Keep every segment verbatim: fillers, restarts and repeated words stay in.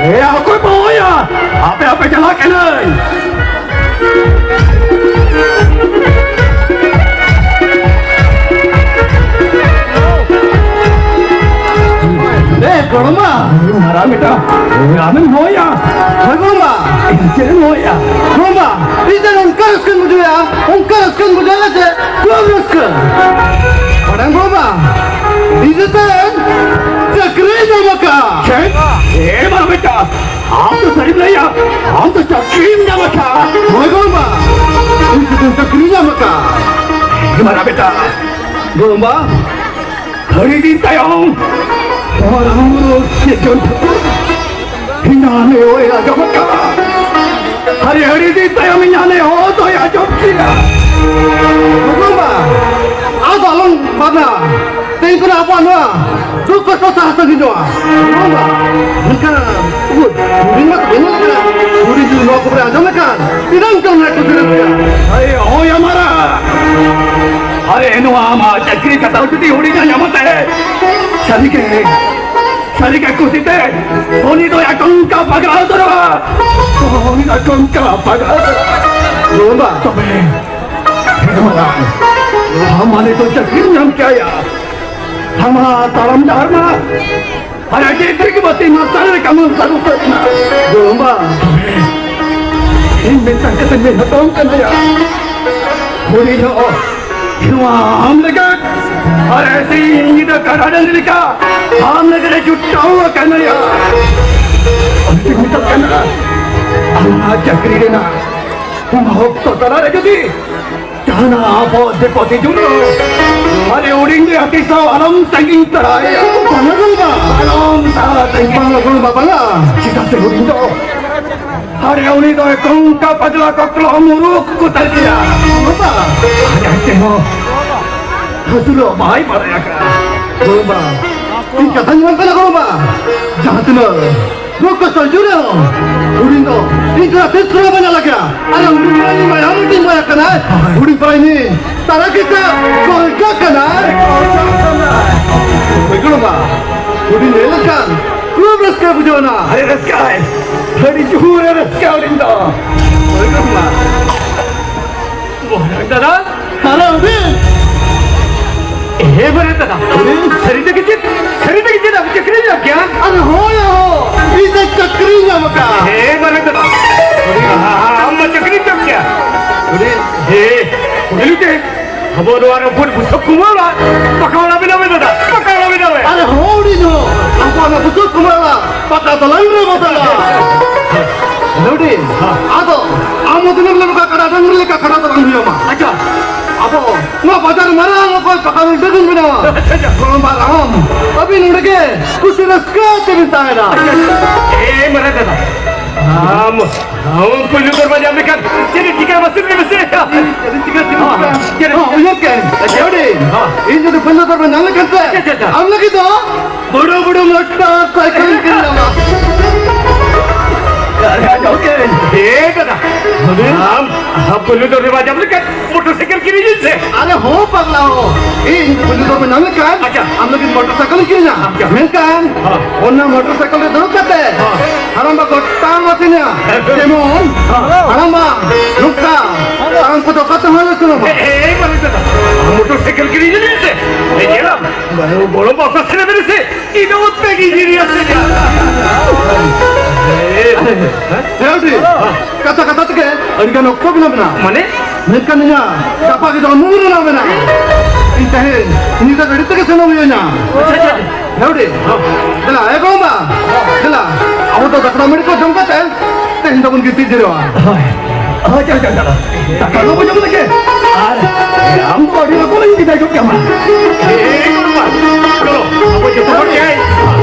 ᱮᱭᱟ, ᱚᱠᱚᱭ ᱯᱮ ᱦᱚᱦᱚᱭᱟ? ᱟᱯᱮ, ᱟᱯᱮ ᱪᱟᱞᱟᱜ ᱠᱟᱹᱱᱟᱹᱧ᱾ ᱮ, ᱜᱚᱲᱚᱢᱟ, ᱢᱟᱨᱟᱝ ᱵᱮᱴᱟ, ᱟᱢᱮᱢ ᱦᱚᱦᱚᱭᱟ? ᱦᱳᱭ, ᱜᱚᱲᱚᱢᱟ᱾ ᱤᱧ ᱪᱮᱫ ᱮᱢ ᱦᱚᱦᱚᱭᱟ? ᱜᱚᱲᱚᱢᱟ, ᱤᱧ ᱫᱚ ᱱᱚᱝᱠᱟ ᱨᱟᱹᱥᱠᱟᱹᱧ ᱵᱩᱡᱷᱟᱹᱣᱟ, ᱚᱱᱠᱟ ᱨᱟᱹᱥᱠᱟᱹᱧ ᱵᱩᱡᱷᱟᱹᱣᱟ ᱡᱮ ᱠᱷᱩᱵ ᱨᱟᱹᱥᱠᱟᱹ᱾ ᱵᱟᱲᱟᱭᱟᱢ ᱜᱚᱲᱚᱢᱟ, ᱤᱧ ᱫᱚ ᱛᱮᱦᱮᱧ ᱪᱟᱹᱠᱨᱤᱧ ᱧᱟᱢ ᱟᱠᱟᱫᱼᱟ᱾ ᱪᱮᱫ? ᱮ, ᱢᱟᱨᱟᱝ ᱵᱮᱴᱟ, ᱟᱢ ᱫᱚ ᱥᱟᱹᱨᱤᱢ ᱞᱟᱹᱭᱟ, ᱟᱢ ᱫᱚ ᱪᱟᱹᱠᱨᱤᱢ ᱧᱟᱢ ᱟᱠᱟᱫᱼᱟ᱾ ᱦᱳᱭ ᱜᱚᱲᱚᱢᱟ, ᱤᱧ ᱫᱚ ᱪᱟᱹᱠᱨᱤᱧ ᱧᱟᱢ ᱟᱠᱟᱫᱼᱟ᱾ ᱮ, ᱢᱟᱨᱟᱝ ᱵᱮᱴᱟ, ᱜᱚᱲᱚᱢᱟ, ᱟᱹᱰᱤ ᱫᱤᱱ ᱛᱟᱭᱚᱢ ᱱᱚᱣᱟ ᱨᱟᱢ ᱢᱩᱨᱢᱩ ᱥᱤᱨᱡᱚᱱ ᱴᱷᱟᱹᱠᱩᱨ ᱤᱧ ᱦᱟᱱᱮ ᱦᱚᱭ ᱟᱸᱡᱚᱢ ᱟᱠᱟᱫᱼᱟ᱾ ᱟᱨᱮ, ᱟᱹᱰᱤ ᱫᱤᱱ ᱛᱟᱭᱚᱢ ᱤᱧ ᱦᱟᱱᱮ ᱦᱚᱭ ᱫᱚᱭ ᱟᱸᱡᱚᱢ ᱠᱮᱫᱼᱟ᱾ ᱜᱚᱲᱚᱢᱟ, ᱟᱫᱚ ᱟᱞᱚᱢ ᱵᱷᱟᱵᱽᱱᱟ᱾ ᱛᱮᱦᱮᱧ ᱠᱷᱚᱱᱟᱜ ᱟᱵᱚᱣᱟᱜ ᱱᱚᱣᱟ ᱫᱩᱠ ᱠᱚᱥᱴᱚ ᱥᱟᱦᱟ ᱥᱟᱺᱜᱤᱧᱚᱜᱼᱟ᱾ ᱜᱚᱲᱚᱢᱟ, ᱢᱮᱱᱠᱷᱟᱱ ᱩᱱᱠᱩ ᱦᱩᱰᱤᱧ ᱢᱟ ᱛᱟᱦᱮᱸ ᱞᱮᱠᱟ, ᱦᱩᱰᱤᱧ ᱡᱩᱫᱤ ᱱᱚᱣᱟ ᱠᱚ ᱵᱟᱭ ᱟᱸᱡᱚᱢ ᱞᱮᱠᱷᱟᱱ ᱛᱤᱱᱟᱹᱜ ᱪᱚᱝ ᱱᱟᱭ ᱠᱩᱥᱤ ᱨᱟᱹᱥᱠᱟᱹ᱾ ᱟᱨᱮ, ᱦᱳᱭ ᱟᱢᱟᱨᱟ᱾ ᱟᱨᱮ, ᱱᱚᱣᱟ ᱟᱢᱟᱜ ᱪᱟᱹᱠᱨᱤ ᱠᱟᱛᱷᱟ ᱡᱩᱫᱤ ᱦᱩᱰᱤᱧ ᱟᱸᱡᱚᱢ ᱛᱮ, ᱥᱟᱹᱨᱤᱜᱮ, ᱥᱟᱹᱨᱤᱜᱮ ᱠᱩᱥᱤᱛᱮ ᱩᱱᱤ ᱫᱚ ᱮᱠᱫᱚᱢ ᱠᱟ ᱯᱟᱜᱽᱞᱟ ᱩᱛᱟᱹᱨᱚᱜᱼᱟ᱾ ᱩᱱᱤ ᱫᱚ ᱮᱠᱫᱚᱢ ᱠᱟ ᱯᱟᱜᱽᱞᱟ ᱩᱛᱟᱹᱨᱚᱜᱼᱟ᱾ ᱜᱚᱲᱚᱢᱟ᱾ ᱛᱚᱵᱮ, ᱦᱮᱸ ᱢᱟᱨᱟᱝ, ᱟᱢ ᱢᱟᱱᱮ ᱫᱚ ᱪᱟᱹᱠᱨᱤᱢ ᱧᱟᱢ ᱠᱮᱭᱟ᱾ ᱟᱢᱟᱜ ᱛᱟᱲᱟᱢ ᱰᱟᱦᱟᱨ ᱢᱟ ᱟᱨ ᱟᱹᱰᱤ ᱫᱤᱱ ᱵᱟᱹᱛᱤ ᱢᱟᱨᱥᱟᱞ ᱞᱮᱠᱟ ᱢᱟᱨᱥᱟᱞ ᱩᱛᱟᱹᱨ ᱮᱱᱟ᱾ ᱜᱚᱲᱚᱢᱟ, ᱤᱧ ᱢᱤᱫᱴᱟᱝ ᱠᱟᱛᱷᱟᱧ ᱢᱮᱱ ᱦᱚᱴᱚ ᱟᱢ ᱠᱟᱱᱟ ᱭᱟ᱾ ᱦᱩᱰᱤᱧ ᱦᱚᱸ ᱱᱚᱣᱟ ᱟᱢ ᱞᱟᱹᱜᱤᱫ ᱟᱨ ᱥᱤᱧ ᱧᱤᱫᱟᱹ ᱠᱟᱰᱟ ᱰᱟᱹᱝᱨᱤ ᱞᱮᱠᱟ ᱟᱢ ᱞᱟᱹᱜᱤᱫ ᱮ ᱪᱷᱩᱴᱟᱹᱣ ᱟᱠᱟᱱᱟ ᱭᱟ᱾ ᱚᱱᱟᱛᱮᱧ ᱢᱮᱛᱟᱜ ᱠᱟᱱᱟ, ᱟᱢᱟᱜ ᱪᱟᱹᱠᱨᱤ ᱨᱮᱱᱟᱜ ᱚᱱᱟ ᱚᱠᱛᱚ ᱛᱟᱞᱟᱨᱮ ᱡᱩᱫᱤ ᱡᱟᱦᱟᱱᱟᱜ ᱟᱯᱚᱫ ᱵᱤᱯᱚᱫ ᱦᱤᱡᱩᱜ ᱨᱮᱦᱚᱸ, ᱟᱨᱮ ᱦᱩᱰᱤᱧ ᱨᱮ ᱟᱹᱰᱤ ᱥᱟᱶ ᱟᱞᱚᱢ ᱥᱟᱺᱜᱤᱧ ᱛᱟᱨᱟᱭᱟ᱾ ᱵᱟᱝᱟ ᱜᱚᱲᱚᱢᱟ᱾ ᱟᱞᱚᱢ ᱥᱟᱦᱟ ᱥᱟᱺᱜᱤᱧ᱾ ᱵᱟᱝᱟ ᱜᱚᱲᱚᱢᱟ, ᱵᱟᱝᱟ᱾ ᱪᱮᱫᱟᱜ ᱥᱮ ᱦᱩᱰᱤᱧ ᱫᱚ, ᱟᱨᱮ ᱩᱱᱤ ᱫᱚ ᱠᱚᱝᱠᱟ ᱯᱟᱜᱽᱞᱟ ᱠᱚᱠᱞᱚ ᱢᱩᱨᱩᱠ ᱠᱚ ᱛᱟᱞᱮᱭᱟ᱾ ᱵᱟᱵᱟ᱾ ᱟᱨ ᱟᱡ ᱛᱮᱦᱚᱸ ᱦᱟᱹᱥᱩᱞᱚᱜ ᱵᱟᱭ ᱵᱟᱲᱟᱭ ᱟᱠᱟᱫᱼᱟ᱾ ᱜᱚᱲᱚᱢᱟ, ᱤᱧ ᱠᱟᱛᱷᱟᱧ ᱢᱮᱱ ᱠᱟᱱᱟ ᱜᱚᱲᱚᱢᱟ᱾ ᱡᱟᱦᱟᱸ ᱛᱤᱱᱟᱹᱜ ᱱᱚᱣᱟ ᱠᱚ ᱥᱚᱡᱚ ᱨᱮᱦᱚᱸ ᱦᱩᱰᱤᱧ ᱫᱚ ᱤᱧ ᱠᱷᱚᱱᱟᱜ ᱛᱤᱥ ᱨᱮᱦᱚᱸ ᱵᱟᱹᱧ ᱟᱞᱟᱜᱟ᱾ ᱟᱨ ᱦᱩᱰᱤᱧ ᱠᱷᱚᱱᱟᱜ ᱤᱧ ᱢᱟᱭᱟ ᱢᱤᱫᱴᱤᱧ ᱵᱚᱭᱦᱟ ᱠᱟᱱᱟᱭ᱾ ᱦᱩᱰᱤᱧ ᱠᱷᱚᱱᱟᱜ ᱤᱧ ᱛᱟᱨᱟ ᱠᱤᱥᱟ ᱠᱚᱞᱡᱟ ᱠᱟᱱᱟᱭ᱾ ᱦᱩᱭ ᱜᱚᱲᱚᱢᱟ, ᱦᱩᱰᱤᱧ ᱞᱟᱹᱭ ᱞᱮᱠᱷᱟᱱ ᱨᱟᱹᱥᱠᱟᱹ ᱵᱩᱡᱷᱟᱹᱣ ᱮᱱᱟ᱾ ᱟᱹᱰᱤ ᱨᱟᱹᱥᱠᱟᱹ, ᱟᱹᱰᱤ ᱡᱳᱨ ᱨᱟᱹᱥᱠᱟᱹ ᱟᱹᱞᱤᱧ ᱫᱚ᱾ ᱦᱳᱭ ᱜᱚ ᱢᱟ᱾ ᱢᱚᱦᱟᱨᱟᱱ ᱫᱟᱫᱟ᱾ ᱦᱮᱞᱳ, ᱦᱩᱰᱤᱧ᱾ ᱦᱮᱸ ᱢᱟᱨᱟᱝ ᱫᱟᱫᱟ᱾ ᱦᱩᱰᱤᱧ᱾ ᱥᱟᱹᱨᱤ ᱛᱮᱜᱮ ᱪᱮᱫ? ᱥᱟᱹᱨᱤ ᱛᱮᱜᱮ ᱪᱮᱫ ᱟᱢ ᱪᱟᱹᱠᱨᱤᱢ ᱧᱟᱢ ᱠᱮᱫᱟ? ᱟᱨᱮ ᱦᱳᱭ ᱦᱳ, ᱤᱧ ᱫᱚ ᱪᱟᱹᱠᱨᱤᱧ ᱧᱟᱢ ᱟᱠᱟᱫᱼᱟ᱾ ᱦᱮᱸ ᱢᱟᱨᱟᱝ ᱫᱟᱫᱟ᱾ ᱦᱩᱰᱤᱧ᱾ ᱟᱢ ᱢᱟ ᱪᱟᱹᱠᱨᱤᱢ ᱧᱟᱢ ᱠᱮᱫᱟ᱾ ᱦᱩᱰᱤᱧ᱾ ᱦᱮᱸ, ᱦᱩᱰᱤᱧ ᱛᱮ᱾ ᱟᱵᱚ ᱱᱚᱣᱟ ᱨᱚᱯᱩᱨ ᱵᱩᱥᱩᱵ ᱠᱩᱢᱟᱹ ᱚᱲᱟᱜ ᱯᱟᱠᱟ ᱚᱲᱟᱜ ᱵᱮᱱᱟᱣ ᱢᱮ ᱫᱟᱫᱟ, ᱯᱟᱠᱟ ᱚᱲᱟᱜ ᱵᱮᱱᱟᱣ ᱢᱮ᱾ ᱟᱨᱮ ᱦᱳ ᱩᱱᱤ ᱫᱚ ᱟᱵᱚ ᱚᱱᱟ ᱵᱩᱥᱩᱵ ᱠᱩᱢᱟᱹ ᱚᱲᱟᱜ ᱯᱟᱠᱟ ᱫᱚᱞᱟᱱ ᱨᱮ ᱵᱚᱫᱚᱞᱟ᱾ ᱞᱟᱹᱣᱰᱤ, ᱦᱮᱸ᱾ ᱟᱫᱚ ᱟᱢ ᱦᱚᱸ ᱫᱤᱱᱟᱹᱢ ᱦᱤᱞᱳᱜ ᱱᱚᱝᱠᱟ ᱠᱟᱰᱟ ᱰᱟᱝᱨᱤ ᱞᱮᱠᱟ ᱠᱷᱟᱰᱟ ᱫᱚ ᱵᱟᱝ ᱦᱩᱭᱩᱜ ᱟᱢᱟ᱾ ᱟᱪᱪᱷᱟ᱾ ᱟᱵᱚ ᱱᱚᱣᱟ ᱵᱟᱡᱟᱨ ᱢᱟᱨᱟᱝ ᱚᱠᱚᱭ ᱯᱟᱠᱟ ᱵᱤᱞᱰᱤᱝ ᱵᱮᱱᱟᱣᱟ? ᱟᱪᱪᱷᱟ, ᱟᱪᱪᱷᱟ᱾ ᱜᱚᱲᱚᱢ ᱵᱟ ᱟᱢ, ᱟᱹᱵᱤᱱ ᱱᱚᱰᱮ ᱜᱮ ᱠᱩᱥᱤ ᱨᱟᱹᱥᱠᱟᱹ ᱛᱮᱵᱤᱱ ᱛᱟᱦᱮᱱᱟ᱾ ᱮ ᱢᱟᱨᱟᱝ ᱫᱟᱫᱟ, ᱟᱢ ᱟᱢ ᱯᱩᱭᱞᱩ ᱫᱚᱨᱵᱟᱡᱟ ᱢᱮᱠᱷᱟᱱ ᱪᱮᱫ ᱪᱤᱠᱟ ᱢᱟᱥᱮ ᱞᱟᱹᱭ ᱢᱮᱥᱮ? ᱪᱮᱫ ᱪᱤᱠᱟ ᱪᱤᱠᱟ? ᱦᱚᱸ, ᱪᱮᱫ? ᱦᱚᱸ, ᱩᱭᱦᱟᱹᱨ ᱠᱮᱫ ᱟᱹᱧ᱾ ᱟᱪᱪᱷᱟ᱾ ᱦᱮᱣᱰᱤ, ᱦᱚᱸ᱾ ᱤᱧ ᱡᱩᱫᱤ ᱯᱩᱭᱞᱩ ᱫᱚᱨᱵᱟ ᱧᱟᱢ ᱞᱮᱠᱷᱟᱱ ᱥᱮ, ᱟᱪᱪᱷᱟ, ᱟᱪᱪᱷᱟ᱾ ᱟᱢ ᱞᱟᱹᱜᱤᱫ ᱫᱚ ᱵᱚᱲᱚ ᱵᱚᱲᱚ ᱢᱚᱴᱚᱨ ᱥᱟᱭᱠᱮᱞ ᱤᱧ ᱠᱤᱨᱤᱧ ᱟᱢᱟ᱾ ᱟᱨᱮ, ᱟᱸᱡᱚᱢ ᱠᱮᱫ ᱟᱹᱧ᱾ ᱦᱮᱸ ᱫᱟᱫᱟ, ᱦᱮᱣᱰᱤ? ᱟᱢ, ᱟᱢ ᱯᱩᱭᱞᱩ ᱫᱚᱨᱵᱟᱡᱟ ᱧᱟᱢ ᱞᱮᱠᱷᱟᱱ ᱢᱚᱴᱚᱨ ᱥᱟᱭᱠᱮᱞ ᱠᱤᱨᱤᱧ ᱤᱧ ᱥᱮ? ᱟᱨᱮ ᱦᱚᱸ ᱯᱟᱜᱽᱞᱟ ᱦᱚ, ᱤᱧ ᱯᱩᱭᱞᱩ ᱫᱚᱨᱵᱟ ᱧᱟᱢ ᱞᱮᱠᱷᱟᱱ ᱟᱪᱪᱷᱟ᱾ ᱟᱢ ᱞᱟᱹᱜᱤᱫ ᱢᱚᱴᱚᱨ ᱥᱟᱭᱠᱮᱞ ᱤᱧ ᱠᱤᱨᱤᱧᱟ᱾ ᱟᱪᱪᱷᱟ᱾ ᱢᱮᱱᱠᱷᱟᱱ ᱦᱚᱸ᱾ ᱚᱱᱟ ᱢᱚᱴᱚᱨ ᱥᱟᱭᱠᱮᱞ ᱨᱮ ᱫᱩᱲᱩᱵ ᱠᱟᱛᱮ ᱦᱚᱸ᱾ ᱦᱟᱲᱟᱢ ᱵᱟ ᱜᱚᱴᱟ ᱢᱟᱥᱮ ᱧᱟ᱾ ᱦᱮᱸ᱾ ᱡᱮᱢᱚᱱ ᱦᱮᱸ᱾ ᱦᱟᱲᱟᱢ ᱵᱟ ᱱᱚᱝᱠᱟ ᱛᱟᱲᱟᱢ ᱠᱚᱫᱚ ᱚᱠᱟ ᱛᱮᱦᱚᱸ ᱟᱞᱚ ᱥᱮᱱᱚᱜ ᱢᱟ᱾ ᱮ, ᱮ, ᱢᱟᱹᱱᱩ ᱫᱟᱫᱟ, ᱢᱚᱴᱚᱨ ᱥᱟᱭᱠᱮᱞ ᱠᱤᱨᱤᱧ ᱞᱟᱹᱜᱤᱫ ᱥᱮ? ᱮ, ᱧᱮᱞᱟᱢ, ᱵᱟᱹᱦᱩ ᱜᱚᱲᱚᱢ ᱵᱟ ᱚᱠᱟ ᱥᱮᱱ ᱢᱮᱱᱟᱭ ᱥᱮ? ᱤᱧ ᱫᱚ ᱚᱛ ᱯᱮ ᱜᱤᱧ ᱤᱫᱤᱭᱟ ᱥᱮ? ᱮ, ᱦᱮᱸ, ᱴᱷᱤᱠ᱾ ᱠᱟᱛᱷᱟ ᱠᱟᱛᱷᱟ ᱛᱮᱜᱮ ᱟᱹᱰᱤ ᱜᱟᱱ ᱚᱠᱛᱚ ᱵᱮᱱᱟᱣ ᱢᱮᱱᱟᱜᱼᱟ᱾ ᱢᱟᱱᱮ? ᱢᱮᱱᱠᱷᱟᱱ ᱤᱧᱟᱹᱜ ᱜᱟᱯᱟ ᱜᱮ ᱫᱚ ᱢᱩᱨ ᱨᱮᱱᱟᱜ ᱢᱮᱱᱟᱜᱼᱟ᱾ ᱤᱧ ᱛᱮᱦᱮᱧ ᱧᱤᱫᱟᱹ ᱜᱟᱹᱰᱤ ᱛᱮᱜᱮ ᱥᱮᱱᱚᱜ ᱦᱩᱭᱩᱜᱼᱟ᱾ ᱟᱪᱪᱷᱟ, ᱟᱪᱪᱷᱟ᱾ ᱦᱮᱣᱰᱤ, ᱫᱮᱞᱟ, ᱮ ᱜᱚᱲᱚᱢᱵᱟ, ᱫᱮᱞᱟ, ᱟᱵᱚ ᱫᱚ ᱫᱟᱠᱟ ᱢᱟᱹᱲᱤ ᱠᱚ ᱡᱚᱢ ᱠᱟᱛᱮ ᱛᱮᱦᱮᱧ ᱫᱚᱵᱚᱱ ᱜᱤᱛᱤᱡ ᱡᱤᱨᱟᱹᱜᱼᱟ᱾ ᱦᱳᱭ᱾ ᱦᱳᱭ, ᱪᱚᱞᱚ, ᱪᱚᱞᱚ, ᱪᱚᱞᱚ᱾ ᱫᱟᱠᱟ ᱠᱚᱵᱚ ᱡᱚᱢ ᱞᱮᱜᱮ᱾ ᱟᱨ ᱟᱢ ᱫᱚ ᱟᱹᱰᱤ ᱞᱚᱜᱚᱱ ᱤᱧ ᱵᱤᱫᱟᱹᱭ ᱜᱚᱫ ᱠᱟᱢᱟ᱾ ᱮ, ᱜᱚᱲᱚᱢᱵᱟ, ᱪᱚᱞᱚ, ᱟᱵᱚ ᱡᱚᱛᱚ ᱦᱚᱲ ᱜᱮ᱾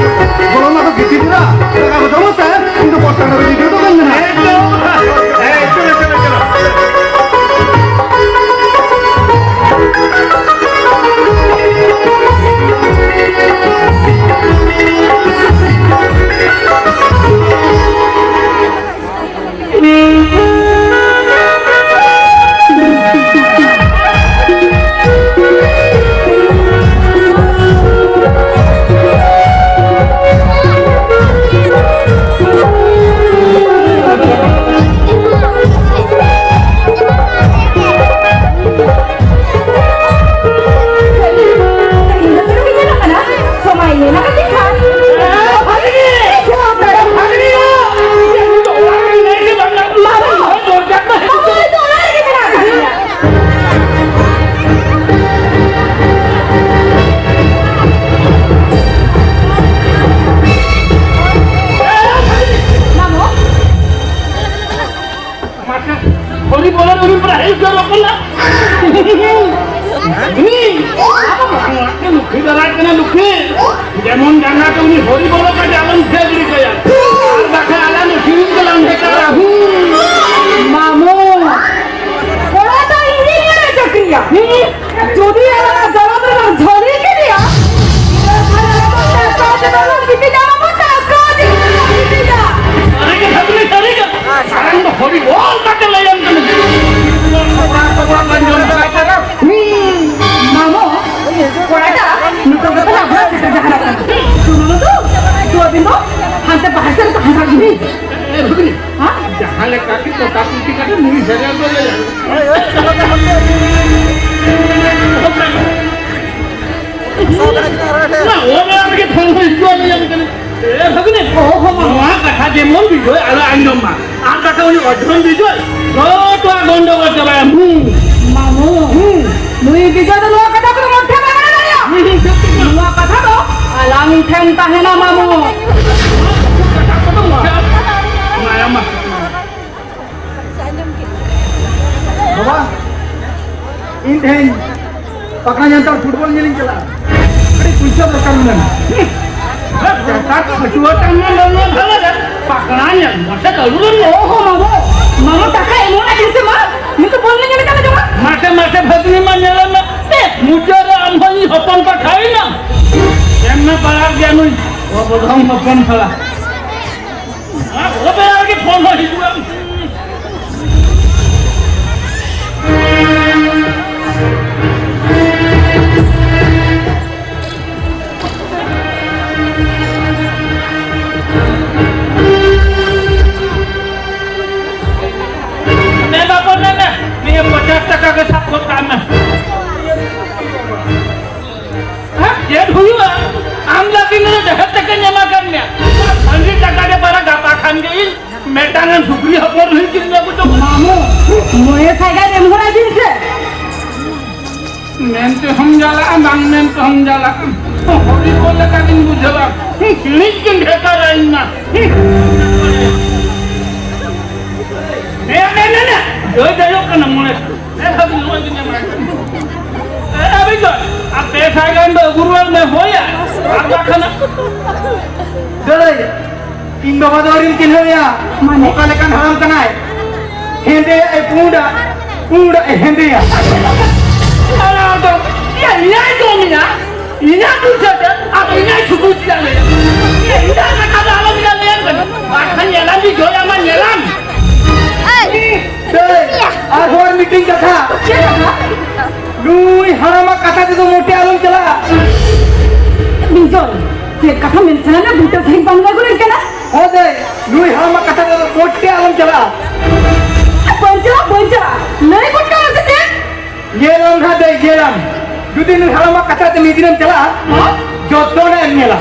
ᱜᱚᱲᱚᱢᱵᱟ ᱫᱚ ᱜᱤᱛᱤᱡ ᱡᱤᱨᱟᱹᱜ, ᱫᱟᱠᱟ ᱠᱚ ᱡᱚᱢ ᱠᱟᱛᱮ ᱤᱧ ᱫᱚ ᱯᱚᱨᱛᱟᱲᱟ ᱨᱮ ᱜᱤᱛᱤᱡ ᱫᱚ ᱵᱟᱹᱧ ᱢᱮᱱᱟ᱾ ᱮᱠᱫᱚᱢ᱾ ᱮ, ᱪᱚᱞᱚ, ᱪᱚᱞᱚ, ᱪᱚᱞᱚ᱾ ᱤᱧ ᱫᱚ ᱦᱟᱱᱛᱮ ᱵᱟᱦᱨᱮ ᱥᱮᱫ ᱨᱮ ᱛᱟᱦᱮᱸ ᱠᱟᱱ ᱜᱤᱭᱟᱹᱧ᱾ ᱮ, ᱵᱷᱟᱹᱜᱽᱱᱤ, ᱦᱮᱸ? ᱡᱟᱦᱟᱸ ᱞᱮᱠᱟ ᱜᱮ ᱠᱚᱴᱟ ᱠᱩᱴᱤ ᱠᱟᱛᱮ ᱱᱩᱭ ᱥᱮᱨᱮᱧ ᱫᱚ ᱞᱟᱹᱭᱟ᱾ ᱱᱟ, ᱚᱱᱟ ᱨᱮᱜᱮ ᱯᱷᱳᱱ ᱦᱚᱸ ᱦᱤᱡᱩᱜᱼᱟ, ᱞᱟᱹᱭᱟᱢ ᱠᱟᱱᱟ᱾ ᱮ, ᱵᱷᱟᱹᱜᱽᱱᱤ, ᱚ, ᱦᱚᱸ, ᱢᱟ᱾ ᱱᱚᱣᱟ ᱠᱟᱛᱷᱟ ᱡᱮᱢᱚᱱ ᱵᱤᱡᱚᱭ ᱟᱞᱚ ᱟᱸᱡᱚᱢ ᱢᱟ᱾ ᱟᱨ ᱠᱟᱛᱷᱟ ᱩᱱᱤ ᱚᱡᱽᱨᱚᱢ ᱵᱤᱡᱚᱭ ᱡᱚᱛᱚᱣᱟᱜ ᱜᱚᱱᱰᱚᱜᱳᱞ ᱪᱟᱵᱟᱭᱟ᱾ ᱦᱩᱸ᱾ ᱢᱟᱢᱩ, ᱦᱩᱸ᱾ ᱱᱩᱭ ᱵᱤᱡᱚᱭ ᱫᱚ ᱱᱚᱣᱟ ᱠᱟᱛᱷᱟ ᱠᱚᱫᱚ ᱢᱚᱫᱽᱫᱷᱮ ᱵᱟᱭ ᱨᱚᱲ ᱫᱟᱲᱮᱭᱟᱜᱼᱟ᱾ ᱦᱩᱸ, ᱦᱩᱸ, ᱦᱩᱸ᱾ ᱱᱚᱣᱟ ᱠᱟᱛᱷᱟ ᱫᱚ ᱟᱞᱟᱝ ᱴᱷᱮᱱ ᱛᱟᱦᱮᱱᱟ, ᱢᱟᱢᱩ᱾ ᱢᱟᱭᱟ ᱢᱟ᱾ ᱵᱟᱵᱟ, ᱤᱧ ᱛᱮᱦᱮᱧ ᱯᱟᱠᱲᱟ ᱧᱮᱞ ᱛᱟᱢ ᱯᱷᱩᱴᱵᱚᱞ ᱧᱮᱞᱤᱧ ᱪᱟᱞᱟᱜᱼᱟ᱾ ᱟᱹᱰᱤ ᱯᱩᱭᱥᱟᱹ ᱫᱚᱨᱠᱟᱨ ᱢᱮᱱᱟᱜᱼᱟ᱾ ᱦᱮᱸ, ᱴᱟᱠᱟ ᱯᱟᱹᱪᱩᱣᱟᱹ ᱛᱟᱢ ᱢᱟ ᱵᱟᱹᱱᱩᱜᱼᱟ, ᱵᱷᱟᱞᱟ ᱨᱮ ᱯᱟᱠᱲᱟ ᱧᱮᱞ ᱢᱟᱥᱮ ᱟᱹᱞᱩ ᱨᱮ᱾ ᱚᱦᱚ ᱢᱟᱢᱚ, ᱢᱟᱢᱚ ᱴᱟᱠᱟ ᱮᱢᱚᱜ ᱞᱟᱹᱜᱤᱫ ᱥᱮ ᱢᱟ, ᱱᱤᱛᱚᱜ ᱵᱚᱞ ᱞᱮ ᱧᱮᱞ ᱠᱟᱱᱟ ᱡᱚᱢᱟ᱾ ᱢᱟᱥᱮ, ᱢᱟᱥᱮ ᱵᱷᱟᱹᱜᱽᱱᱤ ᱢᱟ ᱧᱮᱞ ᱢᱮ᱾ ᱮ, ᱢᱩᱪᱟᱹᱫ ᱨᱮ ᱟᱢ ᱦᱚᱸ ᱤᱧ ᱦᱚᱯᱚᱱ ᱯᱟᱴᱷᱟᱣ ᱮᱱᱟ᱾ ᱮᱢ ᱢᱮ ᱵᱟᱲᱟᱜ ᱜᱮᱭᱟ ᱱᱩᱭ ᱚᱵᱚᱫᱷᱚᱢ ᱦᱚᱯᱚᱱ ᱥᱟᱞᱟ᱾ ᱱᱚᱣᱟ ᱵᱚᱦᱚᱜ ᱨᱮ ᱟᱨᱠᱤ ᱯᱷᱳᱱ ᱦᱚᱸ ᱦᱤᱡᱩᱜᱼᱟ᱾ ᱢᱮ ᱵᱟᱹᱵᱩ, ᱢᱮ, ᱢᱮ᱾ ᱱᱤᱭᱟᱹ ᱯᱚᱧᱪᱟᱥ ᱴᱟᱠᱟ ᱜᱮ ᱥᱟᱵ ᱜᱚᱫ ᱠᱟᱜ ᱢᱮ᱾ ᱦᱮᱸ? ᱪᱮᱫ ᱦᱩᱭᱩᱜᱼᱟ? ᱟᱢ ᱞᱟᱹᱜᱤᱫ ᱱᱚᱰᱮ ᱰᱷᱮᱨ ᱴᱟᱠᱟᱧ ᱮᱢ ᱟᱠᱟᱫ ᱢᱮᱭᱟ᱾ ᱥᱟᱺᱜᱤᱧ ᱴᱟᱠᱟ ᱜᱮ ᱯᱟᱨᱟ, ᱜᱟᱯᱟ ᱠᱷᱟᱱ ᱜᱮ ᱤᱧ ᱢᱤᱫᱴᱟᱝ ᱮᱢ ᱥᱩᱠᱨᱤ ᱦᱚᱯᱚᱱ ᱦᱩᱭ ᱠᱤᱱ ᱟᱹᱜᱩ ᱪᱚ᱾ ᱢᱟᱢᱩ, ᱢᱚᱬᱮ ᱥᱟᱭ ᱜᱟᱱ ᱮᱢ ᱦᱚᱨᱟ ᱵᱤᱱ ᱥᱮ᱾ ᱢᱮᱱ ᱛᱮᱦᱚᱸᱢ ᱡᱟᱞᱟᱜᱼᱟ, ᱵᱟᱝ ᱢᱮᱱ ᱛᱮᱦᱚᱸᱢ ᱡᱟᱞᱟᱜᱼᱟ᱾ ᱦᱚᱲᱤ ᱠᱚ ᱞᱮᱠᱟ ᱜᱤᱧ ᱵᱩᱡᱷᱟᱹᱣᱟ᱾ ᱦᱤᱲᱤᱡ ᱜᱤᱧ ᱰᱷᱮᱠᱟ ᱤᱧ ᱢᱟ᱾ ᱱᱮ, ᱱᱮ, ᱱᱮ, ᱱᱮ᱾ ᱡᱚᱭ ᱡᱟᱭᱚᱜ ᱠᱟᱱᱟ ᱢᱚᱬᱮ᱾ ᱮ, ᱵᱷᱟᱹᱜᱤ, ᱱᱚᱜᱼᱚᱭ ᱫᱩᱧ ᱮᱢᱟᱭ ᱠᱟᱱᱟ᱾ ᱮ, ᱟᱹᱵᱤᱱ ᱫᱚ, ᱟᱨ ᱯᱮ ᱥᱟᱭ ᱜᱟᱱ ᱫᱚ ᱟᱹᱜᱩ ᱨᱩᱣᱟᱹᱲ ᱢᱮ, ᱦᱳᱭᱟ᱾ ᱟᱨ ᱵᱟᱠᱷᱟᱱ ᱫᱟᱹᱭ, ᱤᱧ ᱵᱟᱵᱟ ᱫᱚ ᱟᱹᱣᱨᱤᱢ ᱪᱤᱱᱦᱟᱹᱣᱮᱭᱟ᱾ ᱢᱟᱱᱮ? ᱚᱠᱟ ᱞᱮᱠᱟᱱ ᱦᱟᱲᱟᱢ ᱠᱟᱱᱟᱭ? ᱦᱮᱸᱫᱮᱭᱟᱜ ᱮ ᱯᱩᱸᱰᱟ, ᱯᱩᱸᱰᱟᱜ ᱮ ᱦᱮᱸᱫᱮᱭᱟ᱾ ᱟᱨ ᱟᱢ ᱫᱚ, ᱤᱭᱟᱹ, ᱤᱧᱟᱭ ᱡᱚᱢᱮᱭᱟ, ᱤᱧᱟᱜ ᱯᱩᱭᱥᱟᱹ ᱛᱮ, ᱟᱨ ᱤᱧᱟᱭ ᱥᱩᱠᱩᱡ ᱠᱟᱱᱟ᱾ ᱤᱧᱟᱜ ᱠᱟᱛᱷᱟ ᱫᱚ ᱟᱞᱚᱢ ᱧᱮᱞ ᱧᱟᱢ ᱠᱟᱱᱟ᱾ ᱵᱟᱠᱷᱟᱱ ᱧᱮᱞᱟᱢ ᱡᱩᱫᱤ ᱡᱚᱭᱟᱢᱟ, ᱧᱮᱞᱟᱢ᱾ ᱮᱭ! ᱫᱟᱹᱭ, ᱟᱨᱦᱚᱸ ᱟᱨ ᱢᱤᱫᱴᱮᱱ ᱠᱟᱛᱷᱟ᱾ ᱪᱮᱫ ᱠᱟᱛᱷᱟ? ᱱᱩᱭ ᱦᱟᱲᱟᱢᱟᱜ ᱠᱟᱛᱷᱟ ᱛᱮᱫᱚ ᱢᱚᱴᱮ ᱟᱞᱚᱢ ᱪᱟᱞᱟᱜᱼᱟ᱾ ᱵᱤᱡᱚᱭ, ᱪᱮᱫ ᱠᱟᱛᱷᱟ ᱢᱮᱱ ᱥᱟᱱᱟ ᱢᱮ, ᱵᱩᱴᱟᱹ ᱥᱟᱹᱦᱤᱡ ᱵᱟᱢ ᱞᱟᱹᱭ ᱜᱚᱫ ᱠᱟᱱᱟ? ᱦᱳᱭ ᱫᱟᱹᱭ, ᱱᱩᱭ ᱦᱟᱲᱟᱢᱟᱜ ᱠᱟᱛᱷᱟ ᱛᱮᱫᱚ ᱢᱚᱴᱮ ᱟᱞᱚᱢ ᱪᱟᱞᱟᱜᱼᱟ᱾ ᱵᱟᱹᱧ ᱪᱟᱞᱟᱜ, ᱵᱟᱹᱧ ᱪᱟᱞᱟᱜ, ᱞᱟᱹᱭ ᱜᱚᱫ ᱠᱟᱜ ᱢᱮ ᱥᱮ ᱪᱮᱫ? ᱧᱮᱞᱟᱢ ᱱᱟᱦᱟᱜ ᱫᱟᱹᱭ, ᱧᱮᱞᱟᱢ᱾ ᱡᱩᱫᱤ ᱱᱩᱭ ᱦᱟᱲᱟᱢᱟᱜ ᱠᱟᱛᱷᱟ ᱛᱮ ᱢᱤᱫ ᱫᱤᱱᱮᱢ ᱪᱟᱞᱟᱜᱼᱟ, ᱦᱚᱸ? ᱡᱚᱛᱚᱱᱟᱜ ᱮᱢ ᱧᱮᱞᱟ᱾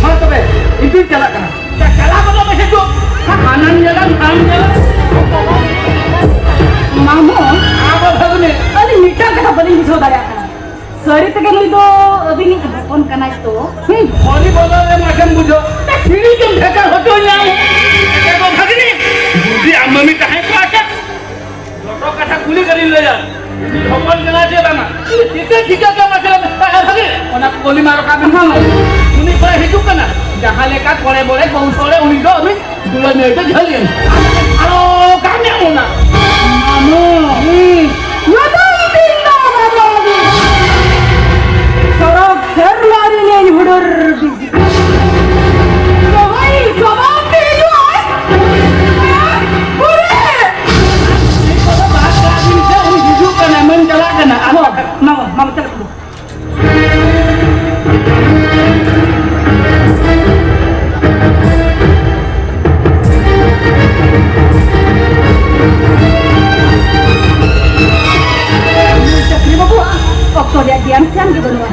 ᱢᱟ ᱛᱚᱵᱮ, ᱤᱧ ᱫᱩᱧ ᱪᱟᱞᱟᱜ ᱠᱟᱱᱟ᱾ ᱪᱟ-, ᱪᱟᱞᱟᱣ ᱜᱚᱫᱚᱜ ᱢᱮᱥᱮ ᱪᱚ᱾ ᱦᱟᱱᱟᱢ ᱧᱮᱞᱟ, ᱱᱚᱣᱟᱢ ᱧᱮᱞᱟ᱾ ᱢᱟᱢᱚ, ᱟᱵᱚ ᱵᱷᱟᱹᱜᱽᱱᱤ᱾ ᱟᱹᱞᱤᱧ ᱢᱤᱫᱴᱟᱝ ᱠᱟᱛᱷᱟ ᱵᱟᱹᱞᱤᱧ ᱵᱩᱡᱷᱟᱹᱣ ᱫᱟᱲᱮᱭᱟᱜ ᱠᱟᱱᱟ᱾ ᱥᱟᱹᱨᱤ ᱛᱮᱜᱮ ᱱᱩᱭ ᱫᱚ ᱟᱹᱵᱤᱱᱤᱡ ᱦᱚᱯᱚᱱ ᱠᱟᱱᱟᱭ ᱛᱚ? ᱦᱩᱸ᱾ ᱦᱚᱨᱤ ᱵᱚᱫᱚᱞ ᱨᱮ ᱢᱟᱴᱷᱮᱢ ᱵᱩᱡᱷᱟᱹᱣ᱾ ᱥᱤᱲᱤ ᱛᱮᱢ ᱴᱷᱮᱠᱟ ᱦᱚᱪᱚᱧᱟᱭ᱾ ᱮ ᱜᱚ ᱵᱷᱟᱹᱜᱽᱱᱤ, ᱡᱩᱫᱤ ᱟᱢ ᱢᱟᱹᱢᱤ ᱛᱟᱦᱮᱸ ᱠᱚᱜᱼᱟ ᱪᱮᱫ? ᱡᱚᱛᱚ ᱠᱟᱛᱷᱟ ᱠᱩᱞᱤ ᱠᱟᱹᱨᱤᱧ ᱞᱟᱹᱭᱟ᱾ ᱩᱱᱤ ᱦᱚᱯᱚᱱ ᱠᱟᱱᱟᱭ ᱪᱮ ᱵᱟᱝᱟ? ᱪᱤᱠᱟᱹ ᱪᱤᱠᱟᱹ ᱜᱮ ᱢᱟᱥᱮ ᱞᱟᱹᱭ ᱢᱮ᱾ ᱮ ᱵᱷᱟᱹᱜᱽᱱᱤ, ᱚᱱᱟ ᱠᱩᱞᱤ ᱢᱟ ᱨᱟᱠᱟᱵ ᱮᱱ ᱠᱷᱟᱱ᱾ ᱩᱱᱤ ᱠᱚᱲᱟᱭ ᱦᱤᱡᱩᱜ ᱠᱟᱱᱟ᱾ ᱡᱟᱦᱟᱸ ᱞᱮᱠᱟ ᱠᱚᱲᱮ ᱵᱚᱲᱮ ᱠᱚᱣᱥᱚᱞ ᱨᱮ ᱩᱱᱤ ᱫᱚ ᱟᱹᱵᱤᱱ ᱫᱩᱞᱟᱹᱲ ᱧᱮᱞ ᱛᱮ ᱡᱷᱟᱹᱞ ᱮᱱ᱾ ᱟᱨᱚ ᱠᱟᱹᱢᱤ ᱚᱱᱟ᱾ ᱢᱟᱢᱚ᱾ ᱦᱩᱸ᱾ ᱞᱚᱫᱚᱢ ᱵᱤᱱ ᱫᱚ ᱵᱟᱵᱚᱱ᱾ ᱥᱚᱨᱚᱜ ᱥᱮᱨᱢᱟ ᱨᱤᱱᱤᱡ ᱦᱩᱰᱩᱨ ᱵᱤᱡᱽᱞᱤ᱾ ᱨᱚᱦᱚᱭ ᱥᱚᱵᱟᱵ ᱛᱮ ᱦᱤᱡᱩᱜᱼᱟᱭ᱾ ᱦᱩᱨᱮ! ᱱᱤᱛᱚᱜ ᱫᱚ ᱵᱟᱥ ᱠᱟᱜ ᱵᱤᱱ ᱥᱮ, ᱩᱱᱤ ᱦᱤᱡᱩᱜ ᱠᱟᱱᱟᱭ, ᱢᱟᱹᱧ ᱪᱟᱞᱟᱜ ᱠᱟᱱᱟ᱾ ᱟᱨ ᱦᱚᱸ, ᱢᱟᱢᱚ, ᱢᱟᱢᱚ, ᱪᱟᱞᱟᱜ ᱠᱟᱱᱟ᱾ ᱪᱟᱹᱠᱨᱤ ᱵᱟᱹᱵᱩᱣᱟᱜ ᱚᱠᱛᱚ ᱨᱮᱭᱟᱜ ᱜᱮᱭᱟᱱ ᱥᱮᱭᱟᱱ ᱜᱮ ᱵᱟᱹᱱᱩᱜᱼᱟ᱾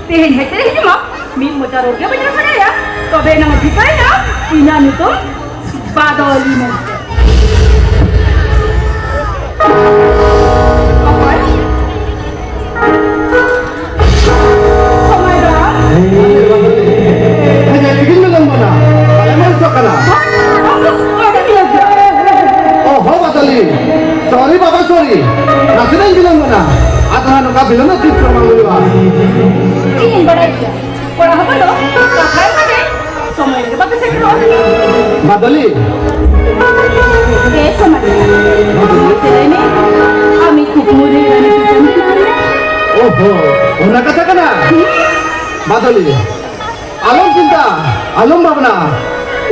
ᱛᱮᱦᱮᱧ ᱦᱮᱡ ᱛᱮ ᱦᱤᱡᱩᱜ ᱢᱟ, ᱢᱤᱫ ᱢᱚᱪᱟ ᱨᱚᱲ ᱜᱮ ᱵᱟᱹᱧ ᱨᱚᱲ ᱥᱟᱱᱟᱭᱟ, ᱛᱚᱵᱮ ᱮᱱᱟᱝ ᱴᱷᱤᱠᱟᱹᱭᱮᱱᱟ ᱤᱧᱟᱹᱜ ᱧᱩᱛᱩᱢ ᱵᱟᱫᱚᱞᱤ ᱢᱮᱱᱛᱮ᱾ ᱚᱠᱚᱭ? ᱥᱚᱢᱟᱭ ᱫᱟ᱾ ᱦᱮᱸ, ᱪᱮᱫ ᱤᱧ ᱢᱮᱛᱟᱢ ᱠᱟᱱᱟ? ᱟᱞᱮ ᱢᱟ ᱱᱤᱛᱚᱜ ᱠᱟᱱᱟ᱾ ᱚ, ᱦᱚᱸ, ᱵᱟᱫᱚᱞᱤ᱾ Sorry ᱵᱟᱵᱟ, sorry᱾ ᱱᱟᱥᱮᱱᱟᱜ ᱤᱧ ᱵᱤᱞᱚᱢ ᱠᱟᱱᱟ᱾ ᱟᱫᱚ ᱦᱟᱸᱜ ᱱᱚᱝᱠᱟ ᱵᱤᱞᱚᱢ ᱫᱚ ᱛᱤᱥ ᱦᱚᱸ ᱵᱟᱝ ᱦᱩᱭᱩᱜᱼᱟ᱾ ᱤᱧ ᱵᱟᱲᱟᱭ ᱜᱮᱭᱟ᱾ ᱠᱚᱲᱟ ᱦᱚᱯᱚᱱ ᱫᱚ ᱠᱟᱛᱷᱟ ᱮᱢ ᱠᱟᱛᱮ ᱥᱚᱢᱚᱭ ᱨᱮᱜᱮ ᱵᱟᱯᱮ ᱥᱮᱴᱮᱨᱚᱜᱼᱟ᱾ ᱢᱟᱫᱚᱞᱤ᱾ ᱦᱮᱸ, ᱥᱚᱢᱟᱭ᱾ ᱢᱟᱥᱮ ᱞᱟᱹᱭ ᱢᱮ, ᱟᱢᱤᱡ ᱠᱩᱠᱢᱩ ᱨᱮ ᱨᱟᱱᱤ ᱛᱤᱥᱮᱢ ᱵᱮᱱᱟᱣ ᱮᱱᱟ? ᱳᱦᱳ, ᱚᱱᱟ ᱠᱟᱛᱷᱟ ᱠᱟᱱᱟ? ᱦᱩᱸ᱾ ᱢᱟᱫᱚᱞᱤ, ᱟᱞᱚᱢ ᱪᱤᱱᱛᱟ, ᱟᱞᱚᱢ ᱵᱷᱟᱵᱽᱱᱟ᱾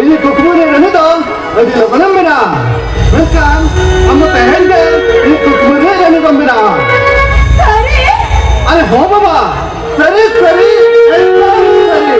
ᱤᱧᱤᱡ ᱠᱩᱠᱢᱩ ᱨᱮ ᱨᱟᱱᱤ ᱫᱚ ᱟᱹᱰᱤ ᱞᱚᱜᱚᱱᱮᱢ ᱵᱮᱱᱟᱣᱟ᱾ ᱢᱮᱱᱠᱷᱟᱱ ᱟᱢ ᱫᱚ ᱛᱮᱦᱮᱧ ᱜᱮ ᱤᱧᱤᱡ ᱠᱩᱠᱢᱩ ᱨᱮ ᱨᱟᱱᱤ ᱫᱚᱢ ᱵᱮᱱᱟᱣᱟ᱾ ᱥᱟᱹᱨᱤ? ᱟᱨᱮ ᱦᱚᱸ ᱵᱟᱵᱟ, ᱥᱟᱹᱨᱤ, ᱥᱟᱹᱨᱤ, ᱮᱠᱫᱚᱢ ᱥᱟᱹᱨᱤ᱾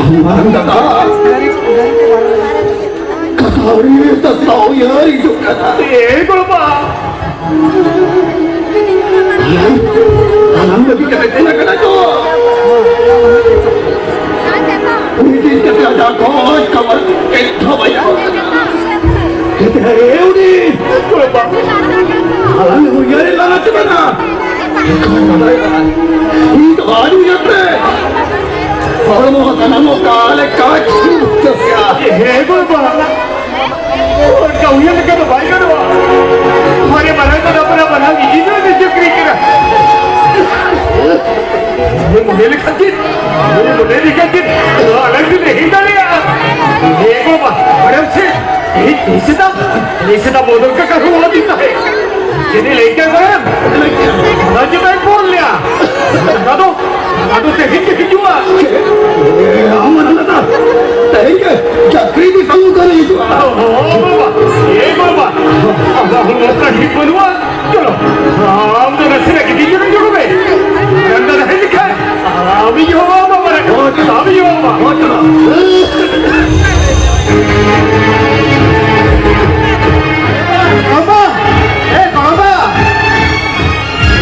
ᱢᱟᱨᱟᱝ ᱫᱟᱫᱟ, ᱠᱟᱛᱷᱟ ᱩᱭᱦᱟᱹᱨ ᱫᱚ ᱩᱭᱦᱟᱹᱨ ᱦᱤᱡᱩᱜ ᱠᱟᱱᱟ᱾ ᱮ ᱜᱚᱲᱚᱢᱟ! ᱟᱞᱟᱝ ᱵᱟᱹᱜᱤ ᱠᱟᱛᱮ ᱪᱟᱞᱟᱜ ᱠᱟᱱᱟ ᱠᱚ᱾ ᱩᱱᱤ ᱫᱤᱱ ᱠᱟᱛᱮ ᱟᱡᱟᱜ ᱠᱷᱚᱡ ᱠᱷᱚᱵᱚᱨ ᱮᱛᱚᱦᱚᱵᱟᱭᱟ᱾ ᱮ ᱩᱱᱤ ᱜᱚᱲᱚᱢᱟ! ᱟᱞᱟᱝ ᱩᱭᱦᱟᱹᱨ ᱞᱟᱝ ᱪᱟᱞᱟᱜᱼᱟ᱾ ᱤᱧ ᱫᱚ ᱟᱹᱰᱤ ᱩᱭᱦᱟᱹᱨ ᱛᱮ ᱦᱚᱲᱢᱚ ᱥᱟᱱᱟᱢ ᱚᱠᱟ ᱞᱮᱠᱟ ᱪᱷᱩᱴ ᱠᱮᱫᱟ᱾ ᱦᱮᱸ ᱜᱚᱲᱚᱢᱟ, ᱚᱱᱠᱟ ᱩᱭᱦᱟᱹᱨ ᱞᱮᱠᱟ ᱫᱚ ᱵᱟᱭ ᱜᱟᱱᱚᱜᱼᱟ᱾ ᱢᱟᱨᱮ ᱢᱟᱨᱟᱝ ᱫᱚ ᱟᱯᱱᱟᱨ ᱢᱟᱨᱟᱝ ᱤᱧ ᱫᱚ ᱪᱟᱹᱠᱨᱤ ᱠᱟᱱᱟ᱾ ᱢᱚᱱᱮ ᱞᱮᱠᱷᱟᱱ ᱪᱮᱫ? ᱢᱚᱱᱮ ᱞᱮᱠᱷᱟᱱ ᱪᱮᱫ? ᱟᱞᱟᱝ ᱫᱚ ᱞᱟᱹᱭ ᱫᱟᱲᱮᱭᱟᱜᱼᱟ᱾ ᱦᱮᱸ ᱜᱚᱲᱚᱢᱟ, ᱵᱟᱲᱟᱭᱟᱢ ᱥᱮ? ᱤᱧ ᱛᱤᱥ ᱥᱮᱛᱟᱜ, ᱛᱤᱥ ᱥᱮᱛᱟᱜ ᱵᱚᱫᱚᱞ ᱠᱟᱠᱟ ᱦᱩᱭᱩᱜ ᱞᱟᱹᱜᱤᱫ ᱛᱟᱦᱮᱸ᱾ ᱡᱮᱱᱤ ᱞᱟᱹᱭ ᱠᱮᱫ ᱫᱚᱭ, ᱚᱱᱟ ᱪᱮᱫᱟᱜ ᱮᱢ ᱯᱷᱳᱱ ᱞᱮᱭᱟ? ᱚᱱᱟ ᱫᱚ, ᱚᱱᱟ ᱫᱚ ᱛᱮᱦᱮᱧ ᱜᱮ ᱦᱤᱡᱩᱜᱼᱟ᱾ ᱟᱢ ᱚᱱᱟ ᱫᱚ ᱛᱮᱦᱮᱧ ᱜᱮ ᱪᱟᱹᱠᱨᱤ ᱫᱤᱥᱚᱢ ᱠᱚᱨᱮ ᱦᱤᱡᱩᱜᱼᱟ᱾ ᱚ ᱵᱟᱵᱟ, ᱮ ᱵᱟᱵᱟ, ᱟᱢᱟᱜ ᱦᱚᱲᱢᱚ ᱠᱟᱹᱴᱤᱡ ᱵᱟᱹᱱᱩᱜᱼᱟ᱾ ᱪᱚᱞᱚ, ᱟᱢ ᱫᱚ ᱱᱟᱥᱮᱱᱟᱜ ᱜᱤᱛᱤᱡ ᱡᱤᱨᱟᱹᱜ ᱡᱚᱝ ᱢᱮ᱾ ᱜᱟᱱᱰᱟ ᱛᱟᱦᱮᱸ ᱞᱮᱠᱷᱟᱱ ᱟᱢᱤᱧ ᱦᱚᱦᱚᱣᱟᱢᱟ ᱵᱟᱨᱮ᱾ ᱟᱢᱤᱧ ᱦᱚᱦᱚᱣᱟᱢᱟ᱾ ᱵᱟᱵᱟ! ᱮ ᱵᱟᱵᱟ!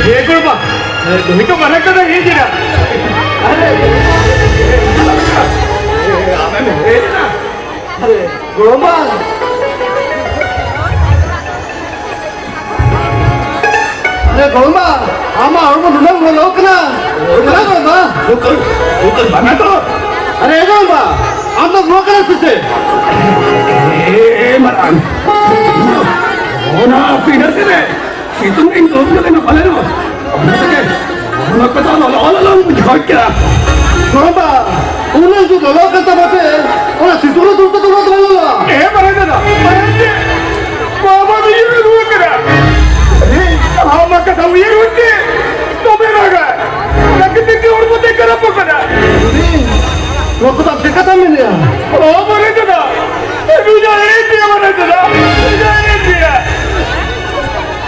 ᱮ ᱜᱚᱲᱚᱢᱟ! ᱱᱩᱭ ᱫᱚ ᱢᱟᱨᱟᱝ ᱠᱟᱱᱟ, ᱦᱮᱡ ᱮᱱᱟ᱾ ᱟᱨᱮ! ᱟᱢᱮᱢ ᱦᱮᱡ ᱮᱱᱟ? ᱟᱨᱮ, ᱜᱚᱲᱚᱢᱟ! ᱟᱨᱮ ᱜᱚᱲᱚᱢᱟ, ᱟᱢᱟᱜ ᱦᱚᱲᱢᱚ ᱱᱩᱱᱟᱹᱜ ᱞᱚᱞᱚ ᱠᱟᱱᱟ᱾ ᱪᱮᱫᱟᱜ ᱜᱚᱲᱚᱢᱟ? ᱩᱛᱟᱹᱨ, ᱩᱛᱟᱹᱨ ᱵᱟᱝᱟ ᱛᱚ᱾ ᱟᱨᱮ ᱜᱚᱲᱚᱢᱟ, ᱟᱢ ᱫᱚ ᱨᱩᱣᱟᱹ ᱠᱟᱱᱟ ᱥᱮ ᱪᱮᱫ? ᱮ ᱢᱟᱨᱟᱝ, ᱚᱱᱟ ᱯᱤᱰᱟᱹ ᱛᱮ ᱥᱤᱛᱩᱝ ᱨᱤᱧ ᱫᱩᱲᱩᱵ ᱞᱮᱱᱟ ᱯᱟᱞᱮ ᱱᱚᱣᱟ᱾ ᱚᱱᱟ ᱛᱮᱜᱮ ᱚᱱᱟ ᱠᱚᱫᱚ ᱞᱚᱞᱚ ᱞᱚᱞᱚᱢ ᱵᱩᱡᱷᱟᱹᱣ ᱠᱮᱫᱟ᱾ ᱜᱚᱲᱚᱢᱟ, ᱩᱱᱟᱹᱜ ᱡᱩᱫᱤ ᱞᱚᱞᱚ ᱠᱟᱱ ᱛᱟᱢᱟ ᱥᱮ, ᱚᱱᱟ ᱥᱤᱛᱩᱝ ᱨᱮ ᱫᱩᱲᱩᱵ ᱠᱟᱛᱮ ᱨᱚᱲ ᱫᱚ ᱵᱟᱝ ᱜᱟᱱᱚᱜᱼᱟ᱾ ᱮ ᱢᱟᱨᱟᱝ ᱫᱟᱫᱟ, ᱢᱟᱨᱟᱝ ᱪᱮᱫ? ᱵᱟᱵᱟ ᱫᱚ ᱤᱭᱟᱹ ᱨᱩᱣᱟᱹ ᱠᱟᱱᱟ᱾ ᱟᱢᱟᱜ ᱠᱟᱛᱷᱟ ᱩᱭᱦᱟᱹᱨ ᱦᱩᱭ ᱛᱮ ᱫᱚᱢᱮ ᱨᱟᱜᱟ᱾ ᱯᱨᱟᱠᱨᱤᱛᱤᱠ ᱛᱮ ᱦᱚᱲᱢᱚ ᱛᱮ ᱠᱷᱟᱨᱟᱯᱚᱜ ᱠᱟᱱᱟ᱾ ᱱᱚᱣᱟ ᱠᱚᱫᱚ ᱟᱢ ᱪᱮᱫ ᱠᱟᱛᱷᱟᱢ ᱢᱮᱱᱮᱜᱼᱟ? ᱚ, ᱢᱟᱨᱟᱝ ᱫᱟᱫᱟ, ᱱᱩᱭ ᱫᱚ ᱮᱲᱮᱭᱮᱫ ᱯᱮᱭᱟ, ᱢᱟᱨᱟᱝ ᱫᱟᱫᱟ, ᱱᱩᱭ ᱫᱚ ᱮᱲᱮᱭᱮᱫ ᱯᱮᱭᱟ᱾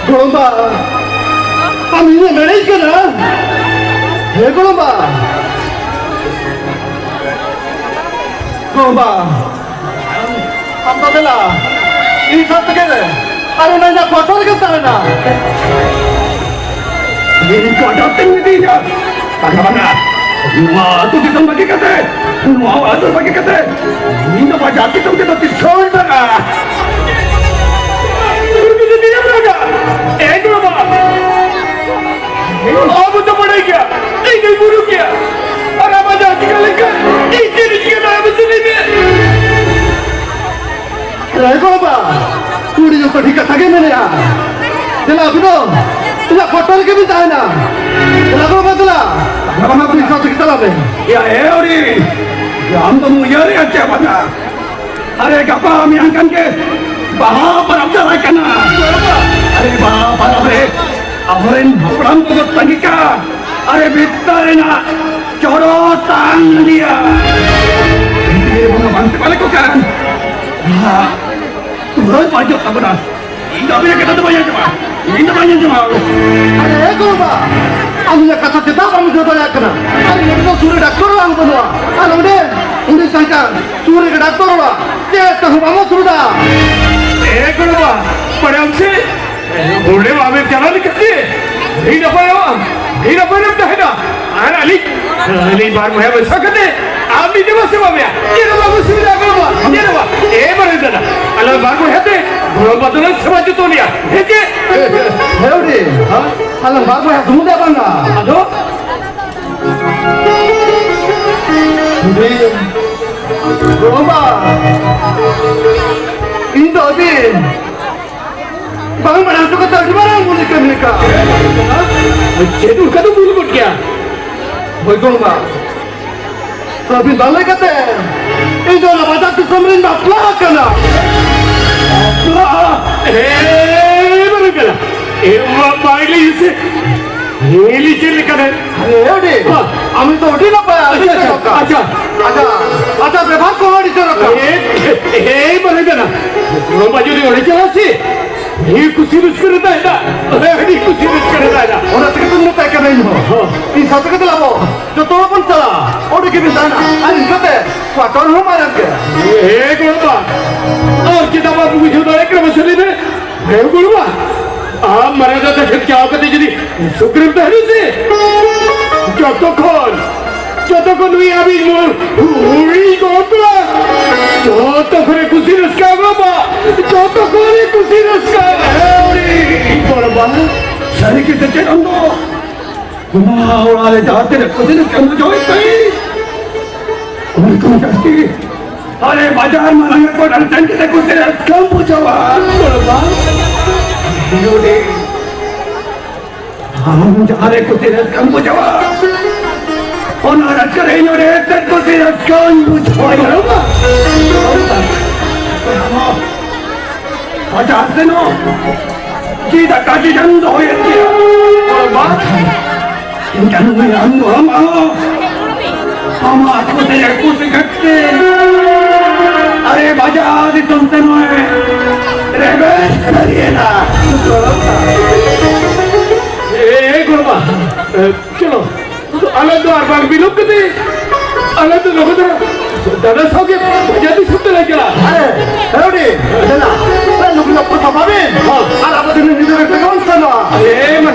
ᱜᱚᱲᱚᱢᱵᱟ, ᱟᱢ ᱤᱧᱮᱢ ᱮᱲᱮᱭᱮᱫ ᱠᱟᱱᱟ? ᱦᱮᱸ ᱜᱚᱲᱚᱢᱵᱟ᱾ ᱵᱟᱵᱟ, ᱟᱢ ᱫᱚ ᱫᱮᱞᱟ, ᱤᱧ ᱥᱟᱶ ᱛᱮᱜᱮ ᱟᱨ ᱚᱱᱟ ᱤᱧᱟᱹᱜ quarter ᱨᱮᱜᱮᱢ ᱛᱟᱦᱮᱱᱟ᱾ ᱤᱧ quarter ᱛᱮᱧ ᱤᱫᱤᱭᱟ᱾ ᱵᱟᱝᱟ, ᱵᱟᱝᱟ᱾ ᱱᱚᱣᱟ ᱟᱹᱛᱩ ᱫᱤᱥᱚᱢ ᱵᱟᱹᱜᱤ ᱠᱟᱛᱮ, ᱱᱚᱣᱟ ᱟᱹᱛᱩ ᱵᱟᱹᱜᱤ ᱠᱟᱛᱮ, ᱤᱧ ᱫᱚ ᱵᱟᱡᱟᱨ ᱫᱤᱥᱚᱢ ᱛᱮᱫᱚ ᱛᱤᱥ ᱦᱚᱸ ᱵᱟᱝᱟ᱾ ᱮ ᱜᱚᱲᱚᱢᱟ, ᱟᱵᱚ ᱫᱚ ᱵᱟᱲᱟᱭ ᱜᱮᱭᱟ, ᱤᱧ ᱫᱚᱧ ᱵᱩᱨᱩ ᱜᱮᱭᱟ᱾ ᱟᱨ ᱟᱢᱟᱜ ᱡᱟᱦᱟᱸ ᱪᱤᱠᱟᱹ ᱞᱮᱱᱠᱷᱟᱱ ᱤᱧ ᱪᱮᱫ ᱤᱧ ᱪᱤᱠᱟᱹ ᱫᱟᱲᱮᱭᱟᱜᱼᱟ, ᱢᱟᱥᱮ ᱞᱟᱹᱭ ᱢᱮ᱾ ᱮ ᱜᱚᱲᱚᱢᱟ, ᱩᱱᱤ ᱡᱚᱛᱚ ᱴᱷᱤᱠ ᱠᱟᱛᱷᱟ ᱜᱮ ᱢᱮᱱᱮᱜᱼᱟ᱾ ᱫᱮᱞᱟ ᱟᱹᱵᱤᱱ ᱫᱚ ᱤᱧᱟᱹᱜ quarter ᱨᱮᱜᱮ ᱵᱤᱱ ᱛᱟᱦᱮᱱᱟ᱾ ᱫᱮᱞᱟ ᱜᱚᱲᱚᱢᱟ, ᱫᱮᱞᱟ᱾ ᱵᱟᱝᱟ, ᱵᱟᱝᱟ, ᱟᱹᱵᱤᱱ ᱥᱟᱶ ᱛᱮᱜᱮ ᱪᱟᱞᱟᱜ ᱵᱤᱱ᱾ ᱭᱟ, ᱮ ᱟᱹᱣᱨᱤ, ᱟᱢ ᱫᱚᱢ ᱩᱭᱦᱟᱹᱨᱮᱜᱼᱟ ᱪᱮ ᱵᱟᱝᱟ? ᱟᱨᱮ, ᱜᱟᱯᱟ ᱢᱮᱭᱟᱝ ᱠᱷᱟᱱ ᱜᱮ ᱵᱟᱦᱟ ᱯᱚᱨᱚᱵᱽ ᱪᱟᱞᱟᱜ ᱠᱟᱱᱟ᱾ ᱟᱨᱮ, ᱵᱟᱦᱟ ᱯᱚᱨᱚᱵᱽ ᱨᱮ ᱟᱵᱚᱨᱮᱱ ᱦᱟᱯᱲᱟᱢ ᱠᱚᱠᱚ ᱛᱟᱺᱜᱤ ᱠᱟᱜᱼᱟ᱾ ᱟᱨᱮ, ᱵᱷᱤᱛᱟᱹᱨ ᱨᱮᱱᱟᱜ ᱪᱚᱨᱚ ᱛᱟᱝ ᱦᱟᱺᱰᱤᱭᱟ᱾ ᱵᱷᱤᱛᱟᱹᱨ ᱨᱮ ᱵᱚᱱ ᱵᱟᱝ ᱪᱟᱵᱟ ᱞᱮᱠᱚ ᱠᱷᱟᱱ, ᱱᱚᱣᱟ ᱛᱩᱨᱟᱹᱭ ᱵᱟᱹᱲᱤᱡᱚᱜ ᱛᱟᱵᱚᱱᱟ᱾ ᱤᱧ ᱫᱚ ᱟᱹᱵᱤᱱᱟᱜ ᱠᱟᱛᱷᱟ ᱫᱚ ᱵᱟᱹᱧ ᱟᱸᱡᱚᱢᱟ᱾ ᱤᱧ ᱫᱚ ᱵᱟᱹᱧ ᱟᱸᱡᱚᱢᱟ᱾ ᱟᱨᱮ, ᱮ ᱜᱚᱲᱚᱢᱟ, ᱟᱢ ᱤᱧᱟᱹᱜ ᱠᱟᱛᱷᱟ ᱪᱮᱫᱟᱜ ᱵᱟᱢ ᱵᱩᱡᱷᱟᱹᱣ ᱫᱟᱲᱮᱭᱟᱜ ᱠᱟᱱᱟ? ᱟᱨ ᱱᱚᱰᱮ ᱫᱚ ᱥᱩᱨ ᱨᱮ ᱰᱟᱠᱛᱚᱨ ᱚᱲᱟᱜ ᱦᱚᱸ ᱵᱟᱹᱱᱩᱜᱼᱟ᱾ ᱟᱨ ᱚᱸᱰᱮ, ᱚᱸᱰᱮ ᱛᱟᱦᱮᱸ ᱠᱟᱱ ᱥᱩᱨ ᱨᱮᱜᱮ ᱰᱟᱠᱛᱚᱨ ᱚᱲᱟᱜ, ᱪᱮᱫ ᱛᱮᱦᱚᱸ ᱵᱟᱢ ᱥᱩᱵᱤᱫᱷᱟ᱾ ᱮ ᱜᱚᱲᱚᱢᱟ, ᱵᱟᱲᱟᱭᱟᱢ ᱥᱮ, ᱚᱸᱰᱮ ᱵᱟᱢ ᱪᱟᱞᱟᱣ ᱞᱮᱠᱷᱟᱱ ᱜᱮ ᱟᱹᱰᱤ ᱱᱟᱯᱟᱭᱚᱜᱼᱟ, ᱟᱹᱰᱤ ᱱᱟᱯᱟᱭ ᱨᱮᱢ ᱛᱟᱦᱮᱱᱟ᱾ ᱟᱨ ᱟᱹᱞᱤᱧ, ᱟᱹᱞᱤᱧ ᱵᱟᱨ ᱵᱚᱭᱦᱟ ᱢᱮᱥᱟ ᱠᱟᱛᱮ ᱟᱢ ᱢᱤᱫ ᱫᱚ ᱵᱟᱥᱮ ᱵᱟᱢᱮᱭᱟ, ᱪᱮᱫ ᱦᱚᱸ ᱵᱟᱵᱚ ᱥᱩᱵᱤᱫᱷᱟ ᱜᱚᱲᱚᱢᱟ, ᱪᱮᱫ ᱦᱚᱸ ᱵᱟᱝ᱾ ᱮ ᱵᱟᱨᱮ ᱫᱟᱫᱟ, ᱟᱞᱟᱝ ᱵᱟᱨ ᱵᱚᱭᱦᱟ ᱛᱮ ᱜᱚᱲᱚᱢ ᱵᱟᱫᱚᱞᱟᱝ ᱥᱮᱵᱟ ᱡᱚᱛᱚᱱᱮᱭᱟ, ᱦᱮᱸ ᱪᱮ? ᱦᱮᱸ ᱟᱹᱰᱤ, ᱟᱞᱟᱝ ᱵᱟᱨ ᱵᱚᱭᱦᱟ ᱥᱩᱢᱩᱝ ᱫᱚ ᱵᱟᱝᱟ᱾ ᱟᱫᱚ? ᱜᱚᱲᱚᱢᱟ, ᱤᱧ ᱫᱚ ᱟᱹᱵᱤᱱ ᱵᱟᱝ ᱵᱟᱲᱟᱭ ᱦᱚᱪᱚ ᱠᱟᱛᱮ ᱟᱹᱰᱤ ᱢᱟᱨᱟᱝ ᱵᱷᱩᱞ ᱠᱟᱹᱢᱤ ᱟᱠᱟᱫ᱾ ᱪᱮᱫ ᱚᱱᱠᱟ ᱫᱚ ᱵᱷᱩᱞ ᱜᱚᱫ ᱜᱮᱭᱟ? ᱦᱳᱭ ᱜᱚᱲᱚᱢᱟ, ᱟᱹᱵᱤᱱ ᱵᱟᱝ ᱞᱟᱹᱭ ᱠᱟᱛᱮ ᱤᱧ ᱫᱚ ᱚᱱᱟ ᱵᱟᱡᱟᱨ ᱫᱤᱥᱚᱢ ᱨᱤᱧ ᱵᱟᱯᱞᱟ ᱟᱠᱟᱱᱟ᱾ ᱵᱟᱯᱞᱟ? ᱮ, ᱵᱟᱝ ᱠᱟᱱᱟ᱾ ᱮ, ᱢᱟ, ᱵᱟᱭ ᱞᱟᱹᱭ ᱥᱮ᱾ ᱦᱮᱸ, ᱞᱤᱧ ᱪᱮᱫ ᱞᱮᱠᱟ ᱨᱮ? ᱟᱨᱮ, ᱟᱹᱰᱤ, ᱦᱚᱸ᱾ ᱟᱢ ᱫᱚ ᱟᱹᱰᱤ ᱱᱟᱯᱟᱭ, ᱟᱹᱰᱤ ᱟᱪᱪᱷᱟ, ᱟᱪᱪᱷᱟ, ᱪᱚᱨᱚᱠ᱾ ᱟᱪᱪᱷᱟ᱾ ᱟᱪᱪᱷᱟ, ᱟᱪᱪᱷᱟ, ᱵᱮᱵᱷᱟᱨ ᱠᱚᱦᱚᱸ ᱟᱹᱰᱤ ᱪᱚᱨᱚᱠ᱾ ᱮ, ᱮ, ᱮ, ᱢᱟᱱᱮ ᱠᱟᱱᱟ, ᱜᱚᱲᱚᱢ ᱵᱟ ᱡᱩᱫᱤ ᱚᱸᱰᱮ ᱪᱟᱞᱟᱜ ᱥᱮ, ᱟᱹᱰᱤ ᱠᱩᱥᱤ ᱨᱟᱹᱥᱠᱟᱹ ᱨᱮ ᱛᱟᱦᱮᱱᱟ᱾ ᱟᱹᱰᱤ ᱠᱩᱥᱤ ᱨᱟᱹᱥᱠᱟᱹ ᱨᱮ ᱛᱟᱦᱮᱱᱟ᱾ ᱚᱱᱟ ᱛᱮᱜᱮ ᱛᱚᱧ ᱢᱮᱛᱟᱭ ᱠᱟᱱᱟ ᱤᱧ ᱦᱚᱸ᱾ ᱦᱚᱸ᱾ ᱤᱧ ᱥᱟᱶ ᱛᱮᱜᱮ ᱫᱮᱞᱟ ᱵᱚ, ᱡᱚᱛᱚ ᱦᱚᱲ ᱵᱚᱱ ᱪᱟᱞᱟᱜᱼᱟ᱾ ᱚᱸᱰᱮ ᱜᱮᱵᱤᱱ ᱛᱟᱦᱮᱱᱟ᱾ ᱟᱨ ᱤᱱᱠᱟᱹᱛᱮ quarter ᱦᱚᱸ ᱢᱟᱨᱟᱝ ᱪᱟᱣ ᱠᱟᱛᱮ ᱡᱩᱫᱤ ᱥᱩᱠᱨᱤᱢ ᱛᱟᱦᱮᱱᱟ ᱥᱮ, ᱡᱚᱛᱚ ᱠᱷᱚᱱ, ᱡᱚᱛᱚ ᱠᱷᱚᱱ ᱱᱩᱭ ᱟᱵᱤᱱ ᱱᱚᱣᱟ ᱦᱩᱲᱤ ᱜᱚᱯᱲᱟ, ᱡᱚᱛᱚ ᱠᱷᱚᱱᱮ ᱠᱩᱥᱤ ᱨᱟᱹᱥᱠᱟᱹ ᱵᱟᱵᱟ, ᱡᱚᱛᱚ ᱠᱷᱚᱱᱮ ᱠᱩᱥᱤ ᱨᱟᱹᱥᱠᱟᱹ᱾ ᱦᱩᱲᱤ ᱜᱚᱲᱵᱟ, ᱥᱟᱹᱨᱤ ᱜᱮ ᱥᱮ ᱪᱮᱫ ᱟᱢ ᱫᱚ? ᱱᱚᱣᱟ ᱚᱲᱟᱜ ᱨᱮ ᱡᱟᱦᱟᱸ ᱛᱤᱱᱟᱹᱜ ᱠᱩᱥᱤ ᱨᱟᱹᱥᱠᱟᱹᱢ ᱵᱩᱡᱷᱟᱹᱣᱮᱫ ᱛᱟᱦᱮᱸ, ᱚᱱᱟ ᱠᱷᱚᱱ ᱡᱟᱹᱥᱛᱤ ᱟᱞᱮ ᱵᱟᱡᱟᱨ ᱢᱟᱨᱟᱝ ᱠᱚ ᱰᱟᱱ ᱥᱮᱱ ᱠᱟᱛᱮ ᱠᱩᱥᱤ ᱨᱟᱹᱥᱠᱟᱹᱢ ᱵᱩᱡᱷᱟᱹᱣᱟ᱾ ᱜᱚᱲᱵᱟ, ᱱᱚᱰᱮ ᱟᱢ ᱡᱟᱦᱟᱸ ᱨᱮ ᱠᱩᱥᱤ ᱨᱟᱹᱥᱠᱟᱹᱢ ᱵᱩᱡᱷᱟᱹᱣᱟ, ᱚᱱᱟ ᱨᱟᱹᱥᱠᱟᱹ ᱨᱮ ᱤᱧ ᱚᱸᱰᱮ ᱪᱮᱫ ᱠᱩᱥᱤ ᱨᱟᱹᱥᱠᱟᱹᱧ ᱵᱩᱡᱷᱟᱹᱣᱟ᱾ ᱟᱡᱟᱜ ᱥᱮᱱᱚᱜ ᱪᱮᱫ ᱟᱠᱟ ᱪᱮᱫ ᱮᱢ ᱫᱚᱦᱚᱭᱮᱫ ᱜᱮᱭᱟ? ᱤᱧ ᱪᱟᱸᱫᱳ ᱵᱚᱸᱜᱟ ᱟᱢ ᱫᱚ ᱟᱢ ᱦᱚᱸ ᱟᱢᱟᱜ ᱠᱩᱥᱤ ᱨᱮ ᱠᱩᱥᱤ ᱠᱟᱛᱮ ᱟᱨᱮ ᱵᱟᱡᱟᱨ ᱫᱤᱥᱚᱢ ᱛᱮ ᱱᱚᱜᱼᱚᱭ ᱨᱮᱵᱮᱱ ᱥᱟᱹᱨᱤᱭᱮᱱᱟ᱾ ᱮ, ᱮ, ᱜᱚᱲᱵᱟ, ᱮ, ᱪᱚᱞᱚ, ᱟᱞᱮ ᱫᱚ ᱟᱨ ᱵᱟᱝ ᱵᱤᱞᱚᱢ ᱠᱟᱛᱮ, ᱟᱞᱮ ᱫᱚ ᱞᱚᱜᱚᱱ ᱫᱷᱟᱨᱟ ᱫᱟᱫᱟ ᱥᱟᱶᱜᱮ ᱵᱟᱡᱟᱨ ᱫᱤᱥᱚᱢ ᱛᱮᱞᱮ ᱪᱟᱞᱟᱜᱼᱟ᱾ ᱟᱨᱮ, ᱦᱮᱨᱳᱰᱤ, ᱫᱮᱞᱟ, ᱮ, ᱞᱩᱜᱽᱲᱤ ᱞᱟᱯᱚ ᱥᱟᱯᱷᱟ ᱵᱤᱱ᱾ ᱦᱚᱸ᱾ ᱟᱨ ᱟᱵᱚ ᱫᱚ ᱱᱤᱡᱮ ᱨᱮ ᱛᱮᱜᱮ ᱵᱚᱱ ᱥᱮᱱᱚᱜᱼᱟ᱾ ᱮ, ᱢᱟ᱾